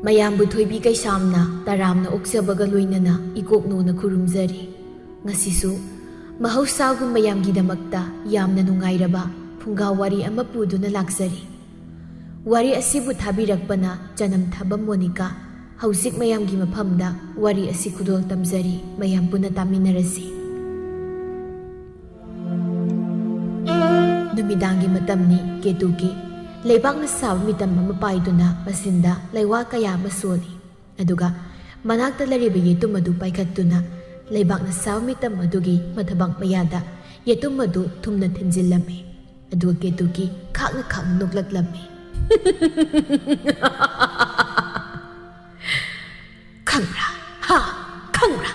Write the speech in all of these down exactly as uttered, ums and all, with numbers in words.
ꯃꯌꯥꯝꯕꯨ ꯊꯣꯏꯕꯤ ꯀꯩꯁꯥꯝꯅ ꯇꯔꯥꯝꯅ ꯑꯣꯛꯆꯕꯒ ꯂꯣꯏꯅꯅ ꯏꯀꯣꯛꯅꯧꯅ ꯈꯨꯔꯨꯝꯖꯔꯤ꯫ ꯉꯁꯤꯁꯨ ꯃꯍꯧꯁꯥꯒꯨꯝ ꯃꯌꯥꯝꯒꯤꯗꯃꯛꯇ ꯌꯥꯝꯅ ꯅꯨꯡꯉꯥꯏꯔꯕ ꯐꯨꯡꯒꯥ ꯋꯥꯔꯤ ꯑꯃ ꯄꯨꯗꯨꯅ ꯂꯥꯛꯆꯔꯤ꯫ ꯋꯥꯔꯤ ꯑꯁꯤꯕꯨ ꯊꯥꯕꯤꯔꯛꯄꯅ ꯆꯅꯝ ꯊꯥꯕꯝ ꯃꯣꯅꯤꯀꯥ꯫ ꯍꯧꯖꯤꯛ ꯃꯌꯥꯝꯒꯤ ꯃꯐꯝꯗ ꯋꯥꯔꯤ ꯑꯁꯤ ꯈꯨꯗꯣꯜ ꯇꯝꯖꯔꯤ, ꯃꯌꯥꯝ ꯄꯨꯟꯅ ꯇꯥꯃꯤꯟꯅꯔꯁꯤ꯫ ꯅꯨꯃꯤꯗꯥꯡꯒꯤ ꯃꯇꯝꯅꯤ꯫ ꯀꯦꯇꯨꯀꯤ ꯂꯩꯕꯥꯛꯅ ꯁꯥꯕ ꯃꯤꯇꯝ ꯑꯃ ꯄꯥꯏꯗꯨꯅ ꯃꯆꯤꯟꯗ ꯂꯩꯋꯥ ꯀꯌꯥ ꯑꯃ ꯁꯣꯜꯂꯤ꯫ ꯑꯗꯨꯒ ꯃꯅꯥꯛꯇ ꯂꯩꯔꯤꯕ ꯌꯦꯇꯨꯝ ꯑꯗꯨ ꯄꯥꯏꯈꯠꯇꯨꯅ ꯂꯩꯕꯥꯛꯅ ꯁꯥꯕ ꯃꯤꯇꯝ ꯑꯗꯨꯒꯤ ꯃꯊꯕꯥꯛ ꯃꯌꯥꯗ ꯌꯦꯇꯨꯝ ꯑꯗꯨ ꯊꯨꯝꯅ ꯊꯤꯟꯖꯤꯜꯂꯝꯃꯤ꯫ ꯑꯗꯨꯒ ꯀꯦꯇꯨꯀꯤ ꯈꯥꯛꯅ ꯈꯥꯛꯅ ꯅꯣꯛꯂꯛꯂꯝꯃꯤ꯫ "ꯈꯪꯕ꯭ꯔꯥ? ꯍꯥ? ꯈꯪꯕ꯭ꯔꯥ?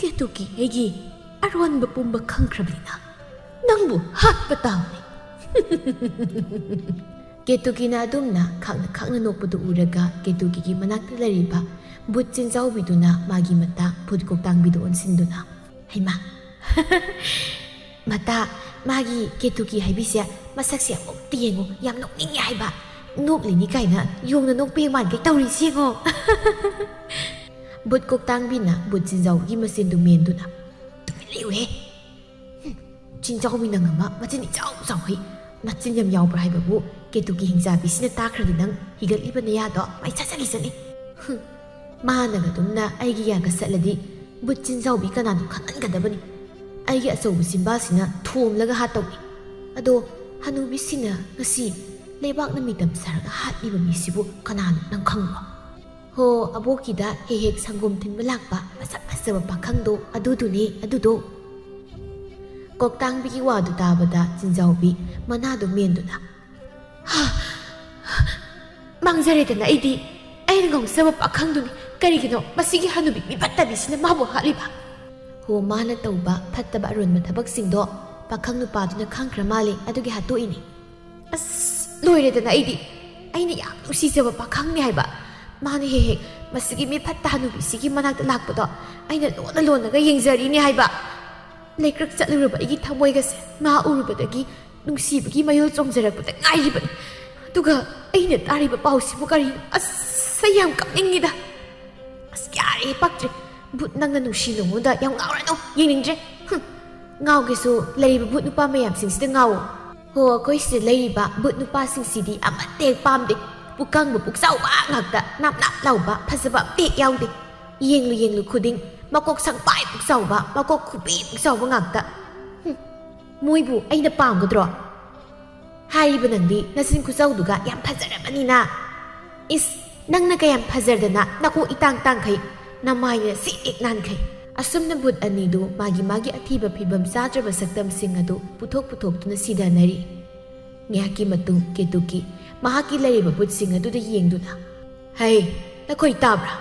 ꯀꯦꯇꯨꯀꯤ ꯑꯩꯒꯤ ꯑꯔꯣꯟꯕ ꯄꯨꯝꯕ ꯈꯪꯈ꯭ꯔꯕꯅꯤꯅ ꯅꯪꯕꯨ ꯍꯥꯠꯄ ꯇꯥꯕꯅꯤ꯫" ꯀꯦꯇꯨꯀꯤꯅ ꯑꯗꯨꯝꯅ ꯈꯥꯛꯅ ꯈꯥꯛꯅ ꯅꯣꯛꯄꯗꯨ ꯎꯔꯒ ꯀꯦꯇꯨꯀꯤꯒꯤ ꯃꯅꯥꯛꯇ ꯂꯩꯔꯤꯕ ꯕꯨꯠ ꯆꯤꯟꯖꯥꯎꯕꯤꯗꯨꯅ ꯃꯥꯒꯤ ꯃꯇꯥ ꯕꯨꯠ ꯀꯣꯛꯇꯥꯡꯕꯤꯗ ꯑꯣꯟꯁꯤꯟꯗꯨꯅ, "ꯍꯩꯃꯥ, ꯃꯇꯥ, ꯃꯥꯒꯤ ꯀꯦꯇꯨꯀꯤ ꯍꯥꯏꯕꯤꯁꯦ ꯃꯁꯛꯁꯦ ꯑꯃꯨꯛꯇ ꯌꯦꯡꯉꯨ, ꯌꯥꯝ ꯅꯣꯛꯅꯤꯡꯉꯦ ꯍꯥꯏꯕ꯫ ꯅꯣꯛꯂꯤꯅꯤ ꯀꯥꯏꯅ ꯌꯣꯡꯅ ꯅꯣꯛꯄ ꯃꯥꯟꯒꯩ ꯇꯧꯔꯤꯁꯤ ꯌꯦꯡꯉꯣ꯫" ꯕꯨꯠ ꯀꯣꯛꯇꯥꯡꯕꯤꯅ ꯕꯨꯠ ꯆꯤꯟꯖꯥꯎꯕꯤꯒꯤ ꯃꯆꯤꯟꯗꯨ ꯃꯦꯟꯗꯨꯅ, "ꯇꯨꯃꯤꯟ ꯂꯩꯌꯨꯍꯦ꯫ ꯍꯨꯝ, ꯆꯤꯟꯖꯥꯎꯕꯤ ꯅꯪ ꯑꯃ, ꯃꯆꯤꯟ ꯏꯆꯥꯎ ꯆꯥꯎꯈꯩ꯫ ꯃꯆꯤꯟ ꯌꯥꯝ ꯌꯥꯎꯕ꯭ꯔꯥ ꯍꯥꯏꯕꯕꯨ ꯀꯦꯇꯨꯀꯤ ꯍꯤꯡꯆꯥꯕꯤꯁꯤꯅ ꯇꯥꯈ꯭ꯔꯗꯤ ꯅꯪ ꯍꯤꯒꯠꯂꯤꯕ ꯅꯌꯥꯗꯣ ꯃꯩ ꯆꯠꯆꯈꯤꯁꯅꯤ꯫ ꯍꯨꯝ, ꯃꯥꯅꯒ ꯑꯗꯨꯝꯅ ꯑꯩꯒꯤ ꯌꯥꯒ ꯁꯠꯂꯗꯤ ꯕꯨꯠ ꯆꯤꯟꯖꯥꯎꯕꯤ ꯀꯅꯥꯅꯣ ꯈꯪꯍꯟꯒꯗꯕꯅꯤ꯫ ꯑꯩꯒꯤ ꯑꯆꯧꯕ ꯆꯤꯟꯕꯥꯜꯁꯤꯅ ꯊꯣꯝꯂꯒ ꯍꯥꯠꯇꯧꯅꯤ꯫ ꯑꯗꯣ ꯍꯅꯨꯕꯤꯁꯤꯅ ꯉꯁꯤ ꯂꯩꯕꯥꯛꯅ ꯃꯤꯇꯝ ꯁꯥꯔꯒ ꯍꯥꯠꯂꯤꯕ ꯃꯤꯁꯤꯕꯨ ꯀꯅꯥꯅꯣ ꯅꯪ ꯈꯪꯕ꯭ꯔꯣ?" "ꯍꯣ, ꯑꯕꯣꯛꯀꯤꯗ ꯍꯦꯛ ꯍꯦꯛ ꯁꯪꯒꯣꯝ ꯊꯤꯟꯕ ꯂꯥꯛꯄ ꯃꯁꯛ ꯐꯖꯕ ꯄꯥꯈꯪꯗꯣ ꯑꯗꯨꯗꯨꯅꯦ, ꯑꯗꯨꯗꯣ꯫" ꯀꯣꯛꯇꯥꯡꯕꯤꯒꯤ ꯋꯥꯗꯨ ꯇꯥꯕꯗ ꯆꯤꯟꯖꯥꯎꯕꯤ ꯃꯅꯥꯗꯨ ꯃꯦꯟꯗꯨꯅ, "ꯍꯥ! ꯃꯥꯡꯖꯔꯦꯗꯅ ꯑꯩꯗꯤ꯫ ꯑꯩꯅ ꯉꯥꯎꯖꯕ ꯄꯥꯈꯪꯗꯨꯅꯤ꯫ ꯀꯔꯤꯒꯤꯅꯣ ꯃꯁꯤꯒꯤ ꯍꯅꯨꯕꯤ ꯃꯤꯐꯠꯇꯕꯤꯁꯤꯅ ꯃꯥꯕꯨ ꯍꯥꯠꯂꯤꯕ?" ꯍꯣ, ꯃꯥꯅ ꯇꯧꯕ ꯐꯠꯇꯕ ꯑꯔꯣꯟꯕ ꯊꯕꯛꯁꯤꯡꯗꯣ ꯄꯥꯈꯪ ꯅꯨꯄꯥꯗꯨꯅ ꯈꯪꯈ꯭ꯔ ꯃꯥꯜꯂꯦ, ꯑꯗꯨꯒꯤ ꯍꯥꯠꯇꯣꯛꯏꯅꯤ꯫ ꯑꯁ, ꯂꯣꯏꯔꯦꯗꯅ ꯑꯩꯗꯤ꯫ ꯑꯩꯅ ꯌꯥꯝ ꯅꯨꯡꯁꯤꯖꯕ ꯄꯥꯈꯪꯅꯤ ꯍꯥꯏꯕ꯫ ꯃꯥꯅ ꯍꯦꯛ ꯍꯦꯛ ꯃꯁꯤꯒꯤ ꯃꯤ ꯐꯠꯇ ꯍꯅꯨꯕꯤꯁꯤꯒꯤ ꯃꯅꯥꯛꯇ ꯂꯥꯛꯄꯗꯣ ꯑꯩꯅ ꯂꯣꯟꯅ ꯂꯣꯟꯅꯒ ꯌꯦꯡꯖꯔꯤꯅꯤ ꯍꯥꯏꯕ꯫ ꯂꯩꯀ꯭ꯔꯛ ꯆꯠꯂꯨꯔꯕ ꯑꯩꯒꯤ ꯊꯃꯣꯏꯒꯁꯦ ꯃꯥ ꯎꯔꯨꯕꯗꯒꯤ ꯅꯨꯡꯁꯤꯕꯒꯤ ꯃꯌꯣꯜ ꯆꯣꯡꯖꯔꯛꯄꯗ ꯉꯥꯏꯔꯤꯕꯅꯤ꯫ ꯑꯗꯨꯒ ꯑꯩꯅ ꯇꯥꯔꯤꯕ ꯄꯥꯎꯁꯤꯕꯨ ꯀꯔꯤꯅꯣ? ꯑꯁ! ꯑꯁ, ꯑꯩ ꯌꯥꯝ ꯀꯞꯅꯤꯡꯉꯤꯗ꯫ ꯑꯁ, ꯌꯥꯔꯦ, ꯄꯛꯇ꯭ꯔꯦ꯫ ꯕꯨꯠ, ꯅꯪꯅ ꯅꯨꯡꯁꯤ ꯅꯨꯡꯉꯣꯟꯗ ꯌꯥꯝ ꯉꯥꯎꯔꯅꯨ, ꯌꯦꯡꯅꯤꯡꯗ꯭ꯔꯦ꯫ ꯍꯨꯝ, ꯉꯥꯎꯒꯦꯁꯨ ꯂꯩꯔꯤꯕ ꯕꯨꯠ ꯅꯨꯄꯥ ꯃꯌꯥꯝꯁꯤꯡꯁꯤꯗ ꯉꯥꯎꯑꯣ꯫ ꯍꯣ, ꯑꯩꯈꯣꯏ ꯁꯤꯗ ꯂꯩꯔꯤꯕ ꯕꯨꯠ ꯅꯨꯄꯥꯁꯤꯡꯁꯤꯗꯤ ꯑꯃꯠꯇ ꯍꯦꯛ ꯄꯥꯝꯗꯦ꯫ ꯄꯨꯀꯪꯕ ꯄꯨꯛꯆꯥꯎꯕ ꯉꯥꯛꯇ, ꯅꯥꯞ ꯅꯥꯞ ꯂꯥꯎꯕ, ꯐꯖꯕ ꯑꯝꯇ ꯍꯦꯛ ꯌꯥꯎꯗꯦ꯫ ꯌꯦꯡꯂꯨ ꯌꯦꯡꯂꯨ ꯈꯨꯗꯤꯡ ꯃꯀꯣꯛ ꯁꯪꯄꯥꯏ ꯄꯨꯛꯆꯥꯎꯕ, ꯃꯀꯣꯛ ꯈꯨꯄꯤ ꯄꯨꯛꯆꯥꯎꯕ ꯉꯥꯛꯇ꯫ ꯍꯨꯝ, ꯃꯣꯏꯕꯨ ꯑꯩꯅ ꯄꯥꯝꯒꯗ꯭ꯔꯣ? ꯍꯥꯏꯔꯤꯕ ꯅꯪꯗꯤ ꯅꯆꯤꯟ ꯈꯨꯆꯧꯗꯨꯒ ꯌꯥꯝ ꯐꯖꯔꯕꯅꯤꯅ꯫ ꯏꯁ, ꯅꯪꯅ ꯀꯌꯥꯝ ꯐꯖꯔꯗꯅ ꯅꯀꯣꯛ ꯏꯇꯥꯡ ꯇꯥꯡꯈꯩ, ꯅꯃꯥꯏꯅ ꯁꯤꯛ ꯍꯦꯛ ꯅꯥꯟꯈꯩ꯫ ꯑꯁꯨꯝꯅ ꯕꯨꯠ ꯑꯅꯤꯗꯨ ꯃꯥꯒꯤ ꯃꯥꯒꯤ ꯑꯊꯤꯕ ꯐꯤꯕꯝ ꯆꯥꯗ꯭ꯔꯕ ꯁꯛꯇꯝꯁꯤꯡ ꯑꯗꯨ ꯄꯨꯊꯣꯛ ꯄꯨꯊꯣꯛꯇꯨꯅ ꯁꯤꯗꯅꯔꯤ꯫ ꯉꯥꯏꯍꯥꯛꯀꯤ ꯃꯇꯨꯡ ꯀꯦꯇꯨꯀꯤ ꯃꯍꯥꯛꯀꯤ ꯂꯩꯔꯤꯕ ꯕꯨꯠꯁꯤꯡ ꯑꯗꯨꯗ ꯌꯦꯡꯗꯨꯅ, "ꯍꯩ, ꯅꯈꯣꯏ ꯇꯥꯕ꯭ꯔꯥ?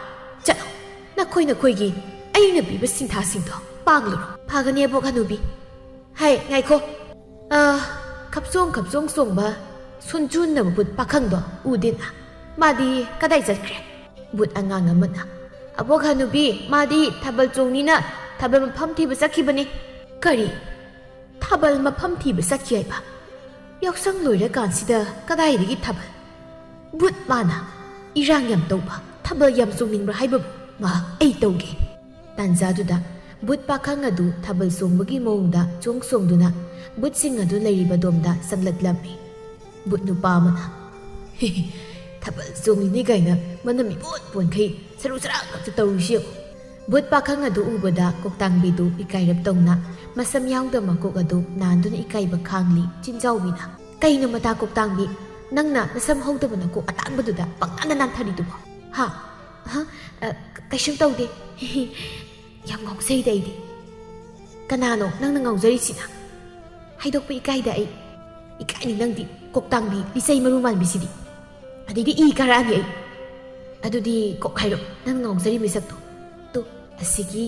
ꯆꯠꯂꯣ, ꯅꯈꯣꯏ ꯅꯈꯣꯏꯒꯤ ꯑꯩꯅ ꯄꯤꯕ ꯁꯤꯟꯊꯥꯁꯤꯡꯗꯣ ꯄꯥꯡꯂꯨꯔꯣ꯫" "ꯐꯒꯅꯤ, ꯑꯕꯣꯛ ꯍꯅꯨꯕꯤ꯫" "ꯍꯩ, ꯉꯥꯏꯈꯣ꯫ ꯑ, ꯈꯞꯆꯣꯡ ꯈꯞꯆꯣꯡ ꯆꯣꯡꯕ ꯁꯨꯟꯆꯨꯟꯅꯕ ꯕꯨꯠ ꯄꯥꯈꯪꯗꯣ ꯎꯗꯦꯅ꯫ ꯃꯥꯗꯤ ꯀꯗꯥꯏ ꯆꯠꯈ꯭ꯔꯦ?" ꯕꯨꯠ ꯑꯉꯥꯡ ꯑꯃꯅ, "ꯑꯕꯣꯛ ꯍꯅꯨꯕꯤ, ꯃꯥꯗꯤ ꯊꯥꯕꯜ ꯆꯣꯡꯅꯤꯅ ꯊꯥꯕꯜ ꯃꯐꯝ ꯊꯤꯕ ꯆꯠꯈꯤꯕꯅꯤ꯫" "ꯀꯔꯤ? ꯊꯥꯕꯜ ꯃꯐꯝ ꯊꯤꯕ ꯆꯠꯈꯤ ꯍꯥꯏꯕ? ꯌꯥꯎꯁꯪ ꯂꯣꯏꯔꯀꯥꯟꯁꯤꯗ ꯀꯗꯥꯏꯗꯒꯤ ꯊꯥꯕꯜ? ꯕꯨꯠ ꯃꯥꯅ ꯏꯔꯥꯡ ꯌꯥꯝ ꯇꯧꯕ, ꯊꯥꯕꯜ ꯌꯥꯝ ꯆꯣꯡꯅꯤꯡꯕ꯭ꯔꯥ ꯍꯥꯏꯕꯕꯨ? ꯃꯥ, ꯑꯩ ꯇꯧꯒꯦ꯫" ꯇꯥꯟꯖꯥꯗꯨꯗ ꯕꯨꯠ ꯄꯥꯈꯪ ꯑꯗꯨ ꯊꯥꯕꯜ ꯆꯣꯡꯕꯒꯤ ꯃꯑꯣꯡꯗ ꯆꯣꯡ ꯆꯣꯡꯗꯨꯅ ꯕꯨꯠꯁꯤꯡ ꯑꯗꯨ ꯂꯩꯔꯤꯕ ꯑꯗꯣꯝꯗ ꯆꯪꯂꯛꯂꯝꯃꯤ꯫ ꯕꯨꯠ ꯅꯨꯄꯥ ꯑꯃꯅ, "ꯊꯥꯕꯜ ꯆꯣꯡꯂꯤꯅꯤ ꯀꯥꯏꯅ ꯃꯅꯝ ꯏꯄꯣꯟ ꯄꯣꯟꯈꯩ ꯁꯔꯨ ꯁꯔꯥꯡ ꯉꯥꯛꯇ ꯇꯧꯔꯤꯁꯤ ꯌꯦꯡꯉꯨ꯫" ꯕꯨꯠ ꯄꯥꯈꯪ ꯑꯗꯨ ꯎꯕꯗ ꯀꯣꯛꯇꯥꯡꯕꯤꯗꯨ ꯏꯀꯥꯏꯔꯞ ꯇꯧꯅ ꯃꯁꯝ ꯌꯥꯎꯗ ꯃꯀꯣꯛ ꯑꯗꯨ ꯅꯥꯟꯗꯨꯅ ꯏꯀꯥꯏꯕ ꯈꯥꯡꯂꯤ꯫ ꯆꯤꯟꯖꯥꯎꯕꯤꯅ, "ꯀꯩꯅꯣ ꯃꯇꯥ ꯀꯣꯛꯇꯥꯡꯕꯤ, ꯅꯪꯅ ꯅꯁꯝ ꯍꯧꯗꯕ ꯅꯀꯣꯛ ꯑꯇꯥꯡꯕꯗꯨꯗ ꯄꯪꯅꯥꯟꯗ ꯅꯥꯟꯊꯔꯤꯗꯨꯕꯣ? ꯍꯥ? ꯑꯍ, ꯑ, ꯀꯩꯁꯨꯝ ꯇꯧꯗꯦ꯫" "ꯌꯥꯝ ꯉꯥꯎꯖꯩꯗ ꯑꯩꯗꯤ꯫" "ꯀꯅꯥꯅꯣ ꯅꯪꯅ ꯉꯥꯎꯖꯔꯤꯁꯤꯅ? ꯍꯥꯏꯗꯣꯛꯄ ꯏꯀꯥꯏꯗ ꯑꯩ꯫" "ꯏꯀꯥꯏꯅꯤ ꯅꯪꯗꯤ, ꯀꯣꯛꯇꯥꯡꯕꯤ, ꯂꯤꯆꯩ ꯃꯔꯨ ꯃꯥꯟꯕꯤꯁꯤꯗꯤ꯫ ꯑꯗꯩꯗꯤ ꯏ ꯀꯥꯔꯛꯑꯅꯤ ꯑꯩ꯫" "ꯑꯗꯨꯗꯤ ꯀꯣꯛ ꯍꯥꯏꯔꯣ, ꯅꯪꯅ ꯉꯥꯎꯖꯔꯤ ꯃꯤꯁꯛꯇꯣ꯫ ꯇꯨ, ꯑꯁꯤꯒꯤ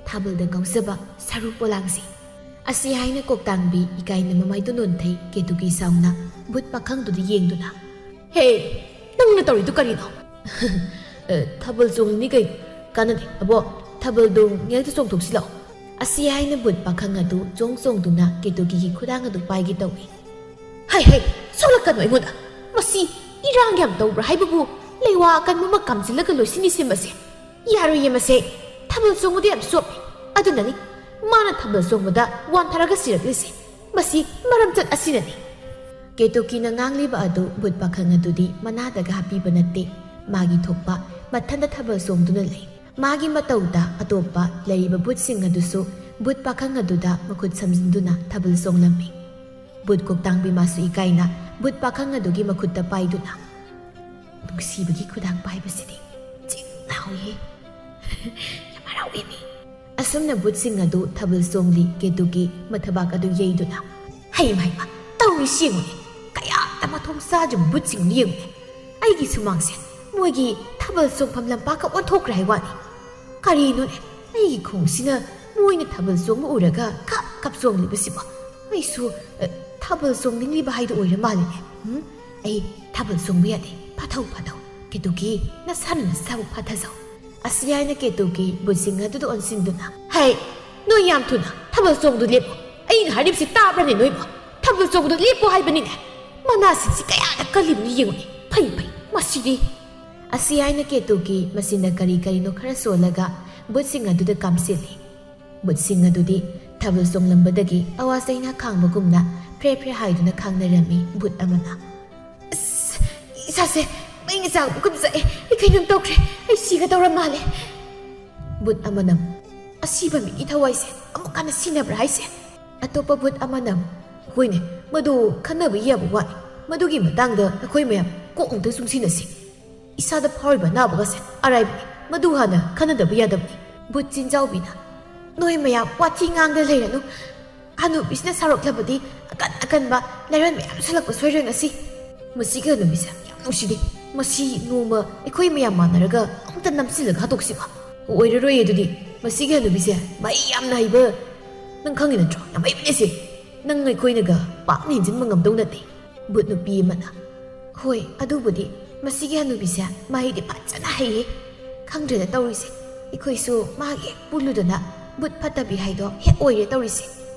ꯊꯥꯕꯜꯗ ꯉꯥꯎꯖꯕ ꯁꯔꯨ ꯄꯣꯂꯥꯡꯁꯤ꯫" ꯑꯁꯤ ꯍꯥꯏꯅ ꯀꯣꯛꯇꯥꯡꯕꯤ ꯏꯀꯥꯏꯅ ꯃꯃꯥꯏꯗꯨ ꯅꯣꯟꯊꯩ꯫ ꯀꯦꯇꯨꯀꯤ ꯁꯥꯎꯅ ꯕꯨꯠ ꯄꯥꯈꯪꯗꯨꯗ ꯌꯦꯡꯗꯨꯅ, "ꯍꯦ, ꯅꯪꯅ ꯇꯧꯔꯤꯗꯨ ꯀꯔꯤꯅꯣ?" "ꯑꯦ, ꯊꯥꯕꯜ ꯆꯣꯡꯂꯤꯅꯤ ꯀꯩꯅꯣ꯫ ꯀꯥꯟꯅꯗꯦ, ꯑꯕꯣꯛ, ꯊꯥꯕꯜꯗꯣ ꯉꯥꯏꯍꯥꯛꯇ ꯆꯣꯡꯊꯣꯛꯁꯤ ꯂꯥꯛꯑꯣ꯫" ꯑꯁꯤ ꯍꯥꯏꯅ ꯕꯨꯠ ꯄꯥꯈꯪ ꯑꯗꯨ ꯆꯣꯡ ꯆꯣꯡꯗꯨꯅ ꯀꯦꯇꯨꯀꯤꯒꯤ ꯈꯨꯗꯥꯡ ꯑꯗꯨ ꯄꯥꯏꯒꯦ ꯇꯧꯏ꯫ "ꯍꯩ, ꯍꯩ, ꯁꯣꯛꯂꯛꯀꯅꯨ ꯑꯩꯉꯣꯟꯗ꯫ ꯃꯁꯤ ꯏꯔꯥꯡ ꯌꯥꯝ ꯇꯧꯕ꯭ꯔꯥ ꯍꯥꯏꯕꯕꯨ? ꯂꯩꯋꯥ ꯑꯀꯟꯕ ꯑꯃ ꯀꯥꯝꯁꯤꯜꯂꯒ ꯂꯣꯏꯁꯤꯟꯅꯤꯁꯦ ꯃꯁꯦ꯫ ꯌꯥꯔꯣꯏꯌꯦ ꯃꯁꯦ꯫ ꯊꯥꯕꯜ ꯆꯣꯡꯕꯗ ꯌꯥꯝ ꯆꯣꯞꯄꯤ꯫ ꯑꯗꯨꯅꯅꯤ ꯃꯥꯅ ꯊꯥꯕꯜ ꯆꯣꯡꯕꯗ ꯋꯥꯟꯊꯔꯒ ꯁꯤꯔꯛꯂꯤꯁꯦ꯫ ꯃꯁꯤ ꯃꯔꯝꯆꯠ ꯑꯁꯤꯅꯅꯤ꯫ ꯀꯦꯇꯨꯀꯤꯅ ꯉꯥꯡꯂꯤꯕ ꯑꯗꯨ ꯚꯨꯠ ꯄꯥꯈꯪ ꯑꯗꯨꯗꯤ ꯃꯅꯥꯗꯒ ꯍꯥꯞꯄꯤꯕ ꯅꯠꯇꯦ꯫ ꯃꯥꯒꯤ ꯊꯣꯛꯄ ꯃꯊꯟꯇ ꯊꯥꯕꯜ ꯆꯣꯡꯗꯨꯅ ꯂꯩ꯫ ꯃꯥꯒꯤ ꯃꯇꯧꯗ ꯑꯇꯣꯞꯄ ꯂꯩꯔꯤꯕ ꯚꯨꯠꯁꯤꯡ ꯑꯗꯨꯁꯨ ꯚꯨꯠ ꯄꯥꯈꯪ ꯑꯗꯨꯗ ꯃꯈꯨꯠ ꯁꯝꯖꯤꯟꯗꯨꯅ ꯊꯥꯕꯜ ꯆꯣꯡꯂꯝꯃꯤ꯫ ꯚꯨꯠ ꯀꯣꯛꯇꯥꯡꯕꯤ ꯃꯥꯁꯨ ꯏꯀꯥꯏꯅ ꯚꯨꯠ ꯄꯥꯈꯪ ꯑꯗꯨꯒꯤ ꯃꯈꯨꯠꯇ ꯄꯥꯏꯗꯨꯅ, "ꯅꯨꯡꯁꯤꯕꯒꯤ ꯈꯨꯗꯥꯡ ꯄꯥꯏꯕꯁꯤꯗꯤ ꯆꯤꯡ ꯂꯥꯎꯏ꯫" ꯌꯥꯝ ꯍꯔꯥꯎꯏꯅꯦ꯫ ꯑꯁꯨꯝꯅ ꯚꯨꯠꯁꯤꯡ ꯑꯗꯨ ꯊꯥꯕꯜ ꯆꯣꯡꯂꯤ꯫ ꯀꯦꯇꯨꯀꯤ ꯃꯊꯕꯥꯛ ꯑꯗꯨ ꯌꯩꯗꯨꯅ, "ꯍꯩꯃ ꯍꯩꯃ, ꯇꯧꯔꯤꯁꯤ ꯌꯦꯡꯉꯨꯅꯦ꯫ ꯀꯌꯥꯗ ꯃꯊꯣꯡ ꯆꯥꯗ꯭ꯔꯤꯕ ꯚꯨꯠꯁꯤꯡꯅꯣ ꯌꯦꯡꯉꯨꯅꯦ꯫ ꯑꯩꯒꯤ ꯁꯨꯃꯥꯡꯁꯦ ꯃꯣꯏꯒꯤ ꯊꯥꯕꯜ ꯆꯣꯡꯐꯝ ꯂꯝꯄꯥꯛꯀ ꯑꯣꯟꯊꯣꯛꯈ꯭ꯔꯦ ꯍꯥꯏ ꯋꯥꯅꯤ꯫ ꯀꯔꯤꯅꯣꯅꯦ, ꯑꯩꯒꯤ ꯈꯣꯡꯁꯤꯅ ꯃꯣꯏꯅ ꯊꯥꯕꯜ ꯆꯣꯡꯕ ꯎꯔꯒ ꯀꯞ ꯀꯞ ꯆꯣꯡꯂꯤꯕꯁꯤꯕꯣ? ꯑꯩꯁꯨ, ꯑ, ꯊꯥꯕꯜ ꯆꯣꯡꯅꯤꯡꯂꯤꯕ ꯍꯥꯏꯗꯨ ꯑꯣꯏꯔ ꯃꯥꯜꯂꯦꯅꯦ꯫ ꯎꯝ, ꯑꯩ ꯊꯥꯕꯜ ꯆꯣꯡꯕ ꯌꯥꯗꯦ꯫ ꯐꯥꯊꯧ, ꯐꯥꯊꯧ꯫ ꯀꯦꯇꯨꯀꯤ, ꯅꯁꯥꯅ ꯅꯁꯥꯕꯨ ꯐꯥꯊꯖꯧ꯫" ꯑꯁꯤ ꯍꯥꯏꯅ ꯀꯦꯇꯨꯀꯤ ꯚꯨꯠꯁꯤꯡ ꯑꯗꯨꯗ ꯑꯣꯟꯁꯤꯟꯗꯨꯅ, "ꯍꯩ, ꯅꯣꯏ ꯌꯥꯝ ꯊꯨꯅ ꯊꯥꯕꯜ ꯆꯣꯡꯗꯨ ꯂꯦꯞꯄꯨ꯫ ꯑꯩꯅ ꯍꯥꯏꯔꯤꯕꯁꯤ ꯇꯥꯕ꯭ꯔꯅꯦ ꯅꯣꯏꯕꯣ? ꯊꯥꯕꯜ ꯆꯣꯡꯕꯗꯨ ꯂꯦꯞꯄꯨ ꯍꯥꯏꯕꯅꯤꯅꯦ꯫ ꯃꯅꯥꯁꯤꯡꯁꯤ ꯀꯌꯥꯗ ꯀꯜꯂꯤꯕꯅꯣ ꯌꯦꯡꯉꯨꯅꯦ꯫ ꯐꯩ, ꯐꯩ, ꯃꯁꯤꯗꯤ꯫" ꯑꯁꯤ ꯍꯥꯏꯅ ꯀꯦꯇꯨꯀꯤ ꯃꯆꯤꯟꯅ ꯀꯔꯤ ꯀꯔꯤꯅꯣ ꯈꯔ ꯁꯣꯜꯂꯒ ꯚꯨꯠꯁꯤꯡ ꯑꯗꯨꯗ ꯀꯥꯝꯁꯤꯜꯂꯤ꯫ ꯚꯨꯠꯁꯤꯡ ꯑꯗꯨꯗꯤ ꯊꯥꯕꯜ ꯆꯣꯡꯂꯝꯕꯗꯒꯤ ꯑꯋꯥ ꯆꯩꯅꯥ ꯈꯥꯡꯕꯒꯨꯝꯅ ꯐ꯭ꯔꯦ ꯐ꯭ꯔꯦ ꯍꯥꯏꯗꯨꯅ ꯈꯥꯡꯅꯔꯝꯃꯤ꯫ ꯚꯨꯠ ꯑꯃꯅ, "ꯑꯁ, ꯏꯁꯥꯁꯦ ꯃꯩꯅ ꯆꯥꯛꯄꯒꯨꯝ ꯆꯥꯛꯑꯦ꯫ ꯑꯩ ꯀꯩꯅꯣꯝ ꯇꯧꯈ꯭ꯔꯦ꯫ ꯑꯩ ꯁꯤꯒꯗꯧꯔ ꯃꯥꯜꯂꯦ꯫" ꯚꯨꯠ ꯑꯃꯅ, "ꯑꯁꯤꯕ ꯃꯤꯒꯤ ꯊꯋꯥꯏꯁꯦ ꯑꯃꯨꯛ ꯍꯟꯅ ꯁꯤꯅꯕ꯭ꯔꯥ ꯍꯥꯏꯁꯦ?" ꯑꯇꯣꯞꯄ ꯚꯨꯠ ꯑꯃꯅ, "ꯍꯣꯏꯅꯦ, ꯃꯗꯨ ꯈꯟꯅꯕ ꯌꯥꯕ ꯋꯥꯅꯤ꯫ ꯃꯗꯨꯒꯤ ꯃꯇꯥꯡꯗ ꯑꯩꯈꯣꯏ ꯃꯌꯥꯝ ꯀꯣꯛ ꯑꯃꯨꯛꯇ ꯆꯨꯡꯁꯤꯟꯅꯁꯤ꯫ ꯏꯁꯥꯗ ꯐꯥꯎꯔꯤꯕ ꯑꯅꯥꯕꯒꯁꯦ ꯑꯔꯥꯏꯕꯅꯤ꯫ ꯃꯗꯨ ꯍꯥꯟꯅ ꯈꯟꯅꯗꯕ ꯌꯥꯗꯕꯅꯤ꯫" ꯚꯨꯠ ꯆꯤꯟꯖꯥꯎꯕꯤꯅ, "ꯅꯣꯏ ꯃꯌꯥꯝ ꯋꯥꯊꯤ ꯉꯥꯡꯗ ꯂꯩꯔꯅꯨ꯫ ꯍꯅꯨꯕꯤꯁꯤꯅ ꯁꯥꯎꯔꯛꯂꯕꯗꯤ ꯑꯀꯟ ꯑꯀꯟꯕ ꯂꯥꯏꯔꯣꯟ ꯃꯌꯥꯝ ꯁꯜꯂꯛꯄ ꯁꯣꯏꯔꯣꯏ ꯉꯁꯤ꯫ ꯃꯁꯤꯒꯤ ꯍꯅꯨꯕꯤꯁꯦ ꯌꯥꯝ ꯅꯨꯡꯁꯤꯗꯦ꯫ ꯃꯁꯤ ꯅꯣꯡꯃ ꯑꯩꯈꯣꯏ ꯃꯌꯥꯝ ꯃꯥꯟꯅꯔꯒ ꯑꯃꯨꯛꯇ ꯅꯝꯁꯤꯜꯂꯒ ꯍꯥꯠꯇꯣꯛꯁꯤꯕ?" "ꯑꯣꯏꯔꯔꯣꯏ ꯑꯗꯨꯗꯤ꯫ ꯃꯁꯤꯒꯤ ꯍꯅꯨꯕꯤꯁꯦ ꯃꯍꯩ ꯌꯥꯝꯅ ꯍꯩꯕ, ꯅꯪ ꯈꯪꯉꯤ ꯅꯠꯇ꯭ꯔꯣ? ꯌꯥꯝ ꯍꯩꯕꯅꯦ ꯁꯤ꯫ ꯅꯪ ꯑꯩꯈꯣꯏꯅꯒ ꯄꯥꯛꯅ ꯍꯦꯟꯖꯤꯟꯕ ꯉꯝꯗꯧ ꯅꯠꯇꯦ꯫" ꯚꯨꯠ ꯅꯨꯄꯤ ꯑꯃꯅ, "ꯍꯣꯏ, ꯑꯗꯨꯕꯨꯗꯤ ꯃꯁꯤꯒꯤ ꯍꯅꯨꯕꯤꯁꯦ ꯃꯍꯩꯗꯤ ꯐꯖꯅ ꯍꯩꯌꯦ꯫ ꯈꯪꯗ꯭ꯔꯦꯗ ꯇꯧꯔꯤꯁꯦ꯫ ꯑꯩꯈꯣꯏꯁꯨ ꯃꯥꯒꯤ ꯍꯦꯛ ꯄꯨꯜꯂꯨꯗꯅ ꯚꯨꯠ ꯐꯠꯇꯕꯤ ꯍꯥꯏꯗꯣ ꯍꯦꯛ ꯑꯣꯏꯔꯦ ꯇꯧꯔꯤꯁꯦ꯫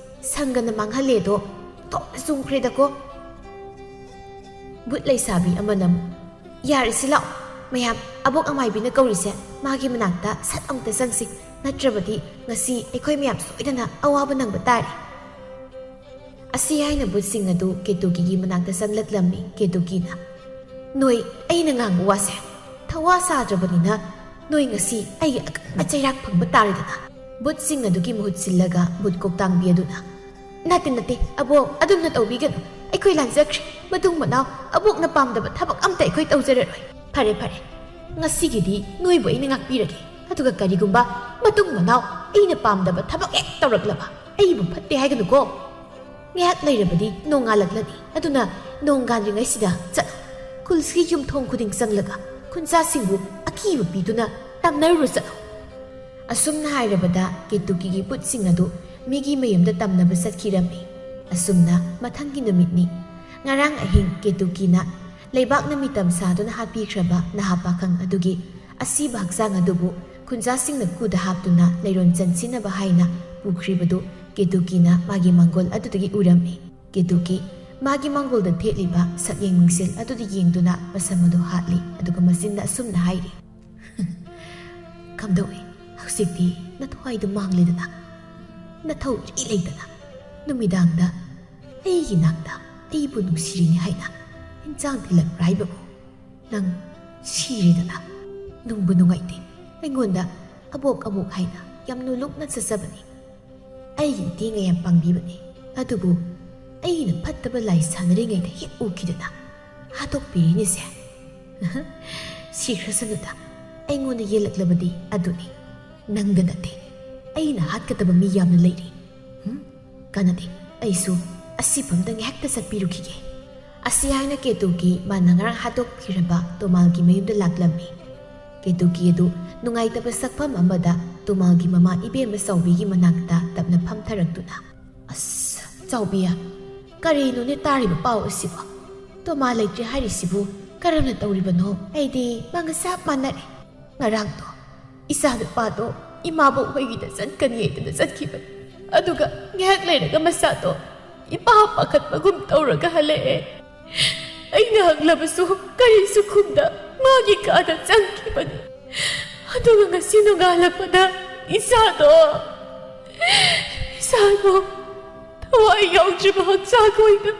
ꯁꯪꯒꯅ ꯃꯥꯡꯍꯜꯂꯦꯗꯣ ꯇꯣꯞꯅ ꯆꯨꯝꯈ꯭ꯔꯦꯗꯀꯣ꯫" ꯚꯨꯠ ꯂꯩꯁꯥꯕꯤ ꯑꯃꯅ ꯑꯃꯨꯛ, "ꯌꯥꯔꯦꯁꯤ ꯂꯥꯛꯑꯣ, "ꯃꯌꯥꯝ, ꯑꯕꯣꯛ ꯑꯃꯥꯏꯕꯤꯅ ꯀꯧꯔꯤꯁꯦ, ꯃꯥꯒꯤ ꯃꯅꯥꯛꯇ ꯁꯠ ꯑꯃꯨꯛꯇ ꯆꯪꯁꯤ, ꯅꯠꯇ꯭ꯔꯕꯗꯤ ꯉꯁꯤ ꯑꯩꯈꯣꯏ ꯃꯌꯥꯝ ꯁꯣꯏꯗꯅ ꯑꯋꯥꯕ ꯅꯪꯕ ꯇꯥꯔꯦ"꯫ ꯑꯁꯤ ꯍꯥꯏꯅ ꯕꯨꯠꯁꯤꯡ ꯑꯗꯨ ꯀꯦꯇꯨꯀꯤꯒꯤ ꯃꯅꯥꯛꯇ ꯆꯪꯂꯛꯂꯝꯃꯤ꯫ ꯀꯦꯇꯨꯀꯤꯅ, "ꯅꯣꯏ ꯑꯩꯅ ꯉꯥꯡꯕ ꯋꯥꯁꯦ ꯊꯋꯥ ꯁꯥꯗ꯭ꯔꯕꯅꯤꯅ ꯅꯣꯏ ꯉꯁꯤ ꯑꯩꯒꯤ ꯑꯀꯟꯕ ꯆꯩꯔꯥꯛ ꯐꯪꯕ ꯇꯥꯔꯦꯗꯅ"꯫ ꯕꯨꯠꯁꯤꯡ ꯑꯗꯨꯒꯤ ꯃꯍꯨꯠ ꯁꯤꯜꯂꯒ ꯕꯨꯠ ꯀꯣꯛꯇꯥꯡꯕꯤ ꯑꯗꯨꯅ, "ꯅꯠꯇꯦ, ꯅꯠꯇꯦ, ꯑꯕꯣꯛ, ꯑꯗꯨꯝꯅ ꯇꯧꯕꯤꯒꯅꯨ꯫ ꯑꯩꯈꯣꯏ ꯂꯥꯟꯖꯈ꯭ꯔꯦ꯫ ꯃꯇꯨꯡ ꯃꯅꯥꯎ ꯑꯕꯣꯛꯅ ꯄꯥꯝꯗꯕ ꯊꯕꯛ ꯑꯝꯇ ꯑꯩꯈꯣꯏ ꯇꯧꯖꯔꯔꯣꯏ꯫ ꯐꯔꯦ, ꯐꯔꯦ, ꯉꯁꯤꯒꯤꯗꯤ ꯅꯣꯏꯕꯨ ꯑꯩꯅ ꯉꯥꯛꯄꯤꯔꯒꯦ꯫ ꯑꯗꯨꯒ ꯀꯔꯤꯒꯨꯝꯕ ꯃꯇꯨꯡ ꯃꯅꯥꯎ ꯑꯩꯅ ꯄꯥꯝꯗꯕ ꯊꯕꯛ ꯍꯦꯛ ꯇꯧꯔꯛꯂꯕ, ꯑꯩꯕꯨ ꯐꯠꯇꯦ ꯍꯥꯏꯒꯅꯨꯀꯣ꯫ ꯉꯥꯏꯍꯥꯛ ꯂꯩꯔꯕꯗꯤ ꯅꯣꯡꯉꯥꯜꯂꯛꯂꯅꯤ꯫ ꯑꯗꯨꯅ ꯅꯣꯡꯉꯥꯟꯗ꯭ꯔꯤꯉꯩꯁꯤꯗ ꯆꯠꯂꯣ꯫ ꯈꯨꯜꯁꯤꯒꯤ ꯌꯨꯝꯊꯣꯡ ꯈꯨꯗꯤꯡ ꯆꯪꯂꯒ ꯈꯨꯟꯖꯥꯁꯤꯡꯕꯨ ꯑꯀꯤꯕ ꯄꯤꯗꯨꯅ ꯇꯝꯅꯔꯨꯔꯣ, ꯆꯠꯂꯣ"꯫ ꯑꯁꯨꯝꯅ ꯍꯥꯏꯔꯕꯗ ꯀꯦꯇꯨꯀꯤꯒꯤ ꯕꯨꯠꯁꯤꯡ ꯑꯗꯨ ꯃꯤꯒꯤ ꯃꯌꯨꯝꯗ ꯇꯝꯅꯕ ꯆꯠꯈꯤꯔꯝꯃꯤ꯫ ꯑꯁꯨꯝꯅ ꯃꯊꯪꯒꯤ ꯅꯨꯃꯤꯠꯅꯤ꯫ ꯉꯔꯥꯡ ꯑꯍꯤꯡ ꯀꯦꯇꯨꯀꯤꯅ ꯂꯩꯕꯥꯛꯅ ꯃꯤꯇꯝ ꯁꯥꯗꯨꯅ ꯍꯥꯠꯄꯤꯈ꯭ꯔꯕ ꯅꯍꯥ ꯄꯥꯈꯪ ꯑꯗꯨꯒꯤ ꯑꯁꯤꯕ ꯍꯛꯆꯥꯡ ꯑꯗꯨꯕꯨ ꯈꯨꯟꯖꯥꯁꯤꯡꯅ ꯀꯨꯗ ꯍꯥꯞꯇꯨꯅ ꯂꯩꯔꯣꯟ ꯆꯟꯁꯤꯟꯅꯕ ꯍꯥꯏꯅ ꯄꯨꯈ꯭ꯔꯤꯕꯗꯨ ꯀꯦꯇꯨꯀꯤꯅ ꯃꯥꯒꯤ ꯃꯥꯡꯒꯣꯜ ꯑꯗꯨꯗꯒꯤ ꯎꯔꯝꯃꯤ꯫ ꯀꯦꯇꯨꯀꯤ ꯃꯥꯒꯤ ꯃꯥꯡꯒꯣꯜꯗ ꯊꯦꯠꯂꯤꯕ ꯁꯛꯌꯦꯡ ꯃꯤꯡꯁꯦꯜ ꯑꯗꯨꯗ ꯌꯦꯡꯗꯨꯅ ꯃꯁꯝ ꯑꯗꯨ ꯍꯥꯠꯂꯤ, ꯑꯗꯨꯒ ꯃꯆꯤꯟꯅ ꯑꯁꯨꯝꯅ ꯍꯥꯏꯔꯤ, "ꯀꯝꯗꯧꯏ? ꯍꯧꯖꯤꯛꯇꯤ ꯅꯊꯋꯥꯏꯗꯨ ꯃꯥꯡꯂꯦꯗꯅ, ꯅꯊꯧ ꯏꯔꯩ ꯂꯩꯇꯅ ꯅꯨꯃꯤꯗꯥꯡꯗ ꯑꯩꯒꯤ ꯅꯥꯛꯇ ꯑꯩꯕꯨ ꯅꯨꯡꯁꯤꯔꯤꯅꯤ ꯍꯥꯏꯅ ꯏꯟꯁꯥꯡ ꯊꯤꯜꯂꯛꯄ꯭ꯔꯥ ꯍꯥꯏꯕꯕꯨ ꯅꯪ ꯁꯤꯔꯦꯗꯅ꯫ ꯅꯨꯡꯕꯨ ꯅꯨꯡꯉꯥꯏꯇꯦ꯫ ꯑꯩꯉꯣꯟꯗ ꯑꯕꯣꯛ ꯑꯕꯣꯛ ꯍꯥꯏꯅ ꯌꯥꯝ ꯅꯣꯂꯨꯛꯅ ꯆꯠꯆꯕꯅꯤ꯫ ꯑꯩꯒꯤ ꯏꯇꯦꯡꯒ ꯌꯥꯝ ꯄꯥꯡꯕꯤꯕꯅꯤ꯫ ꯑꯗꯨꯕꯨ ꯑꯩꯅ ꯐꯠꯇꯕ ꯂꯥꯏ ꯁꯥꯟꯅꯔꯤꯉꯩꯗ ꯍꯦꯛ ꯎꯈꯤꯗꯅ ꯍꯥꯠꯇꯣꯛꯄꯤꯔꯤꯅꯤꯁꯦ꯫ ꯁꯤꯈ꯭ꯔꯁꯅꯨꯗ, ꯑꯩꯉꯣꯟꯗ ꯌꯦꯜꯂꯛꯂꯕꯗꯤ ꯑꯗꯨꯅꯤ꯫ ꯅꯪꯗ ꯅꯠꯇꯦ, ꯑꯩꯅ ꯍꯥꯠꯀꯗꯕ ꯃꯤ ꯌꯥꯝꯅ ꯂꯩꯔꯤ꯫ ꯍꯨꯝ? ꯀꯥꯟꯅꯗꯦ, ꯑꯩꯁꯨ ꯑꯁꯤꯐꯝꯗ ꯉꯥꯏꯍꯥꯛꯇ ꯆꯠꯄꯤꯔꯨꯈꯤꯒꯦ"꯫ ꯑꯁꯤ ꯍꯥꯏꯅ ꯀꯦꯇꯨꯀꯤ ꯃꯥꯅ ꯉꯔꯥꯡ ꯍꯥꯠꯇꯣꯛꯈꯤꯔꯕ ꯇꯣꯃꯥꯜꯒꯤ ꯃꯌꯨꯝꯗ ꯂꯥꯛꯂꯝꯃꯤ꯫ ꯀꯦꯇꯨꯀꯤ ꯑꯗꯨ ꯅꯨꯡꯉꯥꯏꯇꯕ ꯁꯛꯐꯝ ꯑꯃꯗ ꯇꯣꯃꯥꯜꯒꯤ ꯃꯃꯥ ꯏꯕꯦꯝꯃ ꯆꯥꯎꯕꯤꯒꯤ ꯃꯅꯥꯛꯇ ꯇꯞꯅ ꯐꯝꯊꯔꯛꯇꯨꯅ, "ꯑꯁ, ꯆꯥꯎꯕꯤ, ꯀꯔꯤꯅꯣꯅꯦ ꯇꯥꯔꯤꯕ ꯄꯥꯎ ꯑꯁꯤꯕꯣ? ꯇꯣꯃꯥ ꯂꯩꯇ꯭ꯔꯦ ꯍꯥꯏꯔꯤꯁꯤꯕꯨ ꯀꯔꯝꯅ ꯇꯧꯔꯤꯕꯅꯣ? ꯑꯩꯗꯤ ꯃꯥꯒ ꯆꯞ ꯃꯥꯟꯅꯔꯦ꯫ ꯉꯔꯥꯡꯗꯣ ꯏꯆꯥ ꯅꯨꯄꯥꯗꯣ ꯏꯃꯥꯕꯣꯛ ꯍꯣꯏꯒꯤꯗ ꯆꯠꯀꯅꯤ ꯍꯥꯏꯗꯅ ꯆꯠꯈꯤꯕꯅꯤ꯫ ꯑꯗꯨꯒ ꯉꯥꯏꯍꯥꯛ ꯂꯩꯔꯒ ꯃꯆꯥꯗꯣ ꯏꯄꯥ ꯄꯥꯈꯠꯄꯒꯨꯝ ꯇꯧꯔꯒ ꯍꯜꯂꯛꯑꯦ"꯫ ꯑꯩꯅ ꯍꯪꯂꯕꯁꯨ ꯀꯔꯤꯁꯨ ꯈꯨꯝꯗ ꯃꯥꯒꯤ ꯀꯥꯗ ꯆꯪꯈꯤꯕꯅꯤ꯫ ꯑꯗꯨꯒ ꯉꯁꯤ ꯅꯣꯡꯉꯥꯜꯂꯛꯄꯗ ꯏꯆꯥꯗꯣ, ꯏꯆꯥꯗꯣ ꯊꯋꯥꯏ ꯌꯥꯎꯗ꯭ꯔꯤꯕ ꯍꯛꯆꯥꯡ ꯑꯣꯏꯅ꯫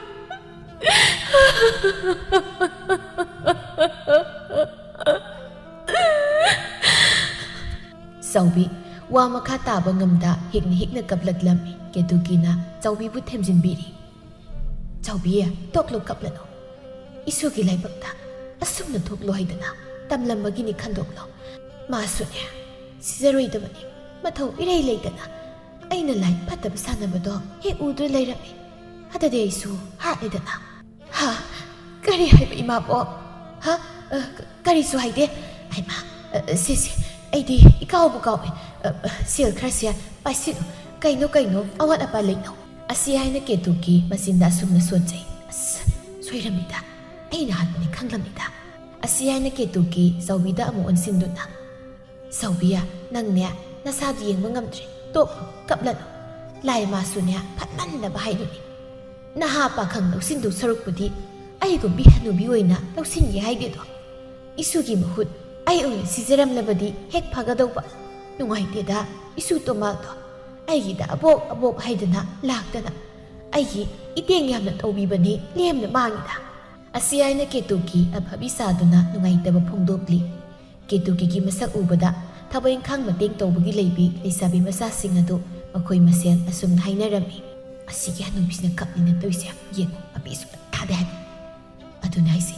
ꯆꯥꯎꯕꯤ, ꯋꯥ ꯃꯈꯥ ꯇꯥꯕ ꯉꯝꯗ ꯍꯤꯛꯅ ꯍꯤꯛꯅ ꯀꯞꯂꯛꯂꯝꯃꯤ꯫ ꯀꯦꯇꯨꯀꯤꯅ ꯆꯥꯎꯕꯤꯕꯨ ꯊꯦꯝꯖꯤꯟꯕꯤꯔꯤ꯫ "ꯆꯥꯎꯕꯤ, ꯇꯣꯛꯂꯣ ꯀꯞꯂꯅꯨ꯫ ꯏꯁꯣꯔꯒꯤ ꯂꯥꯏꯕꯛꯇ ꯑꯁꯨꯝꯅ ꯊꯣꯛꯂꯣ ꯍꯥꯏꯗꯅ ꯇꯝꯂꯝꯕꯒꯤꯅꯤ ꯈꯟꯗꯣꯛꯂꯣ꯫ ꯃꯥꯁꯨꯅꯦ, ꯁꯤꯖꯔꯣꯏꯗꯕꯅꯤ꯫ ꯃꯊꯧ ꯏꯔꯩ ꯂꯩꯇꯅ ꯑꯩꯅ ꯂꯥꯏ ꯐꯠꯇꯕ ꯁꯥꯟꯅꯕꯗꯣ ꯍꯦꯛ ꯎꯗꯨꯅ ꯂꯩꯔꯝꯃꯤ꯫ ꯑꯗꯨꯗꯤ ꯑꯩꯁꯨ ꯍꯥꯠꯂꯦꯗꯅ꯫" "ꯍꯥ? ꯀꯔꯤ ꯍꯥꯏꯕ, ꯏꯃꯥꯕꯣꯛ? ꯍꯥ? ꯑ, ꯀ-, ꯀꯔꯤꯁꯨ ꯍꯥꯏꯗꯦ꯫ ꯍꯩꯃꯥ, ꯑ, ꯑ, ꯁꯦ, ꯁꯦ, ꯑꯩꯗꯤ ꯏꯀꯥꯎꯕꯨ ꯀꯥꯎꯋꯦ꯫ ꯑ, ꯑ, ꯁꯦꯜ ꯈꯔꯁꯦ ꯄꯥꯏꯁꯤꯜꯂꯨ꯫ ꯀꯩꯅꯣ, ꯀꯩꯅꯣ, ꯑꯋꯥꯠ ꯑꯄꯥ ꯂꯩꯅꯧ꯫" ꯑꯁꯤ ꯍꯥꯏꯅ ꯀꯦꯇꯨꯀꯤ ꯃꯆꯤꯟꯗ ꯑꯁꯨꯝꯅ ꯁꯣꯟꯖꯩ꯫ "ꯑꯁ, ꯁꯣꯏꯔꯝꯃꯤꯗ꯫ ꯑꯩꯅ ꯍꯥꯠꯄꯅꯤ ꯈꯪꯂꯝꯃꯤꯗ꯫" ꯑꯁꯤ ꯍꯥꯏꯅ ꯀꯦꯇꯨꯀꯤ ꯆꯥꯎꯕꯤꯗ ꯑꯃꯨꯛ ꯑꯣꯟꯁꯤꯟꯗꯨꯅ, "ꯆꯥꯎꯕꯤ, ꯅꯪꯅꯦ ꯅꯁꯥꯗꯨ ꯌꯦꯡꯕ ꯉꯝꯗ꯭ꯔꯦ꯫ ꯇꯣꯛꯂꯣ, ꯀꯞꯂꯅꯨ꯫ ꯂꯥꯏ ꯃꯥꯁꯨꯅꯦ ꯐꯠꯃꯟꯗꯕ ꯍꯥꯏꯗꯨꯅꯤ꯫ ꯅꯍꯥ ꯄꯥꯈꯪ ꯂꯧꯁꯤꯟꯗꯧ ꯁꯔꯨꯛꯄꯨꯗꯤ ꯑꯩꯒꯨꯝꯕꯤ ꯍꯅꯨꯕꯤ ꯑꯣꯏꯅ ꯂꯧꯁꯤꯟꯒꯦ ꯍꯥꯏꯗꯦꯗꯣ꯫ ꯏꯁꯨꯒꯤ ꯃꯍꯨꯠ ꯑꯩ ꯑꯣꯏꯅ ꯁꯤꯖꯔꯝꯂꯕꯗꯤ ꯍꯦꯛ ꯐꯒꯗꯧꯕ꯫ ꯅꯨꯡꯉꯥꯏꯇꯦꯗ, ꯏꯁꯨ ꯇꯣꯃꯥꯗꯣ꯫ ꯑꯩꯒꯤꯗ ꯑꯕꯣꯛ ꯑꯕꯣꯛ ꯍꯥꯏꯗꯅ ꯂꯥꯛꯇꯅ꯫ ꯑꯩꯒꯤ ꯏꯇꯦꯡ ꯌꯥꯝꯅ ꯇꯧꯕꯤꯕꯅꯤ, ꯂꯦꯝꯅ ꯃꯥꯡꯉꯤꯗ꯫" ꯑꯁꯤ ꯍꯥꯏꯅ ꯀꯦꯇꯨꯀꯤ ꯑꯐꯕꯤ ꯁꯥꯗꯨꯅ ꯅꯨꯡꯉꯥꯏꯇꯕ ꯐꯣꯡꯗꯣꯛꯂꯤ꯫ ꯀꯦꯇꯨꯀꯤꯒꯤ ꯃꯁꯛ ꯎꯕꯗ ꯊꯕꯛ ꯏꯪꯈꯥꯡ ꯃꯇꯦꯡ ꯇꯧꯕꯒꯤ ꯂꯩꯕꯤ ꯂꯩꯁꯥꯕꯤ ꯃꯆꯥꯁꯤꯡ ꯑꯗꯨ ꯃꯈꯣꯏ ꯃꯁꯦꯜ ꯑꯁꯨꯝꯅ ꯍꯥꯏꯅꯔꯝꯃꯤ, "ꯑꯁꯤꯒꯤ ꯍꯅꯨꯕꯤꯁꯤꯅ ꯀꯞꯅꯤꯅ ꯇꯧꯔꯤꯁꯦ ꯌꯦꯡꯉꯨ, ꯃꯄꯤ ꯁꯨꯡꯊꯥ ꯊꯥꯗꯦ ꯍꯥꯏꯕ꯫ ꯑꯗꯨꯅ ꯑꯩꯁꯦ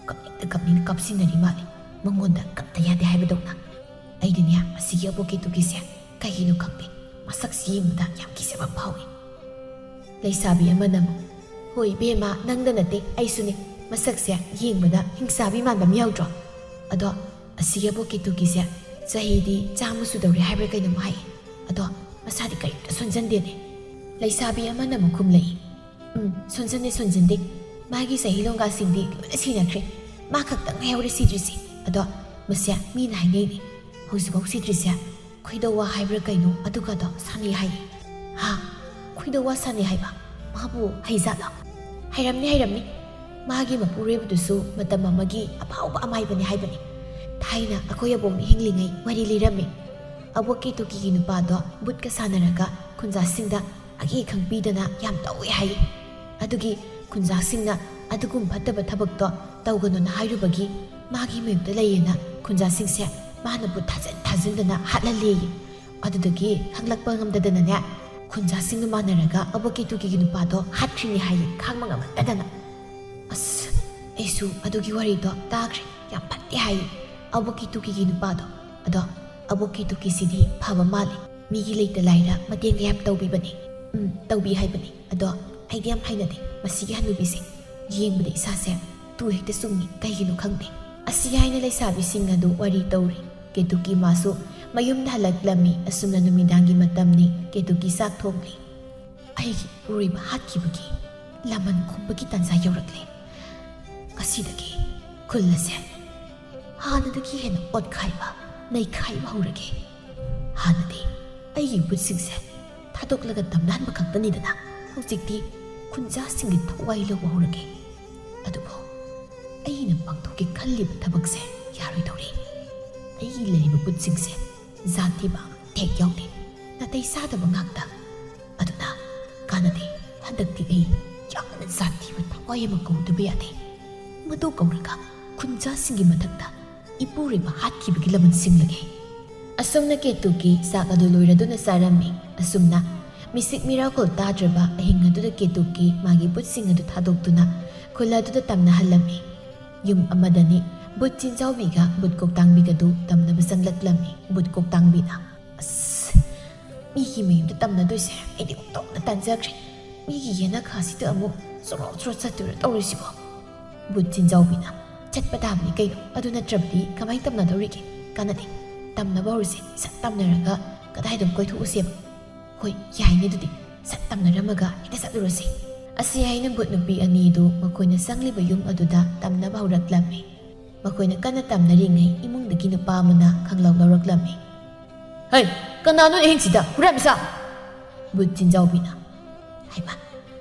ꯀꯞꯅꯤꯡꯗ ꯀꯞꯅꯤꯡ ꯀꯞꯁꯤꯟꯅꯔꯤ ꯃꯥꯜꯂꯦ, ꯃꯉꯣꯟꯗ ꯀꯞꯇ ꯌꯥꯗꯦ ꯍꯥꯏꯕꯗꯧꯅ꯫ ꯑꯩꯗꯤꯅꯦ, ꯑꯁꯤꯒꯤ ꯑꯕꯣꯛ ꯀꯦꯇꯨꯀꯤꯁꯦ ꯀꯩꯒꯤꯅꯣ ꯈꯪꯗꯦ, ꯃꯁꯛꯁꯤ ꯌꯦꯡꯕꯗ ꯌꯥꯝ ꯀꯤꯖꯕ ꯑꯃ ꯐꯥꯎꯏ꯫" ꯂꯩꯁꯥꯕꯤ ꯑꯃꯅ ꯑꯃꯨꯛ, "ꯍꯣꯏ ꯏꯕꯦꯝꯃ, ꯅꯪꯗ ꯅꯠꯇꯦ, ꯑꯩꯁꯨꯅꯦ꯫ ꯃꯁꯛꯁꯦ ꯌꯦꯡꯕꯗ ꯍꯤꯡꯆꯥꯕꯤ ꯃꯥꯟꯕ ꯑꯃ ꯌꯥꯎꯗ꯭ꯔꯣ? ꯑꯗꯣ ꯑꯁꯤꯒꯤ ꯑꯕꯣꯛ ꯀꯦꯇꯨꯀꯤꯁꯦ ꯆꯍꯤꯗꯤ ꯆꯥꯝꯃ ꯁꯨꯗꯧꯔꯦ ꯍꯥꯏꯕ꯭ꯔꯥ ꯀꯩꯅꯣꯝ ꯍꯥꯏ꯫ ꯑꯗꯣ ꯃꯁꯥꯗꯤ ꯀꯔꯤꯝꯇ ꯁꯣꯟꯖꯟꯗꯦꯅꯦ꯫" ꯂꯩꯁꯥꯕꯤ ꯑꯃꯅ ꯑꯃꯨꯛ ꯈꯨꯝꯂꯛꯏ, "ꯎꯝ, ꯁꯣꯟꯖꯟꯗꯦ, ꯁꯣꯟꯖꯟꯗꯦ꯫ ꯃꯥꯒꯤ ꯆꯍꯤ ꯂꯣꯡꯒꯥꯁꯤꯡꯗꯤ ꯂꯣꯏꯅ ꯁꯤꯅꯈ꯭ꯔꯦ꯫ ꯃꯥ ꯈꯛꯇꯪ ꯉꯥꯏꯍꯧꯔꯦ ꯁꯤꯗ꯭ꯔꯤꯁꯦ꯫ ꯑꯗꯣ ꯃꯁꯦ ꯃꯤꯅ ꯍꯥꯏꯅꯩꯅꯦ, ꯍꯧꯖꯤꯛꯐꯥꯎ ꯁꯤꯗ꯭ꯔꯤꯁꯦ ꯈꯣꯏꯗꯧꯋꯥ ꯍꯥꯏꯕ꯭ꯔꯥ ꯀꯩꯅꯣ ꯑꯗꯨꯒꯗꯣ ꯁꯥꯟꯅꯩ ꯍꯥꯏꯌꯦ꯫" "ꯍꯥ? ꯈꯣꯏꯗꯧꯋꯥ ꯁꯥꯟꯅꯩ ꯍꯥꯏꯕ? ꯃꯥꯕꯨ ꯍꯩꯖꯥꯠꯂꯣ?" "ꯍꯩꯔꯝꯅꯤ, ꯍꯩꯔꯝꯅꯤ꯫ ꯃꯥꯒꯤ ꯃꯄꯨꯔꯣꯏꯕꯗꯨꯁꯨ ꯃꯇꯝ ꯑꯃꯒꯤ ꯑꯐꯥꯎꯕ ꯑꯃꯥꯏꯕꯅꯤ ꯍꯥꯏꯕꯅꯤ꯫ ꯊꯥꯏꯅ ꯑꯩꯈꯣꯏ ꯑꯕꯣꯛꯅ ꯍꯤꯡꯂꯤꯉꯩ ꯋꯥꯔꯤ ꯂꯤꯔꯝꯃꯤ꯫ ꯑꯕꯣꯛ ꯀꯦꯇꯨꯀꯤꯒꯤ ꯅꯨꯄꯥꯗꯣ ꯕꯨꯠꯀ ꯁꯥꯟꯅꯔꯒ ꯈꯨꯟꯖꯥꯁꯤꯡꯗ ꯑꯀꯤ ꯈꯪꯕꯤꯗꯅ ꯌꯥꯝ ꯇꯧꯏ ꯍꯥꯏ꯫ ꯑꯗꯨꯒꯤ ꯈꯨꯟꯖꯥꯁꯤꯡꯅ ꯑꯗꯨꯒꯨꯝ ꯐꯠꯇꯕ ꯊꯕꯛꯇꯣ ꯇꯧꯒꯅꯨꯅ ꯍꯥꯏꯔꯨꯕꯒꯤ ꯃꯥꯒꯤ ꯃꯌꯨꯝꯗ ꯂꯩꯌꯦꯅ ꯈꯨꯟꯖꯥꯁꯤꯡꯁꯦ ꯃꯥꯅ ꯕꯨꯠ ꯊꯥꯖꯤꯟ ꯊꯥꯖꯤꯟꯗꯅ ꯍꯥꯠꯍꯜꯂꯦꯌꯦ꯫ ꯑꯗꯨꯗꯒꯤ ꯈꯪꯂꯛꯄ ꯉꯝꯗꯗꯅꯅꯦ, ꯈꯨꯟꯖꯥꯁꯤꯡꯅ ꯃꯥꯟꯅꯔꯒ ꯑꯕꯣꯛ ꯀꯦꯇꯨꯀꯤꯒꯤ ꯅꯨꯄꯥꯗꯣ ꯍꯥꯠꯈ꯭ꯔꯤꯅꯤ ꯍꯥꯏꯌꯦ, ꯈꯥꯡꯕ ꯉꯝꯃꯛꯇꯗꯅ꯫ ꯑꯁ, ꯑꯩꯁꯨ ꯑꯗꯨꯒꯤ ꯋꯥꯔꯤꯗꯣ ꯇꯥꯈ꯭ꯔꯦ꯫ ꯌꯥꯝ ꯐꯠꯇꯦ ꯍꯥꯏꯌꯦ ꯑꯕꯣꯛ ꯀꯦꯇꯨꯀꯤꯒꯤ ꯅꯨꯄꯥꯗꯣ꯫ ꯑꯗꯣ ꯑꯕꯣꯛ ꯀꯦꯇꯨꯀꯤꯁꯤꯗꯤ ꯐꯕ ꯃꯥꯜꯂꯦ꯫ ꯃꯤꯒꯤ ꯂꯩꯇ ꯂꯥꯏꯔ ꯃꯇꯦꯡꯒ ꯌꯥꯝ ꯇꯧꯕꯤꯕꯅꯦ꯫ ꯎꯝ, ꯇꯧꯕꯤ ꯍꯥꯏꯕꯅꯦ꯫ ꯑꯗꯣ ꯑꯩꯗꯤ ꯌꯥꯝ ꯍꯩꯅꯗꯦ ꯃꯁꯤꯒꯤ ꯍꯅꯨꯕꯤꯁꯦ꯫ ꯌꯦꯡꯕꯗ ꯏꯁꯥꯁꯦ ꯇꯨ ꯍꯦꯛꯇ ꯆꯨꯡꯉꯤ, ꯀꯩꯒꯤꯅꯣ ꯈꯪꯗꯦ꯫ ꯑꯁꯤ ꯍꯥꯏꯅ ꯂꯩꯁꯥꯕꯤꯁꯤꯡ ꯑꯗꯨ ꯋꯥꯔꯤ ꯇꯧꯔꯤ꯫ ꯀꯦꯇꯨꯀꯤ ꯃꯥꯁꯨ ꯃꯌꯨꯝꯗ ꯍꯜꯂꯛꯂꯝꯃꯤ꯫ ꯑꯁꯨꯝꯅ ꯅꯨꯃꯤꯗꯥꯡꯒꯤ ꯃꯇꯝꯅꯤ꯫ ꯀꯦꯇꯨꯀꯤ ꯆꯥꯛ ꯊꯣꯡꯂꯤ꯫ ꯑꯩꯒꯤ ꯏꯄꯨꯔꯣꯏꯕ ꯍꯥꯠꯈꯤꯕꯒꯤ ꯂꯃꯟ ꯈꯨꯝꯕꯒꯤ ꯇꯥꯟꯖꯥ ꯌꯧꯔꯛꯂꯦ꯫ ꯉꯁꯤꯗꯒꯤ ꯈꯨꯜ ꯑꯁꯦ ꯍꯥꯟꯅꯗꯒꯤ ꯍꯦꯟꯅ ꯑꯣꯠꯈꯥꯏꯕ, ꯅꯩꯈꯥꯏꯕ ꯍꯧꯔꯒꯦ꯫ ꯍꯥꯟꯅꯗꯤ ꯑꯩꯒꯤ ꯕꯨꯠꯁꯤꯡꯁꯦ ꯊꯥꯗꯣꯛꯂꯒ ꯇꯝꯅꯍꯟꯕ ꯈꯛꯇꯅꯤꯗꯅ, ꯍꯧꯖꯤꯛꯇꯤ ꯈꯨꯟꯖꯥꯁꯤꯡꯒꯤ ꯊꯋꯥꯏ ꯂꯧꯕ ꯍꯧꯔꯒꯦ꯫ ꯑꯗꯨꯕꯨ ꯑꯩꯅ ꯄꯥꯡꯊꯣꯛꯀꯦ ꯈꯜꯂꯤꯕ ꯊꯕꯛꯁꯦ ꯌꯥꯔꯣꯏꯗꯧꯔꯤ꯫ ꯑꯩꯒꯤ ꯂꯩꯔꯤꯕ ꯕꯨꯠꯁꯤꯡꯁꯦ ꯖꯥꯠ ꯊꯤꯕ ꯑꯃ ꯊꯦꯛ ꯌꯥꯎꯗꯦ, ꯅꯥꯇꯩ ꯆꯥꯗꯕ ꯉꯥꯛꯇ꯫ ꯑꯗꯨꯅ ꯀꯥꯟꯅꯗꯦ꯫ ꯍꯟꯗꯛꯇꯤ ꯑꯩ ꯌꯥꯝꯅ ꯖꯥꯠ ꯊꯤꯕ ꯊꯋꯥꯏ ꯑꯃ ꯀꯧꯗꯕ ꯌꯥꯗꯦ꯫ ꯃꯗꯨ ꯀꯧꯔꯒ ꯈꯨꯟꯖꯥꯁꯤꯡꯒꯤ ꯃꯊꯛꯇ ꯏꯄꯨꯔꯣꯏꯕ ꯍꯥꯠꯈꯤꯕꯒꯤ ꯂꯃꯟ ꯁꯤꯡꯂꯒꯦ꯫ ꯑꯁꯨꯝꯅ ꯀꯦꯇꯨꯀꯤ ꯆꯥꯛ ꯑꯗꯨ ꯂꯣꯏꯔꯗꯨꯅ ꯆꯥꯔꯝꯃꯤ꯫ ꯑꯁꯨꯝꯅ ꯃꯤꯁꯤꯛ ꯃꯤꯔꯥꯈꯣꯜ ꯇꯥꯗ꯭ꯔꯕ ꯑꯍꯤꯡ ꯑꯗꯨꯗ ꯀꯦꯇꯨꯀꯤ ꯃꯥꯒꯤ ꯕꯨꯠꯁꯤꯡ ꯑꯗꯨ ꯊꯥꯗꯣꯛꯇꯨꯅ ꯈꯨꯜ ꯑꯗꯨꯗ ꯇꯝꯅꯍꯜꯂꯝꯃꯤ꯫ ꯌꯨꯝ ꯑꯃꯗꯅꯤ ꯕꯨꯠ ꯆꯤꯟꯖꯥꯎꯕꯤꯒ ꯕꯨꯠ ꯀꯣꯛꯇꯥꯡꯕꯤꯒꯗꯨ ꯇꯝꯅꯕ ꯆꯪꯂꯛꯂꯝꯃꯤ꯫ ꯕꯨꯠ ꯀꯣꯛꯇꯥꯡꯕꯤꯅ, "ꯑꯁ, ꯃꯤꯒꯤ ꯃꯌꯨꯝꯗ ꯇꯝꯅꯗꯣꯏꯁꯦ ꯑꯩꯗꯤ ꯑꯣꯟꯊꯣꯛꯅ ꯇꯟꯖꯈ꯭ꯔꯦ꯫ ꯃꯤꯒꯤ ꯌꯦꯅꯈꯥꯁꯤꯗ ꯑꯃꯨꯛ ꯆꯣꯔꯣ ꯆꯣꯔꯣ ꯆꯠꯇꯣꯏꯔ ꯇꯧꯔꯤꯁꯤꯕꯣ?" ꯕꯨꯠ ꯆꯤꯟꯖꯥꯎꯕꯤꯅ, "ꯆꯠꯄ ꯇꯥꯕꯅꯤ ꯀꯩꯅꯣ, ꯑꯗꯨ ꯅꯠꯇ꯭ꯔꯕꯗꯤ ꯀꯃꯥꯏꯅ ꯇꯝꯅꯗꯧꯔꯤꯒꯦ? ꯀꯥꯟꯅꯗꯦ, ꯇꯝꯅꯕ ꯍꯧꯔꯁꯦ, ꯁꯠ ꯇꯝꯅꯔꯒ ꯀꯗꯥꯏꯗ ꯀꯣꯏꯊꯣꯛꯎꯁꯦꯕ?" "ꯍꯣꯏ, ꯌꯥꯏꯅꯦ, ꯑꯗꯨꯗꯤ ꯁꯠ ꯇꯝꯅꯔꯝꯃꯒ ꯍꯦꯛꯇ ꯆꯠꯂꯨꯔꯁꯤ꯫" ꯑꯁꯤ ꯍꯥꯏꯅ ꯕꯨꯠ ꯅꯨꯄꯤ ꯑꯅꯤꯗꯨ ꯃꯈꯣꯏꯅ ꯆꯪꯂꯤꯕ ꯌꯨꯝ ꯑꯗꯨꯗ ꯇꯝꯅꯕ ꯍꯧꯔꯛꯂꯝꯃꯤ꯫ ꯃꯈꯣꯏꯅ ꯀꯟꯅ ꯇꯝꯅꯔꯤꯉꯩ ꯏꯃꯨꯡꯗꯒꯤ ꯅꯨꯄꯥ ꯑꯃꯅ ꯈꯪꯂꯧ ꯂꯧꯔꯛꯂꯝꯃꯤ꯫ "ꯍꯩ, ꯀꯅꯥꯅꯣ ꯑꯍꯤꯡꯁꯤꯗ ꯍꯨꯔꯥꯟꯕ ꯁꯥ?" ꯕꯨꯠ ꯆꯤꯟꯖꯥꯎꯕꯤꯅ, "ꯍꯩꯃꯥ,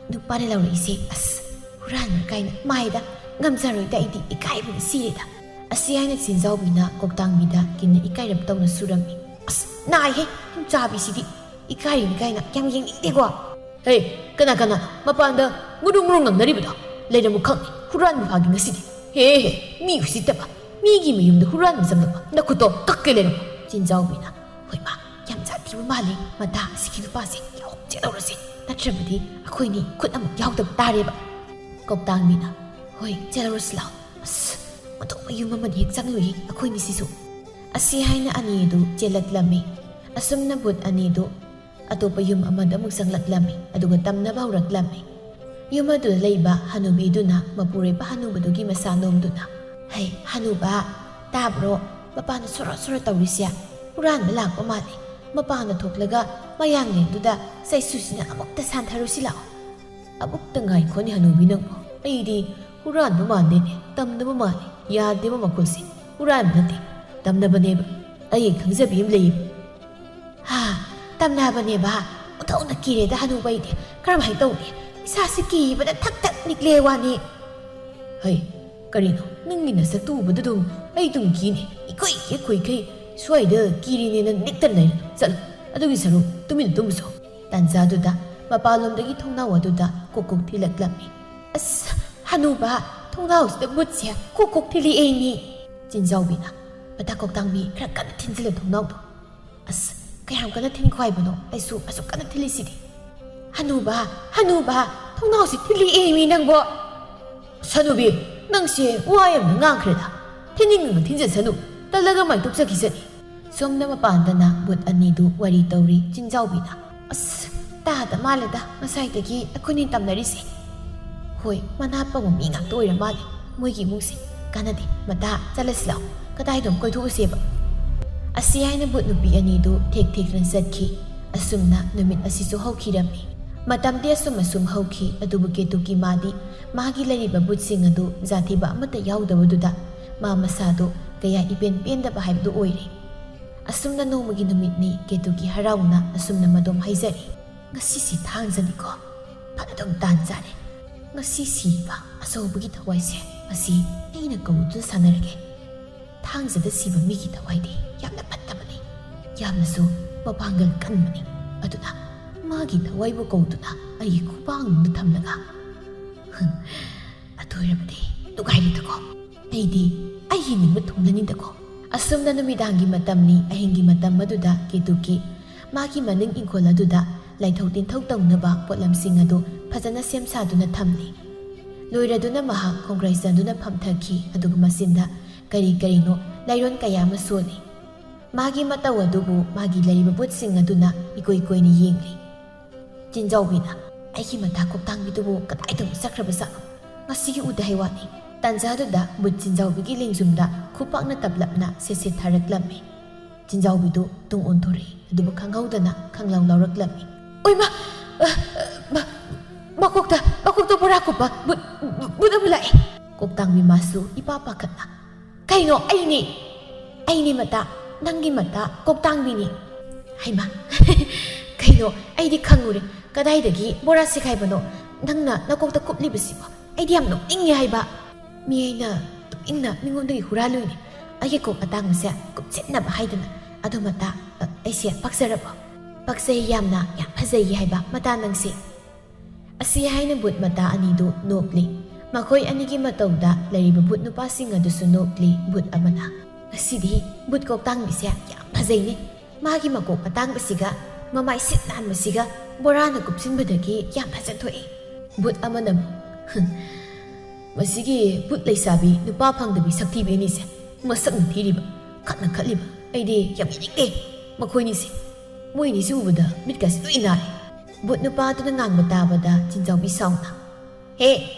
ꯅꯨꯄꯥꯅ ꯂꯧꯔꯛꯏꯁꯦ, ꯑꯁ, "ꯍꯨꯔꯥꯟꯕ ꯀꯥꯏꯅ, ꯃꯥꯏꯗ, ꯉꯝꯖꯔꯣꯏꯗ, ꯑꯩꯗꯤ ꯏꯀꯥꯏꯕꯅ ꯁꯤꯔꯦꯗ"꯫ ꯑꯁꯤ ꯍꯥꯏꯅ ꯆꯤꯟꯖꯥꯎꯕꯤꯅ ꯀꯣꯛꯇꯥꯡꯕꯤꯗ ꯀꯤꯟꯅ ꯏꯀꯥꯏꯔꯞ ꯇꯧꯅ ꯁꯨꯔꯝꯃꯤ꯫ "ꯑꯁ, ꯅꯥꯏꯍꯦ, ꯆꯥꯕꯤꯁꯤꯗꯤ ꯏꯀꯥꯏꯔꯤꯅꯤ ꯀꯥꯏꯅ ꯌꯥꯝ ꯌꯦꯡꯅꯤꯡꯗꯦꯀꯣ"꯫ "ꯍꯦ, ꯀꯅꯥ ꯀꯅꯥ ꯃꯄꯥꯟꯗ ꯃꯨꯔꯨ ꯃꯨꯔꯨ ꯉꯥꯡꯅꯔꯤꯕꯗꯣ? ꯂꯩꯔꯝꯃꯨ ꯈꯪꯅꯤ, ꯍꯨꯔꯥꯟꯕ ꯐꯥꯒꯦ ꯉꯁꯤꯗꯤ꯫ ꯍꯦ ꯍꯦ, ꯃꯤ ꯎꯁꯤꯠꯇꯕ, ꯃꯤꯒꯤ ꯃꯌꯨꯝꯗ ꯍꯨꯔꯥꯟꯕ ꯆꯪꯂꯛꯄ, ꯅꯈꯨꯠꯇꯣ ꯀꯛꯀꯦ ꯂꯩꯔꯝꯃꯨ"꯫ ꯆꯤꯟꯖꯥꯎꯕꯤꯅ, "ꯍꯣꯏ ꯃꯥ, ꯌꯥꯝ ꯁꯥꯊꯤꯕ ꯃꯥꯜꯂꯦ, ꯃꯇꯥ ꯑꯁꯤꯒꯤ ꯅꯨꯄꯥꯁꯦ ꯂꯥꯎ ꯆꯦꯜꯍꯧꯔꯁꯦ, ꯅꯠꯇ꯭ꯔꯕꯗꯤ ꯑꯩꯈꯣꯏꯅꯤ ꯈꯨꯠ ꯑꯃꯨꯛ ꯌꯥꯎꯗꯕ ꯇꯥꯔꯦꯕ"꯫ ꯀꯣꯛꯇꯥꯡꯕꯤꯅ, "ꯍꯣꯏ, ꯆꯦꯜꯍꯧꯔꯁꯤ ꯂꯥꯎ꯫ ꯑꯁ, ꯑꯇꯣꯞꯄ ꯌꯨꯝ ꯑꯃꯗ ꯍꯦꯛ ꯆꯪꯂꯨꯏ ꯑꯩꯈꯣꯏꯅꯤꯁꯤꯁꯨ"꯫ ꯑꯁꯤ ꯍꯥꯏꯅ ꯑꯅꯤꯗꯨ ꯆꯦꯜꯂꯛꯂꯝꯃꯤ꯫ ꯑꯁꯨꯝꯅ ꯚꯨꯠ ꯑꯅꯤꯗꯨ ꯑꯇꯣꯞꯄ ꯌꯨꯝ ꯑꯃꯗ ꯑꯃꯨꯛ ꯆꯪꯂꯛꯂꯝꯃꯤ, ꯑꯗꯨꯒ ꯇꯝꯅꯕ ꯍꯧꯔꯛꯂꯝꯃꯤ꯫ ꯌꯨꯝ ꯑꯗꯨꯗ ꯂꯩꯕ ꯍꯅꯨꯕꯤꯗꯨꯅ ꯃꯄꯨꯔꯣꯏꯕ ꯍꯅꯨꯕꯗꯨꯒꯤ ꯃꯁꯥ ꯅꯣꯝꯗꯨꯅ, "ꯍꯩ, ꯍꯅꯨꯕ, ꯇꯥꯕ꯭ꯔꯣ? ꯃꯄꯥꯟꯗ ꯁꯣꯔꯣ ꯁꯣꯔꯣ ꯇꯧꯔꯤꯁꯦ? ꯍꯨꯔꯥꯟꯕ ꯂꯥꯛꯄ ꯃꯥꯜꯂꯤ꯫ ꯃꯄꯥꯟꯗ ꯊꯣꯛꯂꯒ ꯃꯌꯥꯡꯂꯦꯟꯗꯨꯗ ꯆꯩꯁꯨꯁꯤꯅ ꯑꯃꯨꯛꯇ ꯁꯥꯟꯊꯔꯨꯁꯤ ꯂꯥꯛꯑꯣ"꯫ "ꯑꯃꯨꯛꯇ ꯉꯥꯏꯈꯣꯅꯦ ꯍꯅꯨꯕꯤ ꯅꯪꯕꯨ, ꯑꯩꯗꯤ ꯍꯨꯔꯥꯟꯕ ꯃꯥꯟꯗꯦꯅꯦ, ꯇꯝꯅꯕ ꯃꯥꯜꯂꯤ꯫ ꯌꯥꯗꯦꯕ ꯃꯈꯨꯜꯁꯦ, ꯍꯨꯔꯥꯟꯕ ꯅꯠꯇꯦ, ꯇꯝꯅꯕꯅꯦꯕ꯫ ꯑꯩ ꯈꯪꯖꯕꯤ ꯑꯃ ꯂꯩꯌꯦꯕ"꯫ "ꯍꯥ, ꯇꯝꯅꯕꯅꯦꯕ? ꯑꯣꯟꯊꯣꯛꯅ ꯀꯤꯔꯦꯗ ꯍꯅꯨꯕ ꯑꯩꯗꯤ꯫ ꯀꯔꯝꯍꯥꯏꯅ ꯇꯧꯅꯤ? ꯏꯁꯥꯁꯤ ꯀꯤꯕꯅ ꯊꯛ ꯊꯛ ꯅꯤꯛꯂꯦ ꯋꯥꯅꯤ"꯫ "ꯍꯩ, ꯀꯔꯤꯅꯣ? ꯅꯪꯒꯤ ꯅꯁꯛꯇꯨ ꯎꯕꯗ ꯑꯗꯨꯝ ꯑꯩ ꯑꯗꯨꯝ ꯀꯤꯅꯦ꯫ ꯏꯀꯣꯏ ꯀꯦ ꯈꯣꯏꯈꯩ ꯁ꯭ꯋꯥꯏꯗ ꯀꯤꯔꯤꯅꯦꯅ ꯅꯤꯛꯇꯅ ꯂꯩꯔꯦ꯫ ꯆꯠꯂꯣ, ꯑꯗꯨꯒꯤ ꯁꯔꯨꯛ ꯇꯨꯃꯤꯟꯅ ꯇꯨꯝꯃꯨꯆꯣ"꯫ ꯇꯥꯟꯖꯥꯗꯨꯗ ꯃꯄꯥꯟꯂꯣꯝꯗꯒꯤ ꯊꯣꯡꯅꯥꯎ ꯑꯗꯨꯗ ꯀꯣꯛ ꯀꯣꯛ ꯊꯤꯜꯂꯛꯂꯝꯃꯤ꯫ "ꯑꯁ, ꯍꯅꯨꯕ, ꯊꯣꯡꯅꯥꯎꯁꯤꯗ ꯚꯨꯠꯁꯦ ꯀꯣꯛ ꯀꯣꯛ ꯊꯤꯜꯂꯛꯑꯦꯅꯦ"꯫ ꯆꯤꯟꯖꯥꯎꯕꯤꯅ, "ꯃꯇꯥ ꯀꯣꯛꯇꯥꯡꯕꯤ, ꯈꯔ ꯀꯟꯅ ꯊꯤꯟꯖꯤꯜꯂꯣ ꯊꯣꯡꯅꯥꯎꯗꯣ"꯫ "ꯑꯁ, ꯀꯌꯥꯝ ꯀꯟꯅ ꯊꯤꯟꯈꯣ ꯍꯥꯏꯕꯅꯣ? ꯑꯩꯁꯨ ꯑꯁꯨꯛ ꯀꯟꯅ ꯊꯤꯜꯂꯤꯁꯤꯗꯤ"꯫ "ꯍꯅꯨꯕ, ꯍꯅꯨꯕ, ꯊꯣꯡꯅꯥꯎꯁꯤ ꯊꯤꯜꯂꯛꯑꯦꯃꯤ ꯅꯪꯕꯣ"꯫ "ꯍꯅꯨꯕꯤ, ꯅꯪꯁꯦ ꯋꯥ ꯌꯥꯝꯅ ꯉꯥꯡꯈ꯭ꯔꯦꯗ꯫ ꯊꯤꯟꯅꯤꯡꯉꯒ ꯊꯤꯟꯖꯁꯅꯨ, ꯇꯜꯂꯒ ꯃꯥꯏ ꯇꯨꯞꯆꯈꯤꯁꯅꯤ"꯫ ꯁꯣꯝꯗ ꯃꯄꯥꯟꯗꯅ ꯚꯨꯠ ꯑꯅꯤꯗꯨ ꯋꯥꯔꯤ ꯇꯧꯔꯤ꯫ ꯆꯤꯟꯖꯥꯎꯕꯤꯅ, "ꯑꯁ, ꯇꯥꯗ ꯃꯥꯜꯂꯦꯗ ꯉꯁꯥꯏꯗꯒꯤ ꯑꯩꯈꯣꯏꯅꯤ ꯇꯝꯅꯔꯤꯁꯦ꯫ ꯍꯣꯏ, ꯃꯅꯥ ꯄꯪꯕ ꯃꯤ ꯉꯥꯛꯇ ꯑꯣꯏꯔ ꯃꯥꯜꯂꯦ ꯃꯣꯏꯒꯤ ꯏꯃꯨꯡꯁꯦ꯫ ꯀꯥꯟꯅꯗꯦ, ꯃꯇꯥ, ꯆꯠꯂꯁꯤ ꯂꯥꯛꯑꯣ, ꯀꯗꯥꯏꯗꯣꯝ ꯀꯣꯏꯊꯣꯛꯎꯁꯦꯕ"꯫ ꯑꯁꯤ ꯍꯥꯏꯅ ꯚꯨꯠ ꯅꯨꯄꯤ ꯑꯅꯤꯗꯨ ꯊꯦꯛ ꯊꯦꯛꯇꯅ ꯆꯠꯈꯤ꯫ ꯑꯁꯨꯝꯅ ꯅꯨꯃꯤꯠ ꯑꯁꯤꯁꯨ ꯍꯧꯈꯤꯔꯝꯃꯤ꯫ ꯃꯇꯝꯗꯤ ꯑꯁꯨꯝ ꯑꯁꯨꯝ ꯍꯧꯈꯤ, ꯑꯗꯨꯕꯨ ꯀꯦꯇꯨꯀꯤ ꯃꯥꯗꯤ ꯃꯥꯒꯤ ꯂꯩꯔꯤꯕ ꯚꯨꯠꯁꯤꯡ ꯑꯗꯨ ꯖꯥꯊꯤꯕ ꯑꯃꯠꯇ ꯌꯥꯎꯗꯕꯗꯨꯗ ꯃꯥ ꯃꯁꯥꯗꯨ ꯀꯌꯥ ꯏꯄꯦꯟ ꯄꯦꯟꯗꯕ ꯍꯥꯏꯕꯗꯨ ꯑꯣꯏꯔꯦ꯫ ꯑꯁꯨꯝꯅ ꯅꯣꯡꯃꯒꯤ ꯅꯨꯃꯤꯠꯅꯤ꯫ ꯀꯦꯇꯨꯀꯤ ꯍꯔꯥꯎꯅ ꯑꯁꯨꯝꯅ ꯃꯗꯣꯝ ꯍꯥꯏꯖꯔꯤ, "ꯉꯁꯤꯁꯤ ꯊꯥꯡꯖꯅꯤꯀꯣ, ꯐꯅꯗꯨꯝ ꯇꯥꯟ ꯆꯥꯔꯦ꯫ ꯉꯁꯤ ꯁꯤꯕ ꯑꯆꯧꯕꯒꯤ ꯊꯋꯥꯏꯁꯦ, ꯃꯁꯤ ꯑꯩꯅ ꯀꯧꯗꯨꯅ ꯁꯥꯟꯅꯔꯒꯦ꯫ ꯊꯥꯡꯖꯗ ꯁꯤꯕ ꯃꯤꯒꯤ ꯊꯋꯥꯏꯗꯤ ꯌꯥꯝꯅ ꯐꯠꯇꯕꯅꯤ, ꯌꯥꯝꯅꯁꯨ ꯃꯄꯥꯡꯒꯜ ꯀꯟꯕꯅꯤ꯫ ꯑꯗꯨꯅ ꯃꯥꯒꯤ ꯊꯋꯥꯏꯕꯨ ꯀꯧꯗꯨꯅ ꯑꯩꯒꯤ ꯈꯨꯄꯥꯡꯗ ꯊꯝꯂꯒ, ꯍꯝ, ꯑꯗꯨ ꯑꯣꯏꯔꯕꯗꯤ ꯅꯨꯡꯉꯥꯏꯔꯦꯗꯀꯣ꯫ ꯑꯩꯗꯤ ꯑꯩꯒꯤ ꯅꯤꯡꯕ ꯊꯨꯡꯂꯅꯤꯗꯀꯣ꯫ ꯑꯁꯨꯝꯅ ꯅꯨꯃꯤꯗꯥꯡꯒꯤ ꯃꯇꯝꯅꯤ꯫ ꯑꯍꯤꯡꯒꯤ ꯃꯇꯝ ꯑꯗꯨꯗ ꯀꯦꯇꯨꯀꯤ ꯃꯥꯒꯤ ꯃꯅꯤꯡ ꯏꯪꯈꯣꯜ ꯑꯗꯨꯗ ꯂꯥꯏꯊꯧ ꯇꯤꯟꯊꯧ ꯇꯧꯅꯕ ꯄꯣꯠꯂꯝꯁꯤꯡ ꯑꯗꯨ ꯐꯖꯅ ꯁꯦꯝ ꯁꯥꯗꯨꯅ ꯊꯝꯂꯤ꯫ ꯂꯣꯏꯔꯗꯨꯅ ꯃꯍꯥꯛ ꯈꯣꯡꯒ꯭ꯔꯥꯏ ꯆꯟꯗꯨꯅ ꯐꯝꯊꯈꯤ, ꯑꯗꯨꯒ ꯃꯆꯤꯟꯗ ꯀꯔꯤ ꯀꯔꯤꯅꯣ ꯂꯥꯏꯔꯣꯟ ꯀꯌꯥ ꯑꯃ ꯁꯣꯜꯂꯤ꯫ ꯃꯥꯒꯤ ꯃꯇꯧ ꯑꯗꯨꯕꯨ ꯃꯥꯒꯤ ꯂꯩꯔꯤꯕ ꯕꯨꯠꯁꯤꯡ ꯑꯗꯨꯅ ꯏꯀꯣꯏ ꯀꯣꯏꯅ ꯌꯦꯡꯂꯤ꯫ ꯆꯤꯟꯖꯥꯎꯕꯤꯅ, "ꯑꯩꯒꯤ ꯃꯇꯥ ꯀꯣꯛꯇꯥꯡꯕꯤꯗꯨꯕꯨ ꯀꯗꯥꯏꯗꯕꯨ ꯆꯠꯈ꯭ꯔꯕ ꯖꯥꯠꯅꯣ? ꯉꯁꯤꯒꯤ ꯎꯗꯦ ꯍꯥꯏ ꯋꯥꯅꯤ?" ꯇꯥꯟꯖꯥꯗꯨꯗ ꯕꯨꯠ ꯆꯤꯟꯖꯥꯎꯕꯤꯒꯤ ꯂꯦꯡꯖꯨꯝꯗ ꯈꯨꯄꯥꯛꯅ ꯇꯞꯂꯞꯅ ꯁꯦꯠ ꯁꯦꯠ ꯊꯥꯔꯛꯂꯝꯃꯤ꯫ ꯆꯤꯟꯖꯥꯎꯕꯤꯗꯨ ꯇꯨꯡ ꯑꯣꯟꯊꯣꯔꯛꯏ, ꯑꯗꯨꯕꯨ ꯈꯪꯍꯧꯗꯅ ꯈꯪꯂꯥꯎ ꯂꯥꯎꯔꯛꯂꯝꯃꯤ꯫ "ꯑꯣꯏꯃꯥ! ꯑ, ꯑ, ꯃ-, ꯃꯀꯣꯛꯇ, ꯃꯀꯣꯛꯇ ꯕꯣꯔꯥ ꯀꯨꯞꯄ ꯕꯨꯠ, ꯕꯨꯠ ꯑꯃ ꯂꯥꯛꯑꯦ!" ꯀꯣꯛꯇꯥꯡꯕꯤ ꯃꯥꯁꯨ ꯏꯄꯥ ꯄꯥꯈꯠꯅ, "ꯀꯩꯅꯣ? ꯑꯩꯅꯦ, ꯑꯩꯅꯦ ꯃꯇꯥ, ꯅꯪꯒꯤ ꯃꯇꯥ ꯀꯣꯛꯇꯥꯡꯕꯤꯅꯤ!" "ꯍꯩꯃꯥ, ꯀꯩꯅꯣ? ꯑꯩꯗꯤ ꯈꯪꯉꯨꯔꯦ꯫ ꯀꯗꯥꯏꯗꯒꯤ ꯕꯣꯔꯥ ꯁꯦꯒꯥꯏꯕꯅꯣ? ꯅꯪꯅ ꯅꯀꯣꯛꯇ ꯀꯨꯞꯂꯤꯕꯁꯤꯕꯣ? ꯑꯩꯗꯤ ꯌꯥꯝ ꯅꯣꯛꯅꯤꯡꯉꯦ ꯍꯥꯏꯕ꯫ ꯃꯤ ꯑꯩꯅ ꯇꯨꯃꯤꯟꯅ ꯃꯤꯉꯣꯟꯗꯒꯤ ꯍꯨꯔꯥꯜꯂꯨꯏꯅꯦ꯫ ꯑꯩꯒꯤ ꯀꯣꯛ ꯑꯇꯥꯡꯕꯁꯦ ꯀꯨꯞꯁꯤꯟꯅꯕ ꯍꯥꯏꯗꯅ꯫ ꯑꯗꯣ ꯃꯇꯥ, ꯑ, ꯑꯩꯁꯦ ꯄꯛꯆꯔꯕꯣ? ꯄꯛꯆꯩ ꯌꯥꯝꯅ, ꯌꯥꯝ ꯐꯖꯩ ꯍꯥꯏꯕ ꯃꯇꯥ ꯅꯪꯁꯦ!" ꯑꯁꯤ ꯍꯥꯏꯅ ꯕꯨꯠ ꯃꯇꯥ ꯑꯅꯤꯗꯨ ꯅꯣꯛꯂꯤ꯫ ꯃꯈꯣꯏ ꯑꯅꯤꯒꯤ ꯃꯇꯧꯗ ꯂꯩꯔꯤꯕ ꯕꯨꯠ ꯅꯨꯄꯥꯁꯤꯡ ꯑꯗꯨꯁꯨ ꯅꯣꯛꯂꯤ꯫ ꯕꯨꯠ ꯑꯃꯅ, "ꯉꯁꯤꯗꯤ ꯕꯨꯠ ꯀꯣꯛꯇꯥꯡꯕꯤꯁꯦ ꯌꯥꯝ ꯐꯖꯩꯅꯦ꯫ ꯃꯥꯒꯤ ꯃꯀꯣꯛ ꯑꯇꯥꯡꯕꯁꯤꯒ ꯃꯃꯥꯏ ꯁꯤꯠ ꯅꯥꯟꯕꯁꯤꯒ ꯕꯣꯔꯥꯅ ꯀꯨꯞꯁꯤꯟꯕꯗꯒꯤ ꯌꯥꯝ ꯐꯖꯊꯣꯛꯑꯦ!" ꯕꯨꯠ ꯑꯃꯅ ꯑꯃꯨꯛ, "ꯍꯨꯝ, ꯃꯁꯤꯒꯤ ꯕꯨꯠ ꯂꯩꯁꯥꯕꯤ ꯅꯨꯄꯥ ꯐꯪꯗꯕꯤ ꯁꯛꯊꯤꯕꯤ ꯑꯅꯤꯁꯦ ꯃꯁꯛꯅ ꯊꯤꯔꯤꯕ, ꯈꯠꯅ ꯈꯠꯂꯤꯕ, ꯑꯩꯗꯤ ꯌꯥꯝ ꯌꯦꯡꯅꯤꯡꯗꯦ ꯃꯈꯣꯏꯅꯤꯁꯦ꯫ ꯃꯣꯏꯅꯤꯁꯦ ꯎꯕꯗ ꯃꯤꯠꯀꯁꯦ ꯂꯣꯏ ꯅꯥꯔꯦ!" ꯕꯨꯠ ꯅꯨꯄꯥꯗꯨꯅ ꯉꯥꯡꯕ ꯇꯥꯕꯗ ꯆꯤꯟꯖꯥꯎꯕꯤ ꯁꯥꯎꯅ, "ꯍꯦ,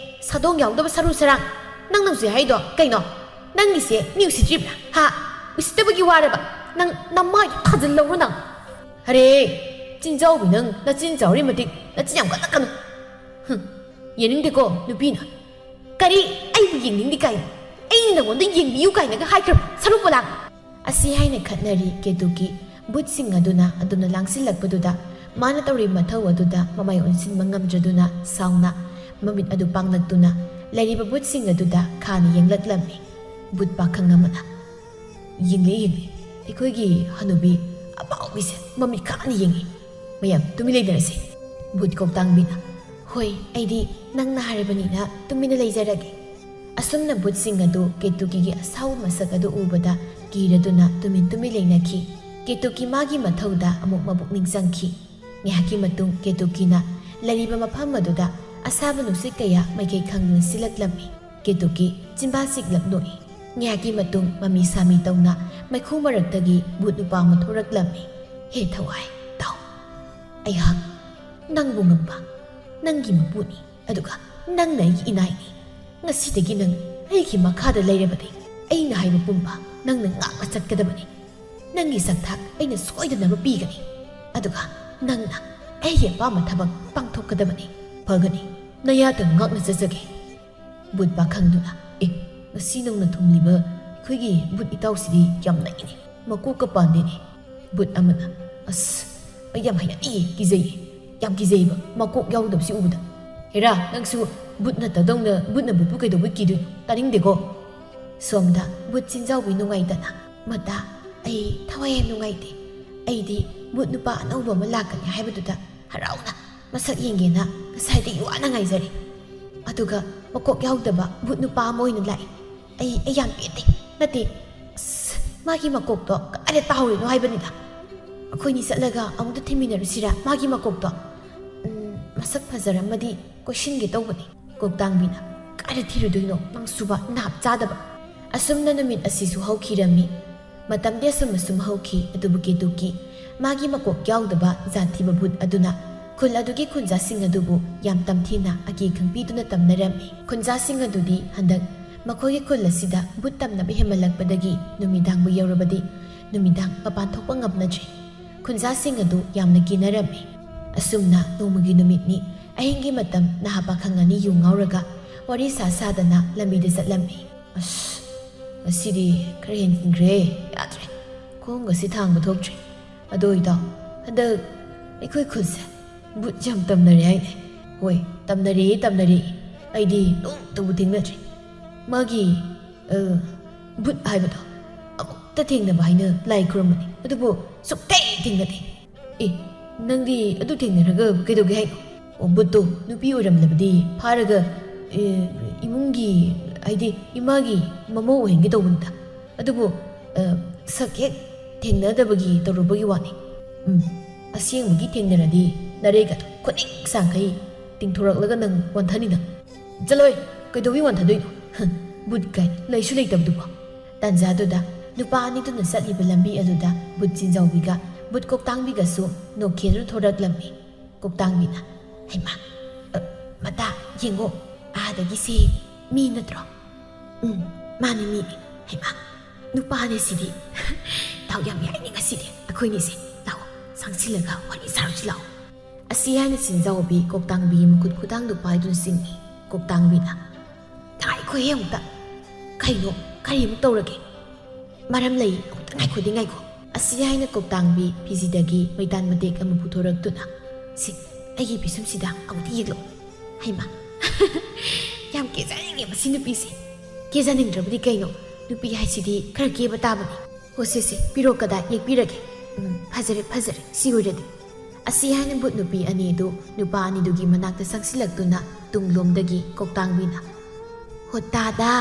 ꯁꯥꯗꯣꯡ ꯌꯥꯎꯗꯕ ꯁꯔꯨ ꯁꯔꯥꯡ, ꯅꯪꯅ ꯍꯧꯖꯤꯛ ꯍꯥꯏꯗꯣ ꯀꯩꯅꯣ? ꯅꯪꯒꯤꯁꯦ ꯃꯤ ꯎꯁꯤꯠꯇ꯭ꯔꯤꯕ꯭ꯔꯥ? ꯍꯥ? ꯎꯁꯤꯠꯇꯕꯒꯤ ꯋꯥꯔꯕ? ꯅꯪ ꯅꯃꯥꯏꯗꯣ ꯊꯥꯖꯤꯜꯂꯧꯔꯣ ꯅꯪ!" "ꯑꯔꯦ, ꯆꯤꯟꯖꯥꯎꯕꯤ, ꯅꯪ ꯅꯆꯤꯟ ꯆꯥꯎꯔꯤ ꯃꯇꯤꯛ ꯅꯆꯤꯟ ꯌꯥꯝ ꯀꯜꯂꯛꯀꯅꯨ꯫ ꯍꯨꯝ, ꯌꯦꯡꯅꯤꯡꯗꯦꯀꯣ ꯅꯨꯄꯤꯅ꯫ ꯀꯔꯤ? ꯑꯩꯕꯨ ꯌꯦꯡꯅꯤꯡꯗꯦ ꯀꯥꯏꯅ? ꯑꯩꯅ ꯅꯉꯣꯟꯗ ꯌꯦꯡꯕꯤꯌꯨ ꯀꯥꯏꯅꯒ ꯍꯥꯏꯈ꯭ꯔꯕ ꯁꯔꯨ ꯄꯣꯂꯥꯡ?" ꯑꯁꯤ ꯍꯥꯏꯅ ꯈꯠꯅꯔꯤ ꯀꯦꯇꯨꯀꯤ꯫ ꯕꯨꯠꯁꯤꯡ ꯑꯗꯨꯅ ꯑꯗꯨꯝꯅ ꯂꯥꯡꯁꯤꯜꯂꯛꯄꯗꯨꯗ ꯃꯥꯅ ꯇꯧꯔꯤꯕ ꯃꯊꯧ ꯑꯗꯨꯗ ꯃꯃꯥꯏ ꯑꯣꯟꯁꯤꯟꯕ ꯉꯝꯗ꯭ꯔꯗꯨꯅ ꯁꯥꯎꯅ ꯃꯃꯤꯠ ꯑꯗꯨ ꯄꯥꯡꯂꯛꯇꯨꯅ ꯂꯩꯔꯤꯕ ꯚꯨꯠꯁꯤꯡ ꯑꯗꯨꯗ ꯈꯥꯅ ꯌꯦꯡꯂꯛꯂꯝꯃꯤ꯫ ꯚꯨꯠ ꯄꯥꯈꯪ ꯑꯃꯅ, "ꯌꯦꯡꯂꯦ, ꯌꯦꯡꯂꯦ, ꯑꯩꯈꯣꯏꯒꯤ ꯍꯅꯨꯕꯤ ꯑꯄꯥꯎꯕꯤꯁꯦ ꯃꯃꯤꯠ ꯈꯥꯅ ꯌꯦꯡꯉꯤ꯫ ꯃꯌꯥꯝ ꯇꯨꯃꯤꯟ ꯂꯩꯅꯔꯁꯤ꯫" ꯚꯨꯠ ꯀꯣꯛꯇꯥꯡꯕꯤꯅ, "ꯍꯣꯏ, ꯑꯩꯗꯤ ꯅꯪꯅ ꯍꯥꯏꯔꯕꯅꯤꯅ ꯇꯨꯃꯤꯟꯅ ꯂꯩꯖꯔꯒꯦ꯫" ꯑꯁꯨꯝꯅ ꯚꯨꯠꯁꯤꯡ ꯑꯗꯨ ꯀꯦꯇꯨꯀꯤꯒꯤ ꯑꯁꯥꯎꯕ ꯃꯁꯛ ꯑꯗꯨ ꯎꯕꯗ ꯀꯤꯔꯗꯨꯅ ꯇꯨꯃꯤꯟ ꯇꯨꯃꯤꯟ ꯂꯩꯅꯈꯤ꯫ ꯀꯦꯇꯨꯀꯤ ꯃꯥꯒꯤ ꯃꯊꯧꯗ ꯑꯃꯨꯛ ꯃꯄꯨꯛꯅꯤꯡ ꯆꯪꯈꯤ꯫ ꯉꯥꯏꯍꯥꯛꯀꯤ ꯃꯇꯨꯡ ꯀꯦꯇꯨꯀꯤꯅ ꯂꯩꯔꯤꯕ ꯃꯐꯝ ꯑꯗꯨꯗ ꯑꯁꯥꯕ ꯅꯨꯡꯁꯤꯠ ꯀꯌꯥ ꯃꯥꯏꯀꯩ ꯈꯪꯗꯅ ꯁꯤꯜꯂꯛꯂꯝꯃꯤ꯫ ꯀꯦꯇꯨꯀꯤ ꯆꯤꯟꯕꯥ ꯁꯤꯛꯂꯞ ꯅꯣꯛꯏ꯫ ꯉꯥꯏꯍꯥꯛꯀꯤ ꯃꯇꯨꯡ ꯃꯃꯤ ꯁꯥꯃꯤ ꯇꯧꯅ ꯃꯩꯈꯨ ꯃꯔꯛꯇꯒꯤ ꯚꯨꯠ ꯅꯨꯄꯥ ꯑꯃ ꯊꯣꯔꯛꯂꯝꯃꯤ꯫ "ꯍꯦ ꯊꯋꯥꯏ, ꯇꯥꯎ꯫ ꯑꯩꯍꯥꯛ ꯅꯪꯕꯨ ꯉꯝꯕ ꯅꯪꯒꯤ ꯃꯄꯨꯅꯤ, ꯑꯗꯨꯒ ꯅꯪꯅ ꯑꯩꯒꯤ ꯏꯅꯥꯏꯅꯤ꯫ ꯉꯁꯤꯗꯒꯤ ꯅꯪ ꯑꯩꯒꯤ ꯃꯈꯥꯗ ꯂꯩꯔꯕꯗꯤ ꯑꯩꯅ ꯍꯥꯏꯕ ꯄꯨꯝꯕ ꯅꯪꯅ ꯉꯥꯛꯅ ꯆꯠꯀꯗꯕꯅꯤ꯫ ꯅꯪꯒꯤ ꯁꯛꯊꯥꯛ ꯑꯩꯅ ꯁꯣꯏꯗꯅꯕ ꯄꯤꯒꯅꯤ, ꯑꯗꯨꯒ ꯅꯪꯅ ꯑꯩꯒꯤ ꯑꯄꯥꯝꯕ ꯊꯕꯛ ꯄꯥꯡꯊꯣꯛꯀꯗꯕꯅꯤ꯫ ꯐꯒꯅꯤ, ꯅꯌꯥꯗ ꯉꯥꯛꯅ ꯆꯠꯆꯒꯦ꯫" ꯚꯨꯠ ꯄꯥꯈꯪꯗꯨꯅ, "ꯑꯦ, ꯉꯁꯤ ꯅꯧꯅ ꯊꯨꯡꯂꯤꯕ ꯑꯩꯈꯣꯏꯒꯤ ꯚꯨꯠ ꯏꯇꯥꯎꯁꯤꯗꯤ ꯌꯥꯝ ꯅꯛꯏꯅꯦ, ꯃꯀꯣꯛꯀ ꯄꯥꯟꯗꯦꯅꯦ꯫" ꯚꯨꯠ ꯑꯃꯅ, "ꯑꯁ, ꯑꯩ ꯌꯥꯝ ꯍꯩꯅꯗꯤꯌꯦ, ꯀꯤꯖꯩꯌꯦ, ꯌꯥꯝ ꯀꯤꯖꯩꯌꯦꯕ ꯃꯀꯣꯛ ꯌꯥꯎꯗꯕꯁꯤ ꯎꯕꯗ꯫ ꯍꯦꯔꯥ, ꯅꯪꯁꯨ ꯚꯨꯠ ꯅꯠꯇꯗꯧꯅ ꯚꯨꯠꯅ ꯚꯨꯠꯄꯨ ꯀꯩꯗꯧꯕꯩ ꯀꯤꯗꯣꯏꯅꯣ? ꯇꯥꯅꯤꯡꯗꯦꯀꯣ꯫" ꯁꯣꯝꯗ ꯚꯨꯠ ꯆꯤꯟꯖꯥꯎꯕꯤ ꯅꯨꯡꯉꯥꯏꯇꯅ, "ꯃꯇꯥ, ꯑꯩ ꯊꯋꯥꯏ ꯌꯥꯝ ꯅꯨꯡꯉꯥꯏꯇꯦ꯫ ꯑꯩꯗꯤ ꯚꯨꯠ ꯅꯨꯄꯥ ꯑꯅꯧꯕ ꯑꯃ ꯂꯥꯛꯀꯅꯤ ꯍꯥꯏꯕꯗꯨꯗ ꯍꯔꯥꯎꯅ ꯃꯁꯛ ꯌꯦꯡꯒꯦꯅ ꯉꯁꯥꯏꯗꯒꯤ ꯋꯥꯅ ꯉꯥꯏꯖꯔꯤ꯫ ꯑꯗꯨꯒ ꯃꯀꯣꯛ ꯌꯥꯎꯗꯕ ꯚꯨꯠ ꯅꯨꯄꯥ ꯑꯃ ꯑꯣꯏꯅ ꯂꯥꯛꯏ꯫ ꯑꯩ, ꯑꯩ ꯌꯥꯝ ꯄꯦꯟꯗꯦ꯫ ꯅꯠꯇꯦ, ꯑꯁ, ꯃꯥꯒꯤ ꯃꯀꯣꯛꯇꯣ ꯀꯗꯥꯏꯗ ꯇꯥꯍꯧꯔꯤꯅꯣ ꯍꯥꯏꯕꯅꯤꯗ꯫ ꯑꯩꯈꯣꯏꯅꯤ ꯆꯠꯂꯒ ꯑꯃꯨꯛꯇ ꯊꯤꯃꯤꯟꯅꯔꯨꯁꯤꯔꯥ ꯃꯥꯒꯤ ꯃꯀꯣꯛꯇꯣ? ꯎꯝ, ꯃꯁꯛ ꯐꯖꯔꯝꯃꯗꯤ ꯀꯣꯏꯁꯤꯟꯒꯦ ꯇꯧꯕꯅꯤ꯫" ꯀꯣꯛꯇꯥꯡꯕꯤꯅ, "ꯀꯥꯏꯗ ꯊꯤꯔꯨꯗꯣꯏꯅꯣ ꯅꯪꯁꯨꯕ, ꯅꯥꯞ ꯆꯥꯗꯕ?" ꯑꯁꯨꯝꯅ ꯅꯨꯃꯤꯠ ꯑꯁꯤꯁꯨ ꯍꯧꯈꯤꯔꯝꯃꯤ꯫ ꯃꯇꯝꯗꯤ ꯑꯁꯨꯝ ꯑꯁꯨꯝ ꯍꯧꯈꯤ, ꯑꯗꯨꯕꯨ ꯀꯦꯇꯨꯀꯤ, ꯃꯥꯒꯤ ꯃꯀꯣꯛ ꯌꯥꯎꯗꯕ ꯖꯥꯠ ꯊꯤꯕ ꯚꯨꯠ ꯑꯗꯨꯅ ꯈꯨꯜ ꯑꯗꯨꯒꯤ ꯈꯨꯟꯖꯥꯁꯤꯡ ꯑꯗꯨꯕꯨ ꯌꯥꯝ ꯇꯝꯊꯤꯅ ꯑꯀꯤ ꯈꯪꯕꯤꯗꯨꯅ ꯇꯝꯅꯔꯝꯃꯤ꯫ ꯈꯨꯟꯖꯥꯁꯤꯡ ꯑꯗꯨꯗꯤ ꯍꯟꯗꯛ ꯃꯈꯣꯏꯒꯤ ꯈꯨꯜ ꯑꯁꯤꯗ ꯚꯨꯠ ꯇꯝꯅꯕ ꯍꯦꯟꯃꯜꯂꯛꯄꯗꯒꯤ ꯅꯨꯃꯤꯗꯥꯡꯕꯨ ꯌꯧꯔꯕꯗꯤ ꯅꯨꯃꯤꯗꯥꯡ ꯃꯄꯥꯟ ꯊꯣꯛꯄ ꯉꯝꯅꯗ꯭ꯔꯦ꯫ ꯈꯨꯟꯖꯥꯁꯤꯡ ꯑꯗꯨ ꯌꯥꯝꯅ ꯀꯤꯅꯔꯝꯃꯤ꯫ ꯑꯁꯨꯝꯅ ꯅꯣꯡꯃꯒꯤ ꯅꯨꯃꯤꯠꯅꯤ, ꯑꯍꯤꯡꯒꯤ ꯃꯇꯝ ꯅꯍꯥ ꯄꯥꯈꯪ ꯑꯅꯤ ꯌꯨ ꯉꯥꯎꯔꯒ ꯋꯥꯔꯤ ꯁꯥ ꯁꯥꯗꯅ ꯂꯝꯕꯤꯗ ꯆꯠꯂꯝꯃꯤ꯫ "ꯑꯁ, ꯉꯁꯤꯗꯤ ꯈꯔ ꯍꯦꯟꯖꯤꯟꯈ꯭ꯔꯦ, ꯌꯥꯗ꯭ꯔꯦ, ꯈꯣꯡꯒꯁꯤ ꯊꯥꯡꯕ ꯊꯣꯛꯇ꯭ꯔꯦ꯫ ꯑꯗꯣ ꯏꯇꯥꯎ, ꯍꯟꯗꯛ ꯑꯩꯈꯣꯏ ꯈꯨꯜꯁꯦ ꯚꯨꯠ ꯌꯥꯝ ꯇꯝꯅꯔꯦ ꯍꯥꯏꯅꯦ꯫" "ꯍꯣꯏ, "ꯇꯝꯅꯔꯦ, ꯇꯝꯅꯔꯦ꯫ ꯑꯩꯗꯤ ꯅꯣꯡꯃꯇꯕꯨ ꯊꯦꯡꯅꯗ꯭ꯔꯤ꯫ ꯃꯥꯒꯤ, ꯑ, ꯚꯨꯠ ꯍꯥꯏꯕꯗꯣ ꯑꯃꯨꯛꯇ ꯊꯦꯡꯅꯕ ꯍꯥꯏꯅ ꯂꯥꯏ ꯈꯨꯔꯨꯝꯕꯅꯤ, ꯑꯗꯨꯕꯨ ꯁꯨꯛꯊꯦꯡ ꯊꯦꯡꯅꯗꯦ꯫" "ꯑꯦ, ꯅꯪꯗꯤ ꯑꯗꯨ ꯊꯦꯡꯅꯔꯒ ꯀꯩꯗꯧꯒꯦ ꯍꯥꯏꯅꯣ?" "ꯑꯣ, ꯚꯨꯠꯇꯣ ꯅꯨꯄꯤ ꯑꯣꯏꯔꯝꯂꯕꯗꯤ ꯐꯥꯔꯒ, ꯑꯦ, ꯏꯃꯨꯡꯒꯤ, ꯍꯥꯏꯗꯤ ꯏꯃꯥꯒꯤ ꯃꯃꯧ ꯑꯣꯏꯍꯟꯒꯦ ꯇꯧꯕꯅꯤꯗ꯫ ꯑꯗꯨꯕꯨ, ꯑ, ꯁꯛ ꯍꯦꯛ ꯊꯦꯡꯅꯗꯕꯒꯤ ꯇꯧꯔꯨꯕꯒꯤ ꯋꯥꯅꯤ꯫ ꯎꯝ, ꯑꯁꯦꯡꯕꯒꯤ ꯊꯦꯡꯅꯔꯗꯤ ꯅꯔꯩꯒꯗꯣ ꯈꯨꯅꯤꯡ ꯁꯥꯡꯈꯩ ꯇꯤꯡꯊꯣꯔꯛꯂꯒ ꯅꯪ ꯋꯥꯟꯊꯅꯤꯗ꯫" "ꯆꯠꯂꯣꯏ, ꯀꯩꯗꯧꯕꯤ ꯋꯥꯟꯊꯗꯣꯏꯅꯣ? ꯍ, ꯚꯨꯠ ꯀꯥꯏ ꯂꯩꯁꯨ ꯂꯩꯇꯕꯗꯨꯕꯣ?" ꯇꯥꯟꯖꯥꯗꯨꯗ ꯅꯨꯄꯥ ꯑꯅꯤꯗꯨꯅ ꯆꯠꯂꯤꯕ ꯂꯝꯕꯤ ꯑꯗꯨꯗ ꯚꯨꯠ ꯆꯤꯟꯖꯥꯎꯕꯤꯒ ꯚꯨꯠ ꯀꯣꯛꯇꯥꯡꯕꯤꯒꯁꯨ ꯅꯣꯛꯈꯦꯗꯨꯅ ꯊꯣꯔꯛꯂꯝꯃꯤ꯫ ꯀꯣꯛꯇꯥꯡꯕꯤꯅ, "ꯍꯩꯃꯥ, ꯑ, ꯃꯇꯥ, ꯌꯦꯡꯉꯣ, ꯑꯥꯗꯒꯤꯁꯦ ꯃꯤ ꯅꯠꯇ꯭ꯔꯣ?" "ꯎꯝ, ꯃꯥꯅꯤ, ꯃꯤꯅꯤ꯫ ꯍꯩꯃꯥ, ꯅꯨꯄꯥꯅꯦ ꯁꯤꯗꯤ꯫ ꯗꯥꯎ ꯌꯥꯝ ꯌꯥꯏꯅꯦ ꯉꯁꯤꯗꯤ ꯑꯩꯈꯣꯏꯅꯤꯁꯦ꯫ ꯂꯥꯛꯑꯣ, ꯁꯪꯁꯤꯜꯂꯒ ꯋꯥꯔꯤ ꯁꯥꯔꯨꯁꯤ ꯂꯥꯛꯑꯣ꯫" ꯑꯁꯤ ꯍꯥꯏꯅ ꯆꯤꯟꯖꯥꯎꯕꯤ ꯀꯣꯛꯇꯥꯡꯕꯤꯒꯤ ꯃꯈꯨꯠ ꯈꯨꯗꯥꯡꯗꯨ ꯄꯥꯏꯗꯨꯅ ꯆꯤꯡꯏ꯫ ꯀꯣꯛꯇꯥꯡꯕꯤꯅ, "ꯉꯥꯏꯈꯣꯍꯦ ꯑꯃꯨꯛꯇ꯫ ꯀꯩꯅꯣ? ꯀꯔꯤꯃꯨꯛ ꯇꯧꯔꯒꯦ? ꯃꯔꯝ ꯂꯩ, ꯑꯃꯨꯛꯇ ꯉꯥꯏꯈꯣꯗꯤ ꯉꯥꯏꯈꯣ꯫" ꯑꯁꯤ ꯍꯥꯏꯅ ꯀꯣꯛꯇꯥꯡꯕꯤ ꯐꯤꯖꯤꯗꯒꯤ ꯃꯩꯇꯥꯟ ꯃꯇꯦꯛ ꯑꯃ ꯄꯨꯊꯣꯔꯛꯇꯨꯅ, "ꯁꯤ, ꯑꯩꯒꯤ ꯄꯤꯁꯨꯝꯁꯤꯗ ꯑꯃꯨꯛꯇ ꯌꯦꯛꯂꯛꯑꯣ꯫ ꯍꯩꯃꯥ, ꯌꯥꯝ ꯀꯦꯖꯅꯤꯡꯉꯦ ꯃꯁꯤ ꯅꯨꯄꯤꯁꯦ꯫ ꯀꯦꯖꯅꯤꯡꯗ꯭ꯔꯕꯗꯤ ꯀꯩꯅꯣ? ꯅꯨꯄꯤ ꯍꯥꯏꯁꯤꯗꯤ ꯈꯔ ꯀꯦꯕ ꯇꯥꯕꯅꯤ꯫ ꯍꯣ, ꯁꯦ, ꯁꯦ, ꯄꯤꯔꯣ, ꯀꯗꯥ, ꯌꯦꯛꯄꯤꯔꯒꯦ꯫ ꯎꯝ, ꯐꯖꯔꯦ, ꯐꯖꯔꯦ, ꯁꯤ ꯑꯣꯏꯔꯗꯤ꯫" ꯑꯁꯤ ꯍꯥꯏꯅ ꯚꯨꯠ ꯅꯨꯄꯤ ꯑꯅꯤꯗꯨ ꯅꯨꯄꯥ ꯑꯅꯤꯗꯨꯒꯤ ꯃꯅꯥꯛꯇ ꯆꯪꯁꯤꯜꯂꯛꯇꯨꯅ ꯇꯨꯡꯂꯣꯝꯗꯒꯤ ꯀꯣꯛꯇꯥꯡꯕꯤꯅ, "ꯍꯣ ꯇꯥꯗ!"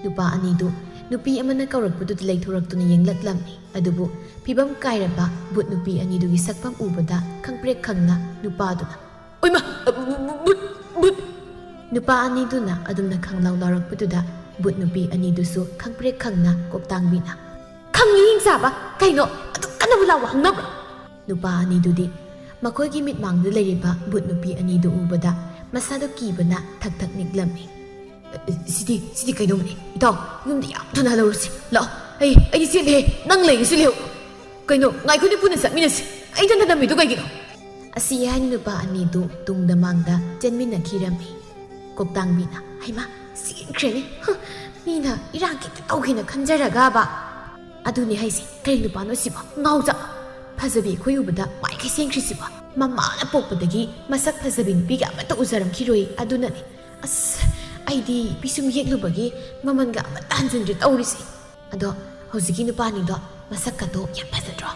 ꯅꯨꯄꯥ ꯑꯅꯤꯗꯨ ꯅꯨꯄꯤ ꯑꯃꯅ ꯀꯧꯔꯛꯄꯗꯨꯗ ꯂꯩꯊꯣꯔꯛꯇꯨꯅ ꯌꯦꯡꯂꯛꯂꯝꯃꯤ꯫ ꯑꯗꯨꯕꯨ ꯐꯤꯕꯝ ꯀꯥꯏꯔꯕ ꯚꯨꯠ ꯅꯨꯄꯤ ꯑꯅꯤꯗꯨꯒꯤ ꯁꯛꯐꯝ ꯎꯕꯗ ꯈꯪꯄ꯭ꯔꯦꯛ ꯈꯪꯅ ꯅꯨꯄꯥꯗꯨꯅ, "ꯑꯣꯏꯃ! ꯚꯨꯠ! ꯚꯨꯠ!" ꯅꯨꯄꯥ ꯑꯅꯤꯗꯨꯅ ꯑꯗꯨꯝꯅ ꯈꯪꯂꯥꯎ ꯂꯥꯎꯔꯛꯄꯗꯨꯗ ꯚꯨꯠ ꯅꯨꯄꯤ ꯑꯅꯤꯗꯨꯁꯨ ꯈꯪꯄ꯭ꯔꯦꯛ ꯈꯪꯅ ꯀꯣꯛꯇꯥꯡꯕꯤꯅ, "ꯈꯪꯉꯤ, ꯍꯤꯡꯆꯥꯕ! ꯀꯩꯅꯣ ꯑꯗꯨꯛ ꯀꯟꯅꯕꯨ ꯂꯥꯎꯕ ꯍꯧꯅꯕ꯭ꯔꯣ?" ꯅꯨꯄꯥ ꯑꯅꯤꯗꯨꯗꯤ ꯃꯈꯣꯏꯒꯤ ꯃꯤꯠꯃꯥꯡꯗ ꯂꯩꯔꯤꯕ ꯚꯨꯠ ꯅꯨꯄꯤ ꯑꯅꯤꯗꯨ ꯎꯕꯗ ꯃꯁꯥꯗꯣ ꯀꯤꯕꯅ ꯊꯛ ꯊꯛ ꯅꯤꯛꯂꯝꯃꯤ꯫ "ꯁꯤꯗꯤ, ꯁꯤꯗꯤ ꯀꯩꯅꯣꯝꯅꯤ꯫ ꯏꯇꯥꯎ, ꯌꯨꯝꯗ ꯌꯥꯝ ꯊꯨꯅ ꯍꯜꯂꯧꯔꯁꯤ꯫ ꯂꯥꯛꯑꯣ, ꯑꯩ, ꯑꯩꯗꯤ ꯆꯦꯜꯂꯦꯍꯦ꯫ ꯅꯪ ꯂꯩꯒꯦꯁꯨ ꯂꯩꯍꯧ꯫ ꯀꯩꯅꯣ, ꯉꯥꯏꯈꯣꯅꯦ, ꯄꯨꯟꯅ ꯆꯠꯃꯤꯟꯅꯁꯤ꯫ ꯑꯩ ꯏꯊꯟꯗ ꯅꯝꯃꯤꯗꯨ ꯀꯩꯒꯤꯅꯣ?" ꯑꯁꯤ ꯍꯥꯏꯅ ꯅꯨꯄꯥ ꯑꯅꯤꯗꯨ ꯇꯨꯡꯗ ꯃꯥꯡꯗ ꯆꯦꯟꯃꯤꯟꯅꯈꯤꯔꯝꯃꯤ꯫ ꯀꯣꯛꯇꯥꯡꯕꯤꯅ, "ꯍꯩꯃꯥ, ꯆꯦꯟꯈ꯭ꯔꯦꯅꯦ꯫ ꯍ, ꯃꯤꯅ ꯏꯔꯥꯡ ꯈꯤꯇ ꯇꯧꯒꯦꯅ ꯈꯟꯖꯔꯒꯕ꯫ ꯑꯗꯨꯅꯤ ꯍꯥꯏꯁꯦ, ꯀꯔꯤ ꯅꯨꯄꯥꯅꯣ ꯁꯤꯕꯣ? ꯉꯥꯎꯖ-" ꯐꯖꯕꯤ ꯑꯩꯈꯣꯏ ꯎꯕꯗ ꯃꯥꯏꯀꯩ ꯁꯦꯡꯈ꯭ꯔꯤꯁꯤꯕꯣ? ꯃꯃꯥꯅ ꯄꯣꯛꯄꯗꯒꯤ ꯃꯁꯛ ꯐꯖꯕꯤ ꯅꯨꯄꯤꯒ ꯑꯃꯠꯇ ꯎꯖꯔꯝꯈꯤꯔꯣꯏ꯫ ꯑꯗꯨꯅꯅꯤ꯫ ꯑꯁ, ꯑꯩꯗꯤ ꯄꯤꯁꯨꯝ ꯌꯦꯛꯂꯨꯕꯒꯤ ꯃꯃꯜꯒ ꯑꯃꯠꯇ ꯍꯟꯖꯤꯟꯗ꯭ꯔꯦ ꯇꯧꯔꯤꯁꯦ꯫ ꯑꯗꯣ ꯍꯧꯖꯤꯛꯀꯤ ꯅꯨꯄꯥꯅꯤꯗꯣ ꯃꯁꯛꯀꯗꯣ ꯌꯥꯝ ꯐꯖꯗ꯭ꯔꯣ?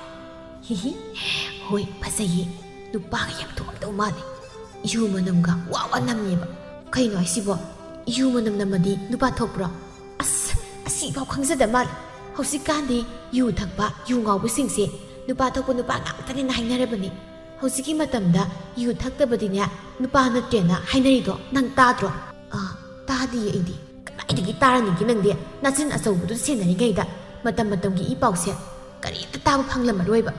ꯍꯤꯍꯤ꯫ ꯍꯣꯏ, ꯐꯖꯩꯌꯦ꯫ ꯅꯨꯄꯥꯒ ꯌꯥꯝ ꯊꯣꯛꯑꯝꯗꯧ ꯃꯥꯜꯂꯦ꯫ ꯌꯨ ꯃꯅꯝꯒ ꯋꯥ ꯋꯥ ꯅꯝꯃꯦꯕ꯫ ꯀꯩꯅꯣ ꯍꯥꯏꯁꯤꯕꯣ? ꯌꯨ ꯃꯅꯝ ꯅꯝꯃꯗꯤ ꯅꯨꯄꯥ ꯊꯣꯛꯄ꯭ꯔꯣ? ꯑꯁ, ꯑꯁꯤꯐꯥꯎ ꯈꯪꯖꯗ ꯃꯥꯜꯂꯦ꯫ ꯍꯧꯖꯤꯛꯀꯥꯟꯗꯤ ꯌꯨ ꯊꯛꯄ, ꯌꯨ ꯉꯥꯎꯕꯁꯤꯡꯁꯦ ꯅꯨꯄꯥ ꯊꯣꯛꯄ ꯅꯨꯄꯥ ꯉꯥꯛꯇꯅꯦꯅ ꯍꯥꯏꯅꯔꯕꯅꯤ꯫ ꯍꯧꯖꯤꯛꯀꯤ ꯃꯇꯝꯗ ꯌꯨ ꯊꯛꯇꯕꯗꯤꯅꯦ ꯅꯨꯄꯥ ꯅꯠꯇꯦꯅ ꯍꯥꯏꯅꯔꯤꯗꯣ ꯅꯪ ꯇꯥꯗ꯭ꯔꯣ? ꯑꯥ, ꯇꯥꯗꯤꯌꯦ ꯑꯩꯗꯤ꯫ ꯀꯗꯥꯏꯗꯒꯤ ꯇꯥꯔꯅꯤꯒꯦ ꯅꯪꯗꯤ? ꯅꯆꯤꯟ ꯑꯆꯧꯕꯗꯨ ꯁꯦꯟꯅꯔꯤꯉꯩꯗ ꯃꯇꯝ ꯃꯇꯝꯒꯤ ꯏ ꯄꯥꯎꯁꯦ ꯀꯔꯤꯝꯇ ꯇꯥꯕ ꯐꯪꯂꯝꯃꯔꯣꯏꯕ꯫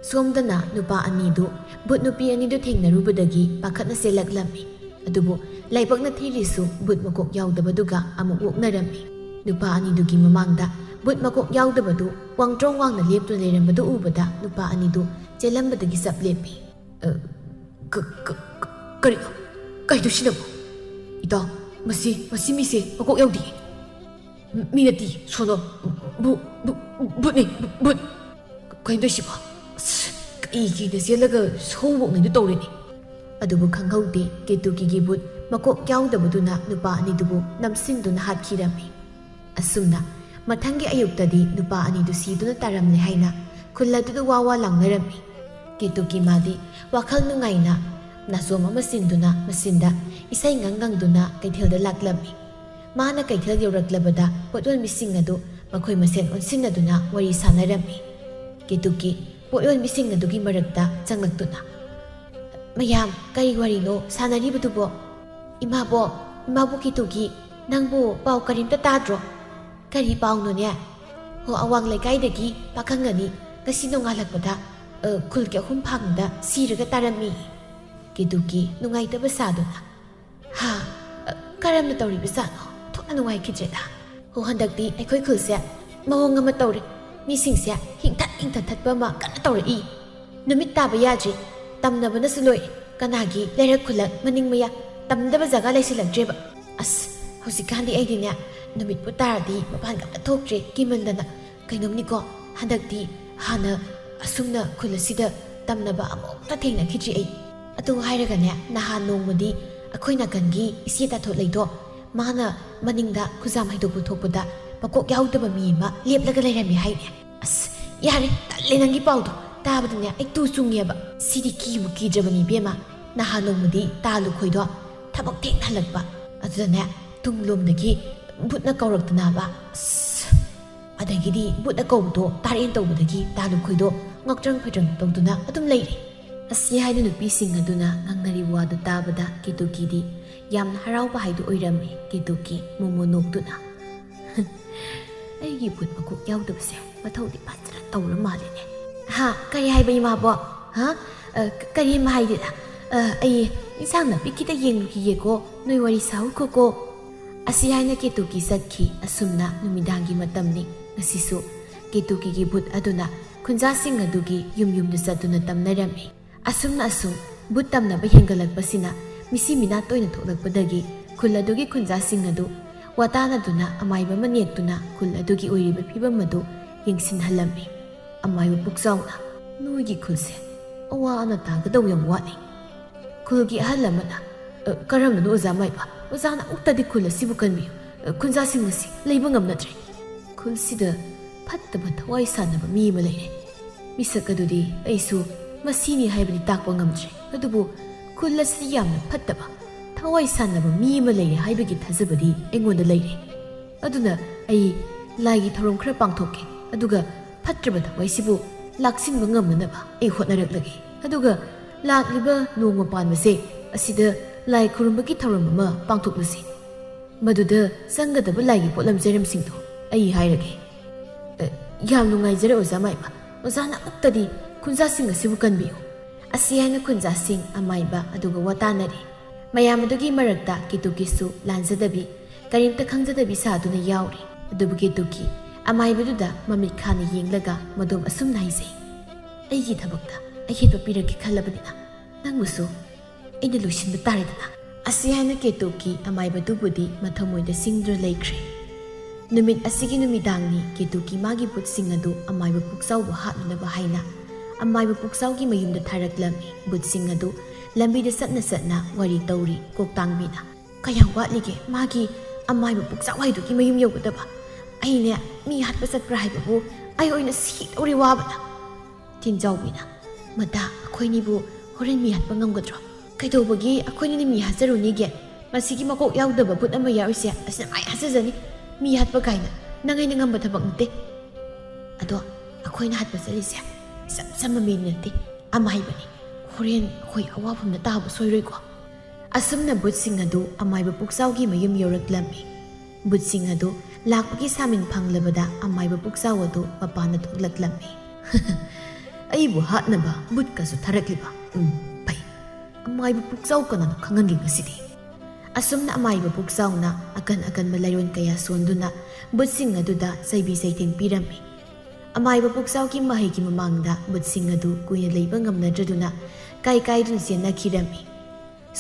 ꯁꯣꯝꯗꯅ ꯅꯨꯄꯥ ꯑꯅꯤꯗꯨ ꯚꯨꯠ ꯅꯨꯄꯤ ꯑꯅꯤꯗꯨ ꯊꯦꯡꯅꯔꯨꯕꯗꯒꯤ ꯄꯥꯈꯠꯅ ꯆꯦꯜꯂꯛꯂꯝꯃꯤ꯫ ꯑꯗꯨꯕꯨ ꯂꯥꯏꯕꯛꯅ ꯊꯤꯔꯤꯁꯨ ꯚꯨꯠ ꯃꯀꯣꯛ ꯌꯥꯎꯗꯕꯗꯨꯒ ꯑꯃꯨꯛ ꯑꯣꯛꯅꯔꯝꯃꯤ꯫ ꯅꯨꯄꯥ ꯑꯅꯤꯗꯨꯒꯤ ꯃꯃꯥꯡꯗ ꯚꯨꯠ ꯃꯀꯣꯛ ꯌꯥꯎꯗꯕꯗꯨ ꯋꯥꯡꯇ꯭ꯔꯣꯡ ꯋꯥꯡꯅ ꯂꯦꯞꯇꯨꯅ ꯂꯩꯔꯝꯕꯗꯨ ꯎꯕꯗ ꯅꯨꯄꯥ ꯑꯅꯤꯗꯨ ꯆꯦꯜꯂꯝꯕꯗꯒꯤ ꯆꯞ ꯂꯦꯞꯄꯤ꯫ ꯑ, ꯀ-, ꯀ-, ꯀ-, ꯀꯔꯤ? ꯀꯩꯅꯣ ꯁꯤꯅꯕꯣ? ꯏꯇꯥꯎ, ꯃꯁꯤ, ꯃꯁꯤ ꯃꯤꯁꯦ ꯃꯀꯣꯛ ꯌꯥꯎꯗꯤꯌꯦ꯫ ꯃꯤ ꯅꯠꯇꯦ, ꯁꯣꯅꯣ꯫ ꯚꯨ-, ꯚꯨ-, ꯚꯨꯠꯅꯤ, ꯚꯨꯠ꯫ ꯀꯩꯅꯣ ꯇꯧꯏꯁꯤꯕꯣ? ꯑꯁ, ꯀꯩ ꯀꯤꯅ ꯆꯦꯜꯂꯒ ꯁꯣꯡꯕꯣꯛꯅꯩꯗꯨ ꯇꯧꯔꯦꯅꯦ꯫ ꯑꯗꯨꯕꯨ ꯈꯪꯍꯧꯗꯦ, ꯀꯦꯇꯨꯀꯤꯒꯤ ꯚꯨꯠ ꯃꯀꯣꯛ ꯌꯥꯎꯗꯕꯗꯨꯅ ꯅꯨꯄꯥ ꯑꯅꯤꯗꯨꯕꯨ ꯅꯝꯁꯤꯟꯗꯨꯅ ꯍꯥꯠꯈꯤꯔꯝꯃꯤ꯫ ꯑꯁꯨꯝꯅ ꯃꯊꯪꯒꯤ ꯑꯌꯨꯛꯇꯗꯤ ꯅꯨꯄꯥ ꯑꯅꯤꯗꯨ ꯁꯤꯗꯨꯅ ꯇꯥꯔꯝꯂꯦ ꯍꯥꯏꯅ ꯈꯨꯜ ꯑꯗꯨꯗ ꯋꯥ ꯋꯥ ꯂꯥꯎꯅꯔꯝꯃꯤ꯫ ꯀꯦꯇꯨꯀꯤ ꯃꯥꯗꯤ ꯋꯥꯈꯜ ꯅꯨꯡꯉꯥꯏꯅ ꯅꯥꯆꯣꯝ ꯑꯃ ꯆꯤꯟꯗꯨꯅ ꯃꯆꯤꯟꯗ ꯏꯁꯩ ꯉꯪ ꯉꯪꯗꯨꯅ ꯀꯩꯊꯦꯜꯗ ꯂꯥꯛꯂꯝꯃꯤ꯫ ꯃꯥꯅ ꯀꯩꯊꯦꯜ ꯌꯧꯔꯛꯂꯕꯗ ꯄꯣꯠ ꯌꯣꯟꯕꯤꯁꯤꯡ ꯑꯗꯨ ꯃꯈꯣꯏ ꯃꯁꯦꯟ ꯑꯣꯟꯁꯤꯟꯅꯗꯨꯅ ꯋꯥꯔꯤ ꯁꯥꯟꯅꯔꯝꯃꯤ꯫ ꯀꯦꯇꯨꯀꯤ ꯄꯣꯠ ꯌꯣꯟꯕꯤꯁꯤꯡ ꯑꯗꯨꯒꯤ ꯃꯔꯛꯇ ꯆꯪꯂꯛꯇꯨꯅ, "ꯃꯌꯥꯝ, ꯀꯔꯤ ꯋꯥꯔꯤꯅꯣ ꯁꯥꯟꯅꯔꯤꯕꯗꯨꯕꯣ? ꯏꯃꯥꯕꯣ, ꯏꯃꯥꯕꯣ ꯀꯦꯇꯨꯀꯤ, ꯅꯪꯕꯨ ꯄꯥꯎ ꯀꯔꯤꯝꯇ ꯇꯥꯗ꯭ꯔꯣ?" "ꯀꯔꯤ ꯄꯥꯎꯅꯣꯅꯦ?" "ꯍꯣ, ꯑꯋꯥꯡ ꯂꯩꯀꯥꯏꯗꯒꯤ ꯄꯥꯈꯪ ꯑꯅꯤ ꯉꯁꯤ ꯅꯣꯡꯉꯥꯜꯂꯛꯄꯗ, ꯑ, ꯈꯨꯜꯒꯤ ꯑꯍꯨꯝ ꯐꯥꯡꯗ ꯁꯤꯔꯒ ꯇꯥꯔꯝꯃꯤ꯫" ꯀꯦꯇꯨꯀꯤ ꯅꯨꯡꯉꯥꯏꯇꯕ ꯁꯥꯗꯨꯅ, "ꯍꯥ? ꯑ, ꯀꯔꯝꯅ ꯇꯧꯔꯤꯕꯖꯥꯠꯅꯣ? ꯊꯣꯛꯅ ꯅꯨꯡꯉꯥꯏꯈꯤꯗ꯭ꯔꯦꯗ꯫ ꯍꯣ, ꯍꯟꯗꯛꯇꯤ ꯑꯩꯈꯣꯏ ꯈꯨꯜꯁꯦ ꯃꯑꯣꯡ ꯑꯃ ꯇꯧꯔꯦ꯫ ꯃꯤꯁꯤꯡꯁꯦ ꯍꯤꯡꯊꯠ ꯍꯤꯡꯊꯠ ꯊꯠꯄ ꯑꯃ ꯀꯟꯅ ꯇꯧꯔꯛꯏ꯫ ꯅꯨꯃꯤꯠ ꯇꯥꯕ ꯌꯥꯗ꯭ꯔꯤ꯫ ꯇꯝꯅꯕꯅꯁꯨ ꯂꯣꯏꯔꯦ꯫ ꯀꯅꯥꯒꯤ ꯂꯩꯔꯛ ꯈꯨꯜꯂꯛ ꯃꯅꯤꯡ ꯃꯌꯥ ꯇꯝꯗꯕ ꯖꯒꯥ ꯂꯩꯁꯤꯜꯂꯛꯇ꯭ꯔꯦꯕ꯫ ꯑꯁ, ꯍꯧꯖꯤꯛꯀꯥꯟꯗꯤ ꯑꯩꯗꯤꯅꯦ, ꯅꯨꯃꯤꯠꯄꯨ ꯇꯥꯔꯗꯤ ꯃꯄꯥꯟꯒ ꯑꯝꯇ ꯊꯣꯛꯇ꯭ꯔꯦ, ꯀꯤꯃꯟꯗꯅ꯫ ꯀꯩꯅꯣꯝꯅꯤꯀꯣ, ꯍꯟꯗꯛꯇꯤ ꯍꯥꯟꯅ ꯑꯁꯨꯝꯅ ꯈꯨꯜ ꯑꯁꯤꯗ ꯇꯝꯅꯕ ꯑꯃꯨꯛꯇ ꯊꯦꯡꯅꯈꯤꯗ꯭ꯔꯤ ꯑꯩ꯫ ꯑꯗꯨ ꯍꯥꯏꯔꯒꯅꯦ, ꯅꯍꯥꯟ ꯅꯣꯡꯃꯗꯤ ꯑꯩꯈꯣꯏ ꯅꯥꯀꯟꯒꯤ ꯏꯆꯦ ꯇꯥꯊꯣꯠ ꯂꯩꯗꯣ, ꯃꯥꯅ ꯃꯅꯤꯡꯗ ꯈꯨꯖꯥꯝ ꯍꯩꯗꯣꯛꯄ ꯊꯣꯛꯄꯗ ꯃꯀꯣꯛ ꯌꯥꯎꯗꯕ ꯃꯤ ꯑꯃ ꯂꯦꯞꯂꯒ ꯂꯩꯔꯝꯃꯤ ꯍꯥꯏꯅꯦ꯫ ꯑꯁ, ꯌꯥꯔꯦ, ꯇꯜꯂꯦ ꯅꯪꯒꯤ ꯄꯥꯎꯗꯣ꯫ ꯇꯥꯕꯗꯅꯦ ꯑꯩ ꯇꯨ ꯆꯨꯡꯉꯦꯕ꯫ ꯁꯤꯗꯤ ꯀꯤꯕꯨ ꯀꯤꯗ꯭ꯔꯕꯅꯤ ꯏꯕꯦꯝꯃ꯫ ꯅꯍꯥꯟ ꯅꯣꯡꯃꯗꯤ ꯇꯥ ꯂꯨꯈꯣꯏꯗꯣ ꯊꯕꯛ ꯊꯦꯡꯅ ꯍꯜꯂꯛꯄ꯫ ꯑꯗꯨꯗꯅꯦ ꯇꯨꯡꯂꯣꯝꯗꯒꯤ ꯕꯨꯠꯅ ꯀꯧꯔꯛꯇꯅꯕ꯫ ꯑꯁ, ꯑꯗꯒꯤꯗꯤ ꯕꯨꯠꯅ ꯀꯧꯕꯗꯣ ꯇꯥꯔꯦꯟ ꯇꯧꯕꯗꯒꯤ ꯇꯥ ꯂꯨꯈꯣꯏꯗꯣ ꯉꯥꯎꯇ꯭ꯔꯪ ꯐꯩꯇ꯭ꯔꯪ ꯇꯧꯗꯨꯅ ꯑꯗꯨꯝ ꯂꯩꯔꯦ꯫ ꯑꯁꯤ ꯍꯥꯏꯅ ꯅꯨꯄꯤꯁꯤꯡ ꯑꯗꯨꯅ ꯉꯥꯡꯅꯔꯤꯕ ꯋꯥꯗꯨ ꯇꯥꯕꯗ ꯀꯦꯇꯨꯀꯤꯗꯤ ꯌꯥꯝꯅ ꯍꯔꯥꯎꯕ ꯍꯥꯏꯗꯨ ꯑꯣꯏꯔꯝꯃꯤ꯫ ꯀꯦꯇꯨꯀꯤ ꯃꯣꯃꯣ ꯅꯣꯛꯇꯨꯅ, "ꯑꯩꯒꯤ ꯕꯨꯠ ꯃꯀꯣꯛ ꯌꯥꯎꯗꯕꯁꯦ ꯃꯊꯧꯗꯤ ꯐꯖꯅ ꯇꯧꯔ ꯃꯥꯜꯂꯦꯅꯦ꯫ ꯍꯥ, ꯀꯔꯤ ꯍꯥꯏꯕ ꯏꯃꯥꯕꯣ? ꯍꯥ? ꯑ, ꯀ-, ꯀꯔꯤꯝ ꯍꯥꯏꯗꯦꯗ꯫ ꯑ, ꯑꯩ ꯏꯟꯁꯥꯡ ꯅꯥꯄꯤ ꯈꯤꯇ ꯌꯦꯡꯂꯨꯈꯤꯒꯦꯀꯣ, ꯅꯣꯏ ꯋꯥꯔꯤ ꯁꯥꯍꯧꯈꯣꯀꯣ꯫" ꯑꯁꯤ ꯍꯥꯏꯅ ꯀꯦꯇꯨꯀꯤ ꯆꯠꯈꯤ꯫ ꯑꯁꯨꯝꯅ ꯅꯨꯃꯤꯗꯥꯡꯒꯤ ꯃꯇꯝꯅꯤ꯫ ꯉꯁꯤꯁꯨ ꯀꯦꯇꯨꯀꯤꯒꯤ ꯕꯨꯠ ꯑꯗꯨꯅ ꯈꯨꯟꯖꯥꯁꯤꯡ ꯑꯗꯨꯒꯤ ꯌꯨꯝ ꯌꯨꯝꯗ ꯆꯠꯇꯨꯅ ꯇꯝꯅꯔꯝꯃꯤ꯫ ꯑꯁꯨꯝꯅ ꯑꯁꯨꯝ ꯕꯨꯠ ꯇꯝꯅꯕ ꯍꯦꯟꯒꯠꯂꯛꯄꯁꯤꯅ ꯃꯤꯁꯤ ꯃꯤꯅꯥ ꯇꯣꯏꯅ ꯊꯣꯛꯂꯛꯄꯗꯒꯤ ꯈꯨꯜ ꯑꯗꯨꯒꯤ ꯈꯨꯟꯖꯥꯁꯤꯡ ꯑꯗꯨ ꯋꯥꯇꯥꯅꯗꯨꯅ ꯑꯃꯥꯏꯕ ꯑꯃ ꯅꯦꯛꯇꯨꯅ ꯈꯨꯜ ꯑꯗꯨꯒꯤ ꯑꯣꯏꯔꯤꯕ ꯐꯤꯕꯝ ꯑꯗꯨ ꯌꯦꯡꯁꯤꯟꯍꯜꯂꯝꯃꯤ꯫ ꯑꯃꯥꯏꯕ ꯄꯨꯛꯆꯥꯎꯅ, "ꯅꯣꯏꯒꯤ ꯈꯨꯜꯁꯦ ꯑꯋꯥ ꯑꯅꯥ ꯇꯥꯒꯗꯧ ꯌꯥꯝ ꯋꯥꯠꯂꯤ꯫" ꯈꯨꯜꯒꯤ ꯑꯍꯜ ꯑꯃꯅ, "ꯑ, ꯀꯔꯝꯕꯅꯣ ꯑꯣꯖꯥ ꯃꯥꯏꯕ? ꯑꯣꯖꯥꯅ ꯑꯃꯨꯛꯇꯗꯤ ꯈꯨꯜ ꯑꯁꯤꯕꯨ ꯀꯟꯕꯤꯌꯨ꯫ ꯑ, ꯈꯨꯟꯖꯥꯁꯤꯡ ꯑꯁꯤ ꯂꯩꯕ ꯉꯝꯅꯗ꯭ꯔꯦ꯫ ꯈꯨꯜꯁꯤꯗ ꯐꯠꯇꯕ ꯊꯋꯥꯏ ꯁꯥꯟꯅꯕ ꯃꯤ ꯑꯃ ꯂꯩꯔꯦ꯫ ꯃꯤꯁꯛ ꯑꯗꯨꯗꯤ ꯑꯩꯁꯨ ꯃꯁꯤꯅꯤ ꯍꯥꯏꯕꯗꯤ ꯇꯥꯛꯄ ꯉꯝꯗ꯭ꯔꯦ꯫ ꯑꯗꯨꯕꯨ ꯈꯨꯜ ꯑꯁꯤꯗ ꯌꯥꯝꯅ ꯐꯠꯇꯕ ꯊꯋꯥꯏ ꯁꯥꯟꯅꯕ ꯃꯤ ꯑꯃ ꯂꯩꯔꯦ ꯍꯥꯏꯕꯒꯤ ꯊꯥꯖꯕꯗꯤ ꯑꯩꯉꯣꯟꯗ ꯂꯩꯔꯦ꯫ ꯑꯗꯨꯅ ꯑꯩ ꯂꯥꯏꯒꯤ ꯊꯧꯔꯝ ꯈꯔ ꯄꯥꯡꯊꯣꯛꯀꯦ, ꯑꯗꯨꯒ ꯐꯠꯇ꯭ꯔꯕ ꯊꯋꯥꯏꯁꯤꯕꯨ ꯂꯥꯛꯁꯤꯟꯕ ꯉꯝꯅꯅꯕ ꯑꯩ ꯍꯣꯠꯅꯔꯛꯂꯒꯦ꯫ ꯑꯗꯨꯒ ꯂꯥꯛꯂꯤꯕ ꯅꯣꯡꯃ ꯄꯥꯟꯕꯁꯦ ꯑꯁꯤꯗ ꯂꯥꯏ ꯈꯨꯔꯨꯝꯕꯒꯤ ꯊꯧꯔꯝ ꯑꯃ ꯄꯥꯡꯊꯣꯛꯂꯁꯤ꯫ ꯃꯗꯨꯗ ꯆꯪꯒꯗꯕ ꯂꯥꯏꯒꯤ ꯄꯣꯠꯂꯝ ꯆꯩꯔꯝꯁꯤꯡꯗꯣ ꯑꯩ ꯍꯥꯏꯔꯒꯦ꯫" "ꯑꯦ, ꯌꯥꯝ ꯅꯨꯡꯉꯥꯏꯖꯔꯦ ꯑꯣꯖꯥ ꯃꯥꯏꯕ꯫ ꯑꯣꯖꯥꯅ ꯑꯃꯨꯛꯇꯗꯤ ꯈꯨꯟꯖꯥꯁꯤꯡ ꯑꯁꯤꯕꯨ ꯀꯟꯕꯤꯌꯨ꯫" ꯑꯁꯤ ꯍꯥꯏꯅ ꯈꯨꯟꯖꯥꯁꯤꯡ, ꯑꯃꯥꯏꯕ ꯑꯗꯨꯒ ꯋꯥ ꯇꯥꯅꯔꯤ꯫ ꯃꯌꯥꯝ ꯑꯗꯨꯒꯤ ꯃꯔꯛꯇ ꯀꯦꯇꯨꯀꯤꯁꯨ ꯂꯥꯟꯖꯗꯕꯤ, ꯀꯔꯤꯝꯇ ꯈꯪꯖꯗꯕꯤ ꯁꯥꯗꯨꯅ ꯌꯥꯎꯔꯤ꯫ ꯑꯗꯨꯕꯨ ꯀꯦꯇꯨꯀꯤ ꯑꯃꯥꯏꯕꯗꯨꯗ ꯃꯃꯤꯠ ꯈꯥꯅ ꯌꯦꯡꯂꯒ ꯃꯗꯣꯝ ꯑꯁꯨꯝꯅ ꯍꯥꯏꯖꯩ, "ꯑꯩꯒꯤ ꯊꯕꯛꯇ ꯑꯍꯦꯟꯕ ꯄꯤꯔꯛꯀꯦ ꯈꯜꯂꯕꯅꯤꯅ ꯅꯪꯕꯨꯁꯨ ꯑꯩꯅ ꯂꯣꯏꯁꯤꯟꯕ ꯇꯥꯔꯦꯗꯅ꯫" ꯑꯁꯤ ꯍꯥꯏꯅ ꯀꯦꯇꯨꯀꯤ ꯑꯃꯥꯏꯕꯗꯨꯕꯨꯗꯤ ꯃꯊꯃꯣꯏꯗ ꯆꯤꯡꯗꯨꯅ ꯂꯩꯈ꯭ꯔꯦ꯫ ꯅꯨꯃꯤꯠ ꯑꯁꯤꯒꯤ ꯅꯨꯃꯤꯗꯥꯡꯅꯤ ꯀꯦꯇꯨꯀꯤ ꯃꯥꯒꯤ ꯕꯨꯠꯁꯤꯡ ꯑꯗꯨ ꯑꯃꯥꯏꯕ ꯄꯨꯛꯆꯥꯎꯕꯨ ꯍꯥꯠꯅꯅꯕ ꯍꯥꯏꯅ ꯑꯃꯥꯏꯕ ꯄꯨꯛꯆꯥꯎꯒꯤ ꯃꯌꯨꯝꯗ ꯊꯥꯔꯛꯂꯝꯃꯤ꯫ ꯕꯨꯠꯁꯤꯡ ꯑꯗꯨ ꯂꯝꯕꯤꯗ ꯆꯠꯅ ꯆꯠꯅ ꯋꯥꯔꯤ ꯇꯧꯔꯤ꯫ ꯀꯣꯛꯇꯥꯡꯕꯤꯅ, "ꯀꯌꯥꯝ ꯋꯥꯠꯂꯤꯒꯦ ꯃꯥꯒꯤ ꯑꯃꯥꯏꯕ ꯄꯨꯛꯆꯥꯎ ꯍꯥꯏꯗꯨꯒꯤ ꯃꯌꯨꯝ ꯌꯧꯒꯗꯕ? ꯑꯩꯅꯦ, ꯃꯤ ꯍꯥꯠꯄ ꯆꯠꯄ꯭ꯔꯥ ꯍꯥꯏꯕꯕꯨ ꯑꯩ ꯑꯣꯏꯅ ꯁꯤꯗꯧꯔꯤ ꯋꯥꯕꯅ꯫" ꯇꯤꯟꯖꯥꯎꯕꯤꯅ, "ꯃꯇꯥ, ꯑꯩꯈꯣꯏꯅꯤꯕꯨ ꯍꯣꯔꯦꯟ ꯃꯤ ꯍꯥꯠꯄ ꯉꯝꯒꯗ꯭ꯔꯣ? ꯀꯩꯗꯧꯕꯒꯤ ꯑꯩꯈꯣꯏꯅꯤꯅ ꯃꯤ ꯍꯥꯠꯆꯔꯨꯅꯤꯒꯦ? ꯃꯁꯤꯒꯤ ꯃꯀꯣꯛ ꯌꯥꯎꯗꯕ ꯕꯨꯠ ꯑꯃ ꯌꯥꯎꯔꯤꯁꯦ ꯑꯁꯤꯅ ꯃꯥꯏ ꯍꯥꯠꯆꯖꯅꯤ꯫ ꯃꯤ ꯍꯥꯠꯄ ꯀꯥꯏꯅ ꯅꯪ ꯑꯩꯅ ꯉꯝꯕ ꯊꯕꯛ ꯅꯠꯇꯦ꯫ ꯑꯗꯣ ꯑꯩꯈꯣꯏꯅ ꯍꯥꯠꯄ ꯆꯠꯂꯤꯁꯦ ꯏꯆꯝ ꯆꯝꯕ ꯃꯤꯗꯤ ꯅꯠꯇꯦ, ꯑꯃꯥꯏꯕꯅꯤ꯫ ꯍꯣꯔꯦꯟ ꯑꯩꯈꯣꯏ ꯑꯋꯥꯐꯝꯗ ꯇꯥꯕ ꯁꯣꯏꯔꯣꯏꯀꯣ?" ꯑꯁꯨꯝꯅ ꯕꯨꯠꯁꯤꯡ ꯑꯗꯨ ꯑꯃꯥꯏꯕ ꯄꯨꯛꯆꯥꯎꯒꯤ ꯃꯌꯨꯝ ꯌꯧꯔꯛꯂꯝꯃꯤ꯫ ꯕꯨꯠꯁꯤꯡ ꯑꯗꯨ ꯂꯥꯛꯄꯒꯤ ꯁꯥꯃꯤꯟ ꯐꯪꯂꯕꯗ ꯑꯃꯥꯏꯕ ꯄꯨꯛꯆꯥꯎ ꯑꯗꯨ ꯃꯄꯥꯟꯗ ꯊꯣꯛꯂꯛꯂꯝꯃꯤ꯫ "ꯑꯩꯕꯨ ꯍꯥꯠꯅꯕ ꯕꯨꯠꯀꯁꯨ ꯊꯥꯔꯛꯂꯤꯕ? ꯎꯝ, ꯐꯩ꯫ ꯑꯃꯥꯏꯕ ꯄꯨꯛꯆꯥꯎ ꯀꯅꯥꯅꯣ ꯈꯪꯍꯟꯒꯦ ꯉꯁꯤꯗꯤ?" ꯑꯁꯨꯝꯅ ꯑꯃꯥꯏꯕ ꯄꯨꯛꯆꯥꯎꯅ ꯑꯀꯟ ꯑꯀꯟꯕ ꯂꯥꯏꯔꯣꯟ ꯀꯌꯥ ꯁꯣꯟꯗꯨꯅ ꯕꯨꯠꯁꯤꯡ ꯑꯗꯨꯗ ꯆꯩꯕꯤ ꯆꯩꯊꯦꯡ ꯄꯤꯔꯝꯃꯤ꯫ ꯑꯃꯥꯏꯕ ꯄꯨꯛꯆꯥꯎꯒꯤ ꯃꯍꯩꯒꯤ ꯃꯃꯥꯡꯗ ꯕꯨꯠꯁꯤꯡ ꯑꯗꯨ ꯀꯨꯏꯅ ꯂꯩꯕ ꯉꯝꯅꯗ꯭ꯔꯗꯨꯅ ꯀꯥꯏ ꯀꯥꯏꯗꯨꯅ ꯆꯦꯟꯅꯈꯤꯔꯝꯃꯤ꯫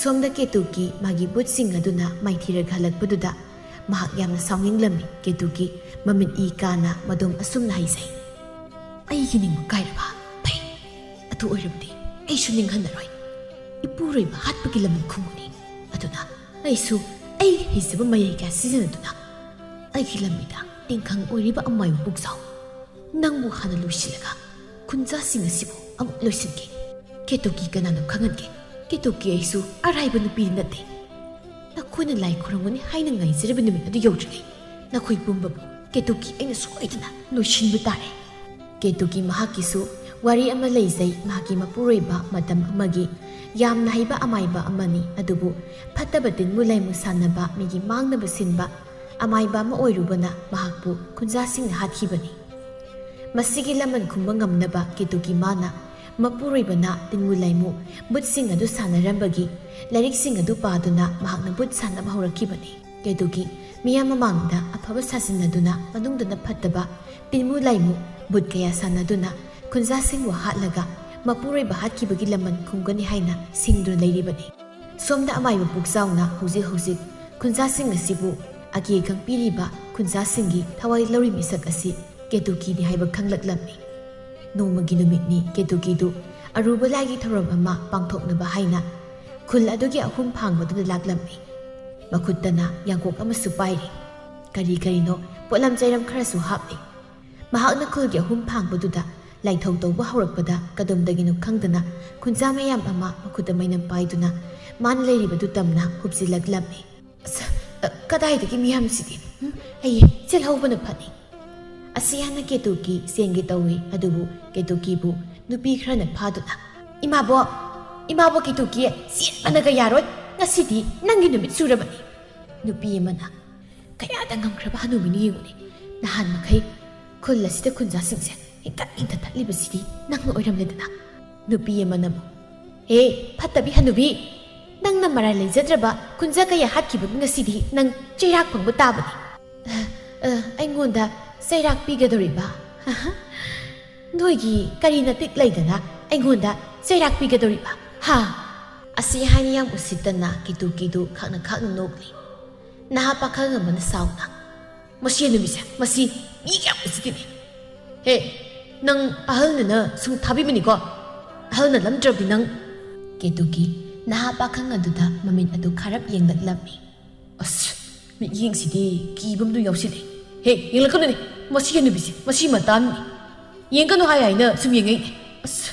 ꯁꯣꯝꯗ ꯀꯦꯇꯨꯀꯤ ꯃꯥꯒꯤ ꯕꯨꯠꯁꯤꯡ ꯑꯗꯨꯅ ꯃꯥꯏꯊꯤꯔꯒ ꯍꯜꯂꯛꯄꯗꯨꯗ ꯃꯍꯥꯛ ꯌꯥꯝꯅ ꯁꯥꯎꯅꯤꯡꯂꯝꯃꯤ꯫ ꯀꯦꯇꯨꯀꯤ ꯃꯃꯤꯠ ꯏ ꯀꯥꯅ ꯃꯗꯣꯝ ꯑꯁꯨꯝꯅ ꯍꯥꯏꯖꯩ, "ꯑꯩꯒꯤ ꯅꯤꯡꯕ ꯀꯥꯏꯔꯕ? ꯐꯩ, ꯑꯗꯨ ꯑꯣꯏꯔꯕꯗꯤ ꯑꯩꯁꯨ ꯅꯤꯡꯍꯟꯅꯔꯣꯏ꯫ ꯏꯄꯨꯔꯣꯏꯕ ꯍꯥꯠꯄꯒꯤ ꯂꯃꯟ ꯈꯨꯝꯒꯅꯤ꯫ ꯑꯗꯨꯅ ꯑꯩꯁꯨ ꯑꯩꯒꯤ ꯍꯩꯖꯕ ꯃꯌꯥꯏ ꯀꯌꯥ ꯁꯤꯖꯤꯟꯅꯗꯨꯅ ꯑꯩꯒꯤ ꯂꯝꯕꯤꯗ ꯇꯤꯡꯈꯪ ꯑꯣꯏꯔꯤꯕ ꯑꯃꯥꯏꯕ ꯄꯨꯛꯆꯥꯎ, ꯅꯪꯕꯨ ꯍꯥꯟꯅ ꯂꯣꯏꯁꯤꯜꯂꯒ ꯈꯨꯟꯖꯥꯁꯤꯡ ꯑꯁꯤꯕꯨ ꯑꯃꯨꯛ ꯂꯣꯏꯁꯤꯟꯒꯦ꯫ ꯀꯦꯇꯨꯀꯤ ꯀꯅꯥꯅꯣ ꯈꯪꯍꯟꯒꯦ꯫ ꯀꯦꯇꯨꯀꯤ ꯑꯩꯁꯨ ꯑꯔꯥꯏꯕ ꯅꯨꯄꯤꯗꯤ ꯅꯠꯇꯦ꯫ ꯅꯈꯣꯏꯅ ꯂꯥꯏ ꯈꯨꯔꯨꯝꯒꯅꯤ ꯍꯥꯏꯅ ꯉꯥꯏꯖꯔꯤꯕ ꯅꯨꯃꯤꯠ ꯑꯗꯨ ꯌꯧꯗ꯭ꯔꯤꯉꯩ ꯅꯈꯣꯏ ꯄꯨꯝꯕꯕꯨ ꯀꯦꯇꯨꯀꯤ ꯑꯩꯅ ꯁꯣꯏꯗꯅ ꯂꯣꯏꯁꯤꯟꯕ ꯇꯥꯔꯦ꯫" ꯀꯦꯇꯨꯀꯤ ꯃꯍꯥꯛꯀꯤꯁꯨ ꯋꯥꯔꯤ ꯑꯃ ꯂꯩꯖꯩ꯫ ꯃꯍꯥꯛꯀꯤ ꯃꯄꯨꯔꯣꯏꯕ ꯃꯇꯝ ꯑꯃꯒꯤ ꯌꯥꯝꯅ ꯍꯩꯕ ꯑꯃꯥꯏꯕ ꯑꯃꯅꯤ, ꯑꯗꯨꯕꯨ ꯐꯠꯇꯕ ꯇꯤꯟꯃꯨ ꯂꯥꯏꯃꯨ ꯁꯥꯟꯅꯕ, ꯃꯤꯒꯤ ꯃꯥꯡꯅꯕ ꯁꯤꯟꯕ ꯑꯃꯥꯏꯕ ꯑꯃ ꯑꯣꯏꯔꯨꯕꯅ ꯃꯍꯥꯛꯄꯨ ꯈꯨꯟꯖꯥꯁꯤꯡꯅ ꯍꯥꯠꯈꯤꯕꯅꯤ꯫ ꯃꯁꯤꯒꯤ ꯂꯃꯟ ꯈꯨꯝꯕ ꯉꯝꯅꯕ ꯀꯦꯇꯨꯀꯤ ꯃꯥꯅ ꯃꯄꯨꯔꯣꯏꯕꯅ ꯇꯤꯟꯃꯨ ꯂꯥꯏꯃꯨ, ꯕꯨꯠꯁꯤꯡ ꯑꯗꯨ ꯁꯥꯟꯅꯔꯝꯕꯒꯤ ꯂꯥꯏꯔꯤꯛꯁꯤꯡ ꯑꯗꯨ ꯄꯥꯗꯨꯅ ꯃꯍꯥꯛꯅ ꯕꯨꯠ ꯁꯥꯟꯅꯕ ꯍꯧꯔꯛꯈꯤꯕꯅꯤ꯫ ꯀꯦꯇꯨꯀꯤ ꯃꯤꯌꯥꯝ ꯃꯃꯥꯡꯗ ꯑꯐꯕ ꯁꯥꯖꯤꯟꯅꯗꯨꯅ ꯃꯅꯨꯡꯗꯅ ꯐꯠꯇꯕ ꯇꯤꯟꯃꯨ ꯂꯥꯏꯃꯨ, ꯕꯨꯠ ꯀꯌꯥ ꯁꯥꯟꯅꯗꯨꯅ ꯈꯨꯟꯖꯥꯁꯤꯡꯕꯨ ꯍꯥꯠꯂꯒ ꯃꯄꯨꯔꯣꯏꯕ ꯍꯥꯠꯈꯤꯕꯒꯤ ꯂꯃꯟ ꯈꯨꯝꯒꯅꯤ ꯍꯥꯏꯅ ꯁꯤꯡꯗꯨꯅ ꯂꯩꯔꯤꯕꯅꯤ꯫ ꯁꯣꯝꯗ ꯑꯃꯥꯏꯕ ꯄꯨꯛꯆꯥꯎꯅ ꯍꯧꯖꯤꯛ ꯍꯧꯖꯤꯛ ꯈꯨꯟꯖꯥꯁꯤꯡ ꯑꯁꯤꯕꯨ ꯑꯀꯦ ꯑꯈꯪ ꯄꯤꯔꯤꯕ ꯈꯨꯟꯖꯥꯁꯤꯡꯒꯤ ꯊꯋꯥꯏ ꯂꯧꯔꯤ ꯃꯤꯁꯛ ꯑꯁꯤ ꯀꯦꯇꯨꯀꯤꯅꯤ ꯍꯥꯏꯕ ꯈꯪꯂꯛꯂꯝꯃꯤ꯫ ꯅꯣꯡꯃꯒꯤ ꯅꯨꯃꯤꯠꯅꯤ ꯀꯦꯇꯨꯀꯤꯗꯨ ꯑꯔꯨꯕ ꯂꯥꯏꯒꯤ ꯊꯧꯔꯝ ꯑꯃ ꯄꯥꯡꯊꯣꯛꯅꯕ ꯍꯥꯏꯅ ꯈꯨꯜ ꯑꯗꯨꯒꯤ ꯑꯍꯨꯝ ꯐꯥꯡꯕꯗꯨꯗ ꯂꯥꯛꯂꯝꯃꯤ꯫ ꯃꯈꯨꯠꯇꯅ ꯌꯥꯡꯀꯣꯛ ꯑꯃꯁꯨ ꯄꯥꯏꯔꯤ꯫ ꯀꯔꯤ ꯀꯔꯤꯅꯣ ꯄꯣꯠꯂꯝ ꯆꯩꯔꯝ ꯈꯔꯁꯨ ꯍꯥꯞꯂꯤ꯫ ꯃꯍꯥꯛꯅ ꯈꯨꯜꯒꯤ ꯑꯍꯨꯝ ꯐꯥꯡꯕꯗꯨꯗ ꯂꯥꯏꯊꯧ ꯇꯧꯕ ꯍꯧꯔꯛꯄꯗ ꯀꯗꯣꯝꯗꯒꯤꯅꯣ ꯈꯪꯗꯅ ꯈꯨꯟꯖꯥ ꯃꯌꯥꯝ ꯑꯃ ꯃꯈꯨꯠꯇ ꯃꯩꯅꯝ ꯄꯥꯏꯗꯨꯅ ꯃꯥꯅ ꯂꯩꯔꯤꯕꯗꯨ ꯇꯝꯅ ꯍꯨꯞꯆꯤꯜꯂꯛꯂꯝꯃꯤ꯫ ꯑꯁ, ꯑ, ꯀꯗꯥꯏꯗꯒꯤ ꯃꯤꯌꯥꯝꯁꯤꯗꯤ? ꯎꯝ, ꯑꯩ ꯆꯦꯜꯍꯧꯕꯅ ꯐꯅꯤ꯫ ꯑꯁꯤ ꯍꯥꯟꯅ ꯀꯦꯇꯨꯀꯤ ꯆꯦꯟꯒꯦ ꯇꯧꯏ, ꯑꯗꯨꯕꯨ ꯀꯦꯇꯨꯀꯤꯕꯨ ꯅꯨꯄꯤ ꯈꯔꯅ ꯐꯥꯗꯨꯅ, "ꯏꯃꯥꯕꯣꯛ, ꯏꯃꯥꯕꯣꯛ ꯀꯦꯇꯨꯀꯤ, ꯆꯦꯟꯕꯅꯒ ꯌꯥꯔꯣꯏ, ꯉꯁꯤꯗꯤ ꯅꯪꯒꯤ ꯅꯨꯃꯤꯠ ꯁꯨꯔꯕꯅꯤ꯫" ꯅꯨꯄꯤ ꯑꯃꯅ, "ꯀꯌꯥꯗ ꯉꯝꯈ꯭ꯔꯕ ꯍꯅꯨꯕꯤꯅꯣ ꯌꯦꯡꯉꯨꯅꯦ, ꯅꯍꯥꯟ ꯃꯈꯩ ꯈꯨꯜ ꯑꯁꯤꯗ ꯈꯨꯟꯖꯥꯁꯤꯡꯁꯦ ꯍꯤꯡꯀꯠ ꯍꯤꯡꯀꯠ ꯊꯠꯂꯤꯕꯁꯤꯗꯤ ꯅꯪꯅ ꯑꯣꯏꯔꯝꯂꯦꯗꯅ꯫" ꯅꯨꯄꯤ ꯑꯃꯅ ꯑꯃꯨꯛ, "ꯍꯦ, ꯐꯠꯇꯕꯤ ꯍꯅꯨꯕꯤ, ꯅꯪꯅ ꯃꯔꯥꯜ ꯂꯩꯖꯗ꯭ꯔꯕ ꯈꯨꯟꯖꯥ ꯀꯌꯥ ꯍꯥꯠꯈꯤꯕꯒꯤ ꯉꯁꯤꯗꯤ ꯅꯪ ꯆꯩꯔꯥꯛ ꯐꯪꯕ ꯇꯥꯕꯅꯤ꯫" "ꯑ, ꯑ, ꯑꯩꯉꯣꯟꯗ ꯆꯩꯔꯥꯛ ꯄꯤꯒꯗꯧꯔꯤꯕ? ꯅꯣꯏꯒꯤ ꯀꯔꯤ ꯅꯇꯤꯛ ꯂꯩꯗꯅ ꯑꯩꯉꯣꯟꯗ ꯆꯩꯔꯥꯛ ꯄꯤꯒꯗꯧꯔꯤꯕ? ꯍꯥ?" ꯑꯁꯤ ꯍꯥꯏꯅ ꯌꯥꯝ ꯎꯁꯤꯠꯇꯅ ꯀꯤꯇꯨ ꯀꯤꯗꯨ ꯈꯥꯛꯅ ꯈꯥꯛꯅ ꯅꯣꯛꯂꯤ꯫ ꯅꯍꯥ ꯄꯥꯈꯪ ꯑꯃꯅ ꯁꯥꯎꯅ, "ꯃꯁꯤ ꯍꯅꯨꯕꯤꯁꯦ, ꯃꯁꯤ ꯃꯤ ꯀꯌꯥꯝ ꯎꯁꯤꯠꯇꯦꯅꯦ꯫ ꯍꯦ, ꯅꯪ ꯑꯍꯜꯅꯅ ꯁꯨꯝ ꯊꯥꯕꯤꯕꯅꯤꯀꯣ꯫ ꯑꯍꯜꯅ ꯂꯝꯗ꯭ꯔꯕꯗꯤ ꯅꯪ꯫" ꯀꯦꯇꯨꯀꯤ ꯅꯍꯥ ꯄꯥꯈꯪ ꯑꯗꯨꯗ ꯃꯃꯤꯠ ꯑꯗꯨ ꯈꯥꯔꯞ ꯌꯦꯡꯂꯛꯂꯝꯃꯤ꯫ "ꯑꯁ, ꯃꯤꯠꯌꯦꯡꯁꯤꯗꯤ ꯀꯤꯕ ꯑꯃ ꯌꯥꯎꯁꯤꯜꯂꯦ꯫ ꯍꯦ, ꯌꯦꯡꯂꯛꯀꯅꯨꯅꯦ, ꯃꯁꯤ ꯍꯅꯨꯕꯤꯁꯦ, ꯃꯁꯤ ꯃꯇꯥꯅꯤ꯫ ꯌꯦꯡꯒꯅꯨ ꯍꯥꯏ ꯍꯥꯏꯅ ꯁꯨꯝ ꯌꯦꯡꯉꯛꯏꯅꯦ꯫ ꯑꯁ,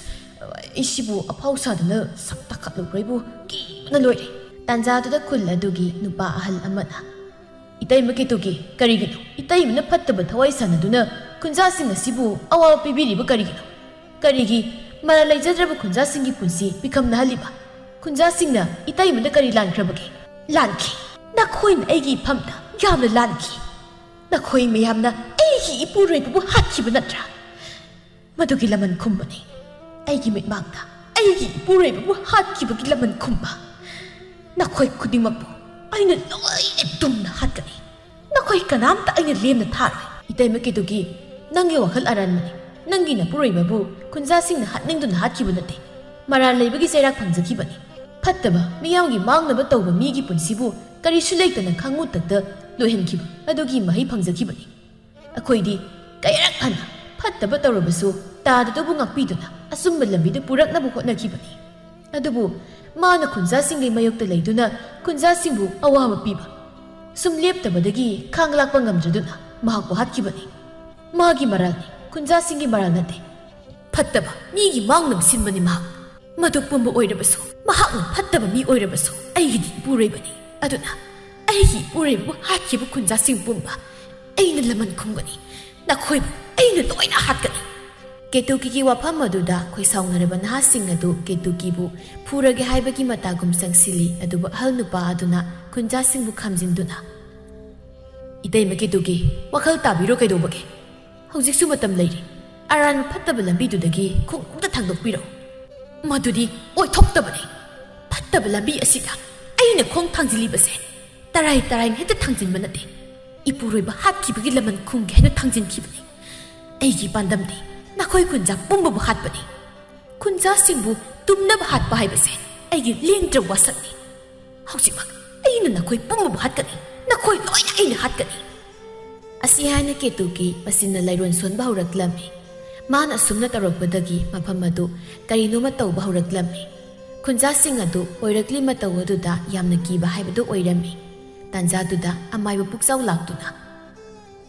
ꯑꯩꯁꯤꯕꯨ ꯑꯐꯥꯎ ꯁꯥꯗꯅ ꯁꯛ ꯇꯥꯈꯠꯂꯨꯕ꯭ꯔꯥ ꯑꯩꯕꯨ ꯀꯤꯕꯅ ꯂꯣꯏꯔꯦ꯫" ꯇꯥꯟꯖꯥꯗꯨꯗ ꯈꯨꯜ ꯑꯗꯨꯒꯤ ꯅꯨꯄꯥ ꯑꯍꯜ ꯑꯃꯅ, "ꯏꯇꯩꯃ ꯀꯦꯇꯨꯀꯤ, ꯀꯔꯤꯒꯤꯅꯣ ꯏꯇꯩꯃꯅ ꯐꯠꯇꯕ ꯊꯋꯥꯏ ꯁꯥꯟꯅꯗꯨꯅ ꯈꯨꯟꯖꯥꯁꯤꯡ ꯑꯁꯤꯕꯨ ꯑꯋꯥꯕ ꯄꯤꯕꯤꯔꯤꯕ ꯀꯔꯤꯒꯤꯅꯣ? ꯀꯔꯤꯒꯤ ꯃꯔꯥꯜ ꯂꯩꯖꯗ꯭ꯔꯕ ꯈꯨꯟꯖꯥꯁꯤꯡꯒꯤ ꯄꯨꯟꯁꯤ ꯃꯤꯈꯝꯅꯍꯜꯂꯤꯕ? ꯈꯨꯟꯖꯥꯁꯤꯡꯅ ꯏꯇꯩꯃꯗ ꯀꯔꯤ ꯂꯥꯟꯈ꯭ꯔꯕꯒꯦ?" "ꯂꯥꯟꯈꯤ꯫ ꯅꯈꯣꯏꯅ ꯑꯩꯒꯤ ꯏꯐꯝꯗ ꯌꯥꯝꯅ ꯂꯥꯟꯈꯤ꯫ ꯅꯈꯣꯏ ꯃꯌꯥꯝꯅ ꯑꯩꯒꯤ ꯏꯄꯨꯔꯣꯏꯕꯕꯨ ꯍꯥꯠꯈꯤꯕ ꯅꯠꯇ꯭ꯔꯥ? ꯃꯗꯨꯒꯤ ꯂꯃꯟ ꯈꯨꯝꯕꯅꯤ꯫ ꯑꯩꯒꯤ ꯃꯤꯠꯃꯥꯡꯗ ꯑꯩꯒꯤ ꯏꯄꯨꯔꯣꯏꯕꯕꯨ ꯍꯥꯠꯈꯤꯕꯒꯤ ꯂꯃꯟ ꯈꯨꯝꯕ꯫ ꯅꯈꯣꯏ ꯈꯨꯗꯤꯡꯃꯛꯄꯨ ꯑꯩꯅ ꯂꯣꯏꯅ ꯇꯨꯝꯅ ꯍꯥꯠꯀꯅꯤ꯫ ꯅꯈꯣꯏ ꯀꯅꯥꯝꯇ ꯑꯩꯅ ꯂꯦꯝꯅ ꯊꯥꯔꯣꯏ꯫" "ꯏꯇꯩꯃ ꯀꯦꯇꯨꯀꯤ, ꯅꯪꯒꯤ ꯋꯥꯈꯜ ꯑꯔꯥꯟꯕꯅꯤ꯫ ꯅꯪꯒꯤ ꯅꯄꯨꯔꯣꯏꯕꯕꯨ ꯈꯨꯟꯖꯥꯁꯤꯡꯅ ꯍꯥꯠꯅꯤꯡꯗꯨꯅ ꯍꯥꯠꯈꯤꯕ ꯅꯠꯇꯦ꯫ ꯃꯔꯥꯜ ꯂꯩꯕꯒꯤ ꯆꯩꯔꯥꯛ ꯐꯪꯖꯈꯤꯕꯅꯤ꯫ ꯐꯠꯇꯕ ꯃꯤꯌꯥꯝꯒꯤ ꯃꯥꯡꯅꯕ ꯇꯧꯕ ꯃꯤꯒꯤ ꯄꯨꯟꯁꯤꯕꯨ ꯀꯔꯤꯁꯨ ꯂꯩꯇꯅ ꯈꯪꯉꯨ ꯇꯛꯇ ꯂꯣꯏꯍꯟꯈꯤꯕ ꯑꯗꯨꯒꯤ ꯃꯍꯩ ꯐꯪꯖꯈꯤꯕꯅꯤ꯫ ꯑꯩꯈꯣꯏꯗꯤ ꯀꯌꯥꯔꯛ ꯍꯟꯅ ꯐꯠꯇꯕ ꯇꯧꯔꯕꯁꯨ ꯇꯥꯗꯗꯕꯨ ꯉꯥꯛꯄꯤꯗꯨꯅ ꯑꯆꯨꯝꯕ ꯂꯝꯕꯤꯗ ꯄꯨꯔꯛꯅꯕ ꯍꯣꯠꯅꯈꯤꯕꯅꯤ꯫ ꯑꯗꯨꯕꯨ ꯃꯥꯅ ꯈꯨꯟꯖꯥꯁꯤꯡꯒꯤ ꯃꯥꯌꯣꯛꯇ ꯂꯩꯗꯨꯅ ꯈꯨꯟꯖꯥꯁꯤꯡꯕꯨ ꯑꯋꯥꯕ ꯄꯤꯕ ꯁꯨꯝ ꯂꯦꯞꯇꯕꯗꯒꯤ ꯈꯥꯡ ꯂꯥꯛꯄ ꯉꯝꯗ꯭ꯔꯗꯨꯅ ꯃꯍꯥꯛꯄꯨ ꯍꯥꯠꯈꯤꯕꯅꯤ꯫ ꯃꯥꯒꯤ ꯃꯔꯥꯜꯅꯤ, ꯈꯨꯟꯖꯥꯁꯤꯡꯒꯤ ꯃꯔꯥꯜ ꯅꯠꯇꯦ꯫ ꯐꯠꯇꯕ ꯃꯤꯒꯤ ꯃꯥꯡꯅꯕ ꯁꯤꯟꯕꯅꯤ ꯃꯍꯥꯛ꯫ ꯃꯗꯨ ꯄꯨꯝꯕ ꯑꯣꯏꯔꯕꯁꯨ, ꯃꯍꯥꯛꯅ ꯐꯠꯇꯕ ꯃꯤ ꯑꯣꯏꯔꯕꯁꯨ, ꯑꯩꯒꯤꯗꯤ ꯏꯄꯨꯔꯣꯏꯕꯅꯤ꯫ ꯑꯗꯨꯅ ꯑꯩꯒꯤ ꯏꯄꯨꯔꯣꯏꯕꯕꯨ ꯍꯥꯠꯈꯤꯕ ꯈꯨꯟꯖꯥꯁꯤꯡ ꯄꯨꯝꯕ ꯑꯩꯅ ꯂꯃꯟ ꯈꯨꯝꯒꯅꯤ꯫ ꯅꯈꯣꯏꯕꯨ ꯑꯩꯅ ꯂꯣꯏꯅ ꯍꯥꯠꯀꯅꯤ꯫ ꯀꯦꯇꯨꯀꯤꯒꯤ ꯋꯥꯐꯝ ꯑꯗꯨꯗ ꯈꯣꯏꯁꯥꯎꯅꯔꯕ ꯅꯍꯥꯁꯤꯡ ꯑꯗꯨ ꯀꯦꯇꯨꯀꯤꯕꯨ ꯐꯨꯔꯒꯦ ꯍꯥꯏꯕꯒꯤ ꯃꯇꯥꯒꯨꯝ ꯆꯪꯁꯤꯜꯂꯤ꯫ ꯑꯗꯨꯕꯨ ꯑꯍꯜ ꯅꯨꯄꯥ ꯑꯗꯨꯅ ꯈꯨꯟꯖꯥꯁꯤꯡꯕꯨ ꯈꯥꯝꯖꯤꯟꯗꯨꯅ, "ꯏꯇꯩꯃ ꯀꯦꯇꯨꯀꯤ, ꯋꯥꯈꯜ ꯇꯥꯕꯤꯔꯣ꯫ ꯀꯩꯗꯧꯕꯒꯦ? ꯍꯧꯖꯤꯛꯁꯨ ꯃꯇꯝ ꯂꯩꯔꯤ꯫ ꯑꯔꯥꯟꯕ ꯐꯠꯇꯕ ꯂꯝꯕꯤꯗꯨꯗꯒꯤ ꯈꯣꯡ ꯑꯝꯇ ꯊꯥꯡꯗꯣꯛꯄꯤꯔꯣ꯫ ꯃꯗꯨꯗꯤ ꯑꯣꯏꯊꯣꯛꯇꯕꯅꯤ꯫ ꯐꯠꯇꯕ ꯂꯝꯕꯤ ꯑꯁꯤꯗ ꯑꯩꯅ ꯈꯣꯡ ꯊꯥꯡꯖꯤꯜꯂꯤꯕꯁꯦ ꯇꯔꯥꯏ ꯇꯔꯥꯏꯅ ꯍꯦꯛꯇ ꯊꯥꯡꯖꯤꯟꯕ ꯅꯠꯇꯦ꯫ ꯏꯄꯨꯔꯣꯏꯕ ꯍꯥꯠꯈꯤꯕꯒꯤ ꯂꯃꯟ ꯈꯨꯝꯒꯦ ꯍꯥꯏꯅ ꯊꯥꯡꯖꯤꯟꯈꯤꯕꯅꯤ꯫ ꯑꯩꯒꯤ ꯄꯥꯟꯗꯝꯗꯤ ꯅꯈꯣꯏ ꯈꯨꯟꯖꯥ ꯄꯨꯝꯕꯕꯨ ꯍꯥꯠꯄꯅꯤ꯫ ꯈꯨꯟꯖꯥꯁꯤꯡꯕꯨ ꯇꯨꯝꯅꯕ ꯍꯥꯠꯄ ꯍꯥꯏꯕꯁꯦ ꯑꯩꯒꯤ ꯂꯦꯡꯗ꯭ꯔꯕ ꯋꯥꯁꯛꯅꯤ꯫ ꯍꯧꯖꯤꯛꯃꯛ ꯑꯩꯅ ꯅꯈꯣꯏ ꯄꯨꯝꯅꯃꯛ ꯍꯥꯠꯀꯅꯤ꯫ ꯅꯈꯣꯏ ꯂꯣꯏꯅ ꯑꯩꯅ ꯍꯥꯠꯀꯅꯤ꯫" ꯑꯁꯤ ꯍꯥꯏꯅ ꯀꯦꯇꯨꯀꯤ ꯃꯆꯤꯟꯅ ꯂꯥꯏꯔꯣꯟ ꯁꯣꯟꯕ ꯍꯧꯔꯛꯂꯝꯃꯤ꯫ ꯃꯥꯅ ꯑꯁꯨꯝꯅ ꯇꯧꯔꯛꯄꯗꯒꯤ ꯃꯐꯝ ꯑꯗꯨ ꯀꯔꯤꯅꯣꯃ ꯇꯧꯕ ꯍꯧꯔꯛꯂꯝꯃꯤ꯫ ꯈꯨꯟꯖꯥꯁꯤꯡ ꯑꯗꯨ ꯑꯣꯏꯔꯛꯂꯤ ꯃꯇꯧ ꯑꯗꯨꯗ ꯌꯥꯝꯅ ꯀꯤꯕ ꯍꯥꯏꯕꯗꯨ ꯑꯣꯏꯔꯝꯃꯤ꯫ ꯇꯥꯟꯖꯥꯗꯨꯗ ꯑꯃꯥꯏꯕ ꯄꯨꯛꯆꯥꯎ ꯂꯥꯛꯇꯨꯅ,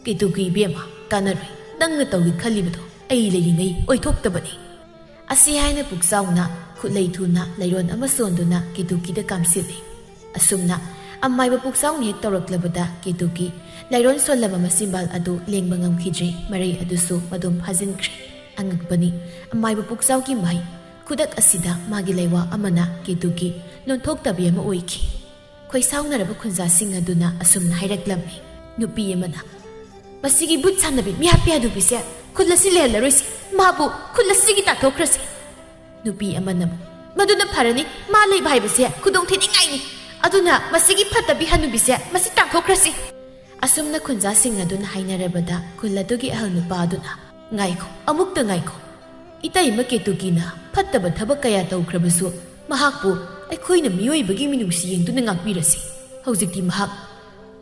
"ꯀꯦꯇꯨꯀꯤ ꯏꯕꯦꯝꯃ, ꯀꯥꯟꯅꯔꯣꯏ꯫ ꯅꯪꯅ ꯇꯧꯒꯦ ꯈꯜꯂꯤꯕꯗꯣ ꯑꯩ ꯂꯩꯔꯤꯉꯩ ꯑꯣꯏꯊꯣꯛꯇꯕꯅꯤ꯫" ꯑꯁꯤ ꯍꯥꯏꯅ ꯄꯨꯛꯆꯥꯎꯅ ꯈꯨꯠꯂꯩ ꯊꯨꯅ ꯂꯩꯔꯣꯟ ꯑꯃ ꯁꯣꯟꯗꯨꯅ ꯀꯦꯇꯨꯀꯤꯗ ꯀꯥꯝꯁꯤꯜꯂꯤ꯫ ꯑꯁꯨꯝꯅ ꯑꯃꯥꯏꯕ ꯄꯨꯛꯆꯥꯎꯅ ꯍꯦꯛ ꯇꯧꯔꯛꯂꯕꯗ ꯀꯦꯇꯨꯀꯤ ꯂꯩꯔꯣꯟ ꯁꯣꯜꯂꯕ ꯃꯆꯤꯟꯕꯥꯜ ꯑꯗꯨ ꯂꯦꯡꯕ ꯉꯝꯈꯤꯗ꯭ꯔꯦ꯫ ꯃꯔꯩ ꯑꯗꯨꯁꯨ ꯃꯗꯨꯝ ꯐꯥꯖꯤꯟꯈ꯭ꯔꯦ꯫ ꯑꯉꯛꯄꯅꯤ, ꯑꯃꯥꯏꯕ ꯄꯨꯛꯆꯥꯎꯒꯤ ꯃꯍꯩ꯫ ꯈꯨꯗꯛ ꯑꯁꯤꯗ ꯃꯥꯒꯤ ꯂꯩꯋꯥ ꯑꯃꯅ ꯀꯦꯇꯨꯀꯤ ꯂꯣꯟꯊꯣꯛꯇꯕꯤ ꯑꯃ ꯑꯣꯏꯈꯤ꯫ ꯈꯣꯏꯁꯥꯎꯅꯔꯕ ꯈꯨꯟꯖꯥꯁꯤꯡ ꯑꯗꯨꯅ ꯑꯁꯨꯝꯅ ꯍꯥꯏꯔꯛꯂꯝꯃꯤ, ꯅꯨꯄꯤ ꯑꯃꯅ, "ꯃꯁꯤꯒꯤ ꯚꯨꯠ ꯁꯥꯟꯅꯕꯤ ꯃꯤꯍꯥꯠꯄꯤ ꯍꯅꯨꯕꯤꯁꯦ ꯈꯨꯜ ꯑꯁꯤ ꯂꯩꯍꯜꯂꯔꯣꯏꯁꯤ꯫ ꯃꯥꯕꯨ ꯈꯨꯜ ꯑꯁꯤꯒꯤ ꯇꯥꯟꯊꯣꯛꯈ꯭ꯔꯁꯤ꯫" ꯅꯨꯄꯤ ꯑꯃꯅ ꯑꯃꯨꯛ, "ꯃꯗꯨꯅ ꯐꯔꯅꯤ꯫ ꯃꯥ ꯂꯩꯕ ꯍꯥꯏꯕꯁꯦ ꯈꯨꯗꯣꯡ ꯊꯤꯅꯤꯡꯉꯥꯏꯅꯤ꯫ ꯑꯗꯨꯅ ꯃꯁꯤꯒꯤ ꯐꯠꯇꯕꯤ ꯍꯅꯨꯕꯤꯁꯦ ꯃꯁꯤ ꯇꯥꯟꯊꯣꯛꯈ꯭ꯔꯁꯤ꯫" ꯑꯁꯨꯝꯅ ꯈꯨꯟꯖꯥꯁꯤꯡ ꯑꯗꯨꯅ ꯍꯥꯏꯅꯔꯕꯗ ꯈꯨꯜ ꯑꯗꯨꯒꯤ ꯑꯍꯜ ꯅꯨꯄꯥ ꯑꯗꯨꯅ, "ꯉꯥꯏꯈꯣ, ꯑꯃꯨꯛꯇ ꯉꯥꯏꯈꯣ꯫ ꯏꯇꯩꯃ ꯀꯦꯇꯨꯀꯤꯅ ꯐꯠꯇꯕ ꯊꯕꯛ ꯀꯌꯥ ꯇꯧꯈ꯭ꯔꯕꯁꯨ ꯃꯍꯥꯛꯄꯨ ꯑꯩꯈꯣꯏꯅ ꯃꯤꯑꯣꯏꯕꯒꯤ ꯃꯤꯅꯨꯡꯁꯤ ꯌꯦꯡꯗꯨꯅ ꯉꯥꯛꯄꯤꯔꯁꯤ꯫ ꯍꯧꯖꯤꯛꯇꯤ ꯃꯍꯥꯛ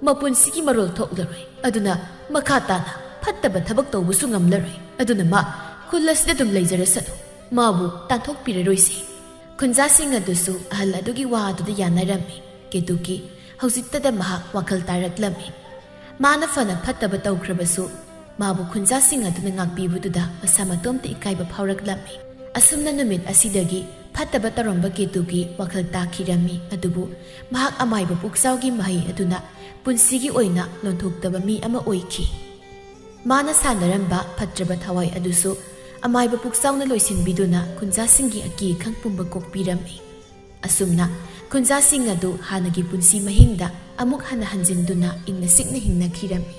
ꯃꯄꯨꯟꯁꯤꯒꯤ ꯃꯔꯣꯜ ꯊꯣꯛꯂꯔꯣꯏ꯫ ꯑꯗꯨꯅ ꯃꯈꯥ ꯇꯥꯅ ꯐꯠꯇꯕ ꯊꯕꯛ ꯇꯧꯕꯁꯨ ꯉꯝꯂꯔꯣꯏ꯫ ꯑꯗꯨꯅ ꯃꯥ ꯈꯨꯜ ꯑꯁꯤꯗ ꯑꯗꯨꯝ ꯂꯩꯖꯔꯁꯅꯨ꯫ ꯃꯥꯕꯨ ꯇꯥꯟꯊꯣꯛꯄꯤꯔꯔꯣꯏꯁꯤ꯫ ꯈꯨꯟꯖꯥꯁꯤꯡ ꯑꯗꯨꯁꯨ ꯑꯍꯜ ꯑꯗꯨꯒꯤ ꯋꯥ ꯑꯗꯨꯗ ꯌꯥꯅꯔꯝꯃꯤ꯫ ꯀꯦꯇꯨꯀꯤ ꯍꯧꯖꯤꯛꯇꯗ ꯃꯍꯥꯛ ꯋꯥꯈꯜ ꯇꯥꯔꯛꯂꯝꯃꯤ꯫ ꯃꯥꯅ ꯐꯅ ꯐꯠꯇꯕ ꯇꯧꯈ꯭ꯔꯕꯁꯨ, ꯃꯥꯕꯨ ꯈꯨꯟꯖꯥꯁꯤꯡ ꯑꯗꯨꯅ ꯉꯥꯛꯄꯤꯕꯗꯨꯗ ꯃꯁꯥ ꯃꯇꯣꯝꯇ ꯏꯀꯥꯏꯕ ꯐꯥꯎꯔꯛꯂꯝꯃꯤ꯫ ꯑꯁꯨꯝꯅ ꯅꯨꯃꯤꯠ ꯑꯁꯤꯗꯒꯤ ꯐꯠꯇꯕ ꯇꯧꯔꯝꯕ ꯀꯦꯇꯨꯒꯤ ꯋꯥꯈꯜ ꯇꯥꯈꯤꯔꯝꯃꯤ꯫ ꯑꯗꯨꯕꯨ ꯃꯍꯥꯛ ꯑꯃꯥꯏꯕ ꯄꯨꯛꯆꯥꯎꯒꯤ ꯃꯍꯩ ꯑꯗꯨꯅ ꯄꯨꯟꯁꯤꯒꯤ ꯑꯣꯏꯅ ꯂꯣꯟꯊꯣꯛꯇꯕ ꯃꯤ ꯑꯃ ꯑꯣꯏꯈꯤ꯫ ꯃꯥꯅ ꯁꯥꯟꯅꯔꯝꯕ ꯐꯠꯇ꯭ꯔꯕ ꯊꯋꯥꯏ ꯑꯗꯨꯁꯨ ꯑꯃꯥꯏꯕ ꯄꯨꯛꯆꯥꯎꯅ ꯂꯣꯏꯁꯤꯟꯕꯤꯗꯨꯅ ꯈꯨꯟꯖꯥꯁꯤꯡꯒꯤ ꯑꯀꯤ ꯑꯈꯪ ꯄꯨꯝꯕ ꯀꯣꯛꯄꯤꯔꯝꯃꯤ꯫ ꯑꯁꯨꯝꯅ ꯈꯨꯟꯖꯥꯁꯤꯡ ꯑꯗꯨ ꯍꯥꯟꯅꯒꯤ ꯄꯨꯟꯁꯤ ꯃꯍꯤꯡꯗ ꯑꯃꯨꯛ ꯍꯟꯅ ꯍꯟꯖꯤꯟꯗꯨꯅ ꯏꯪꯅ ꯆꯤꯛꯅ ꯍꯤꯡꯅꯈꯤꯔꯝꯃꯤ꯫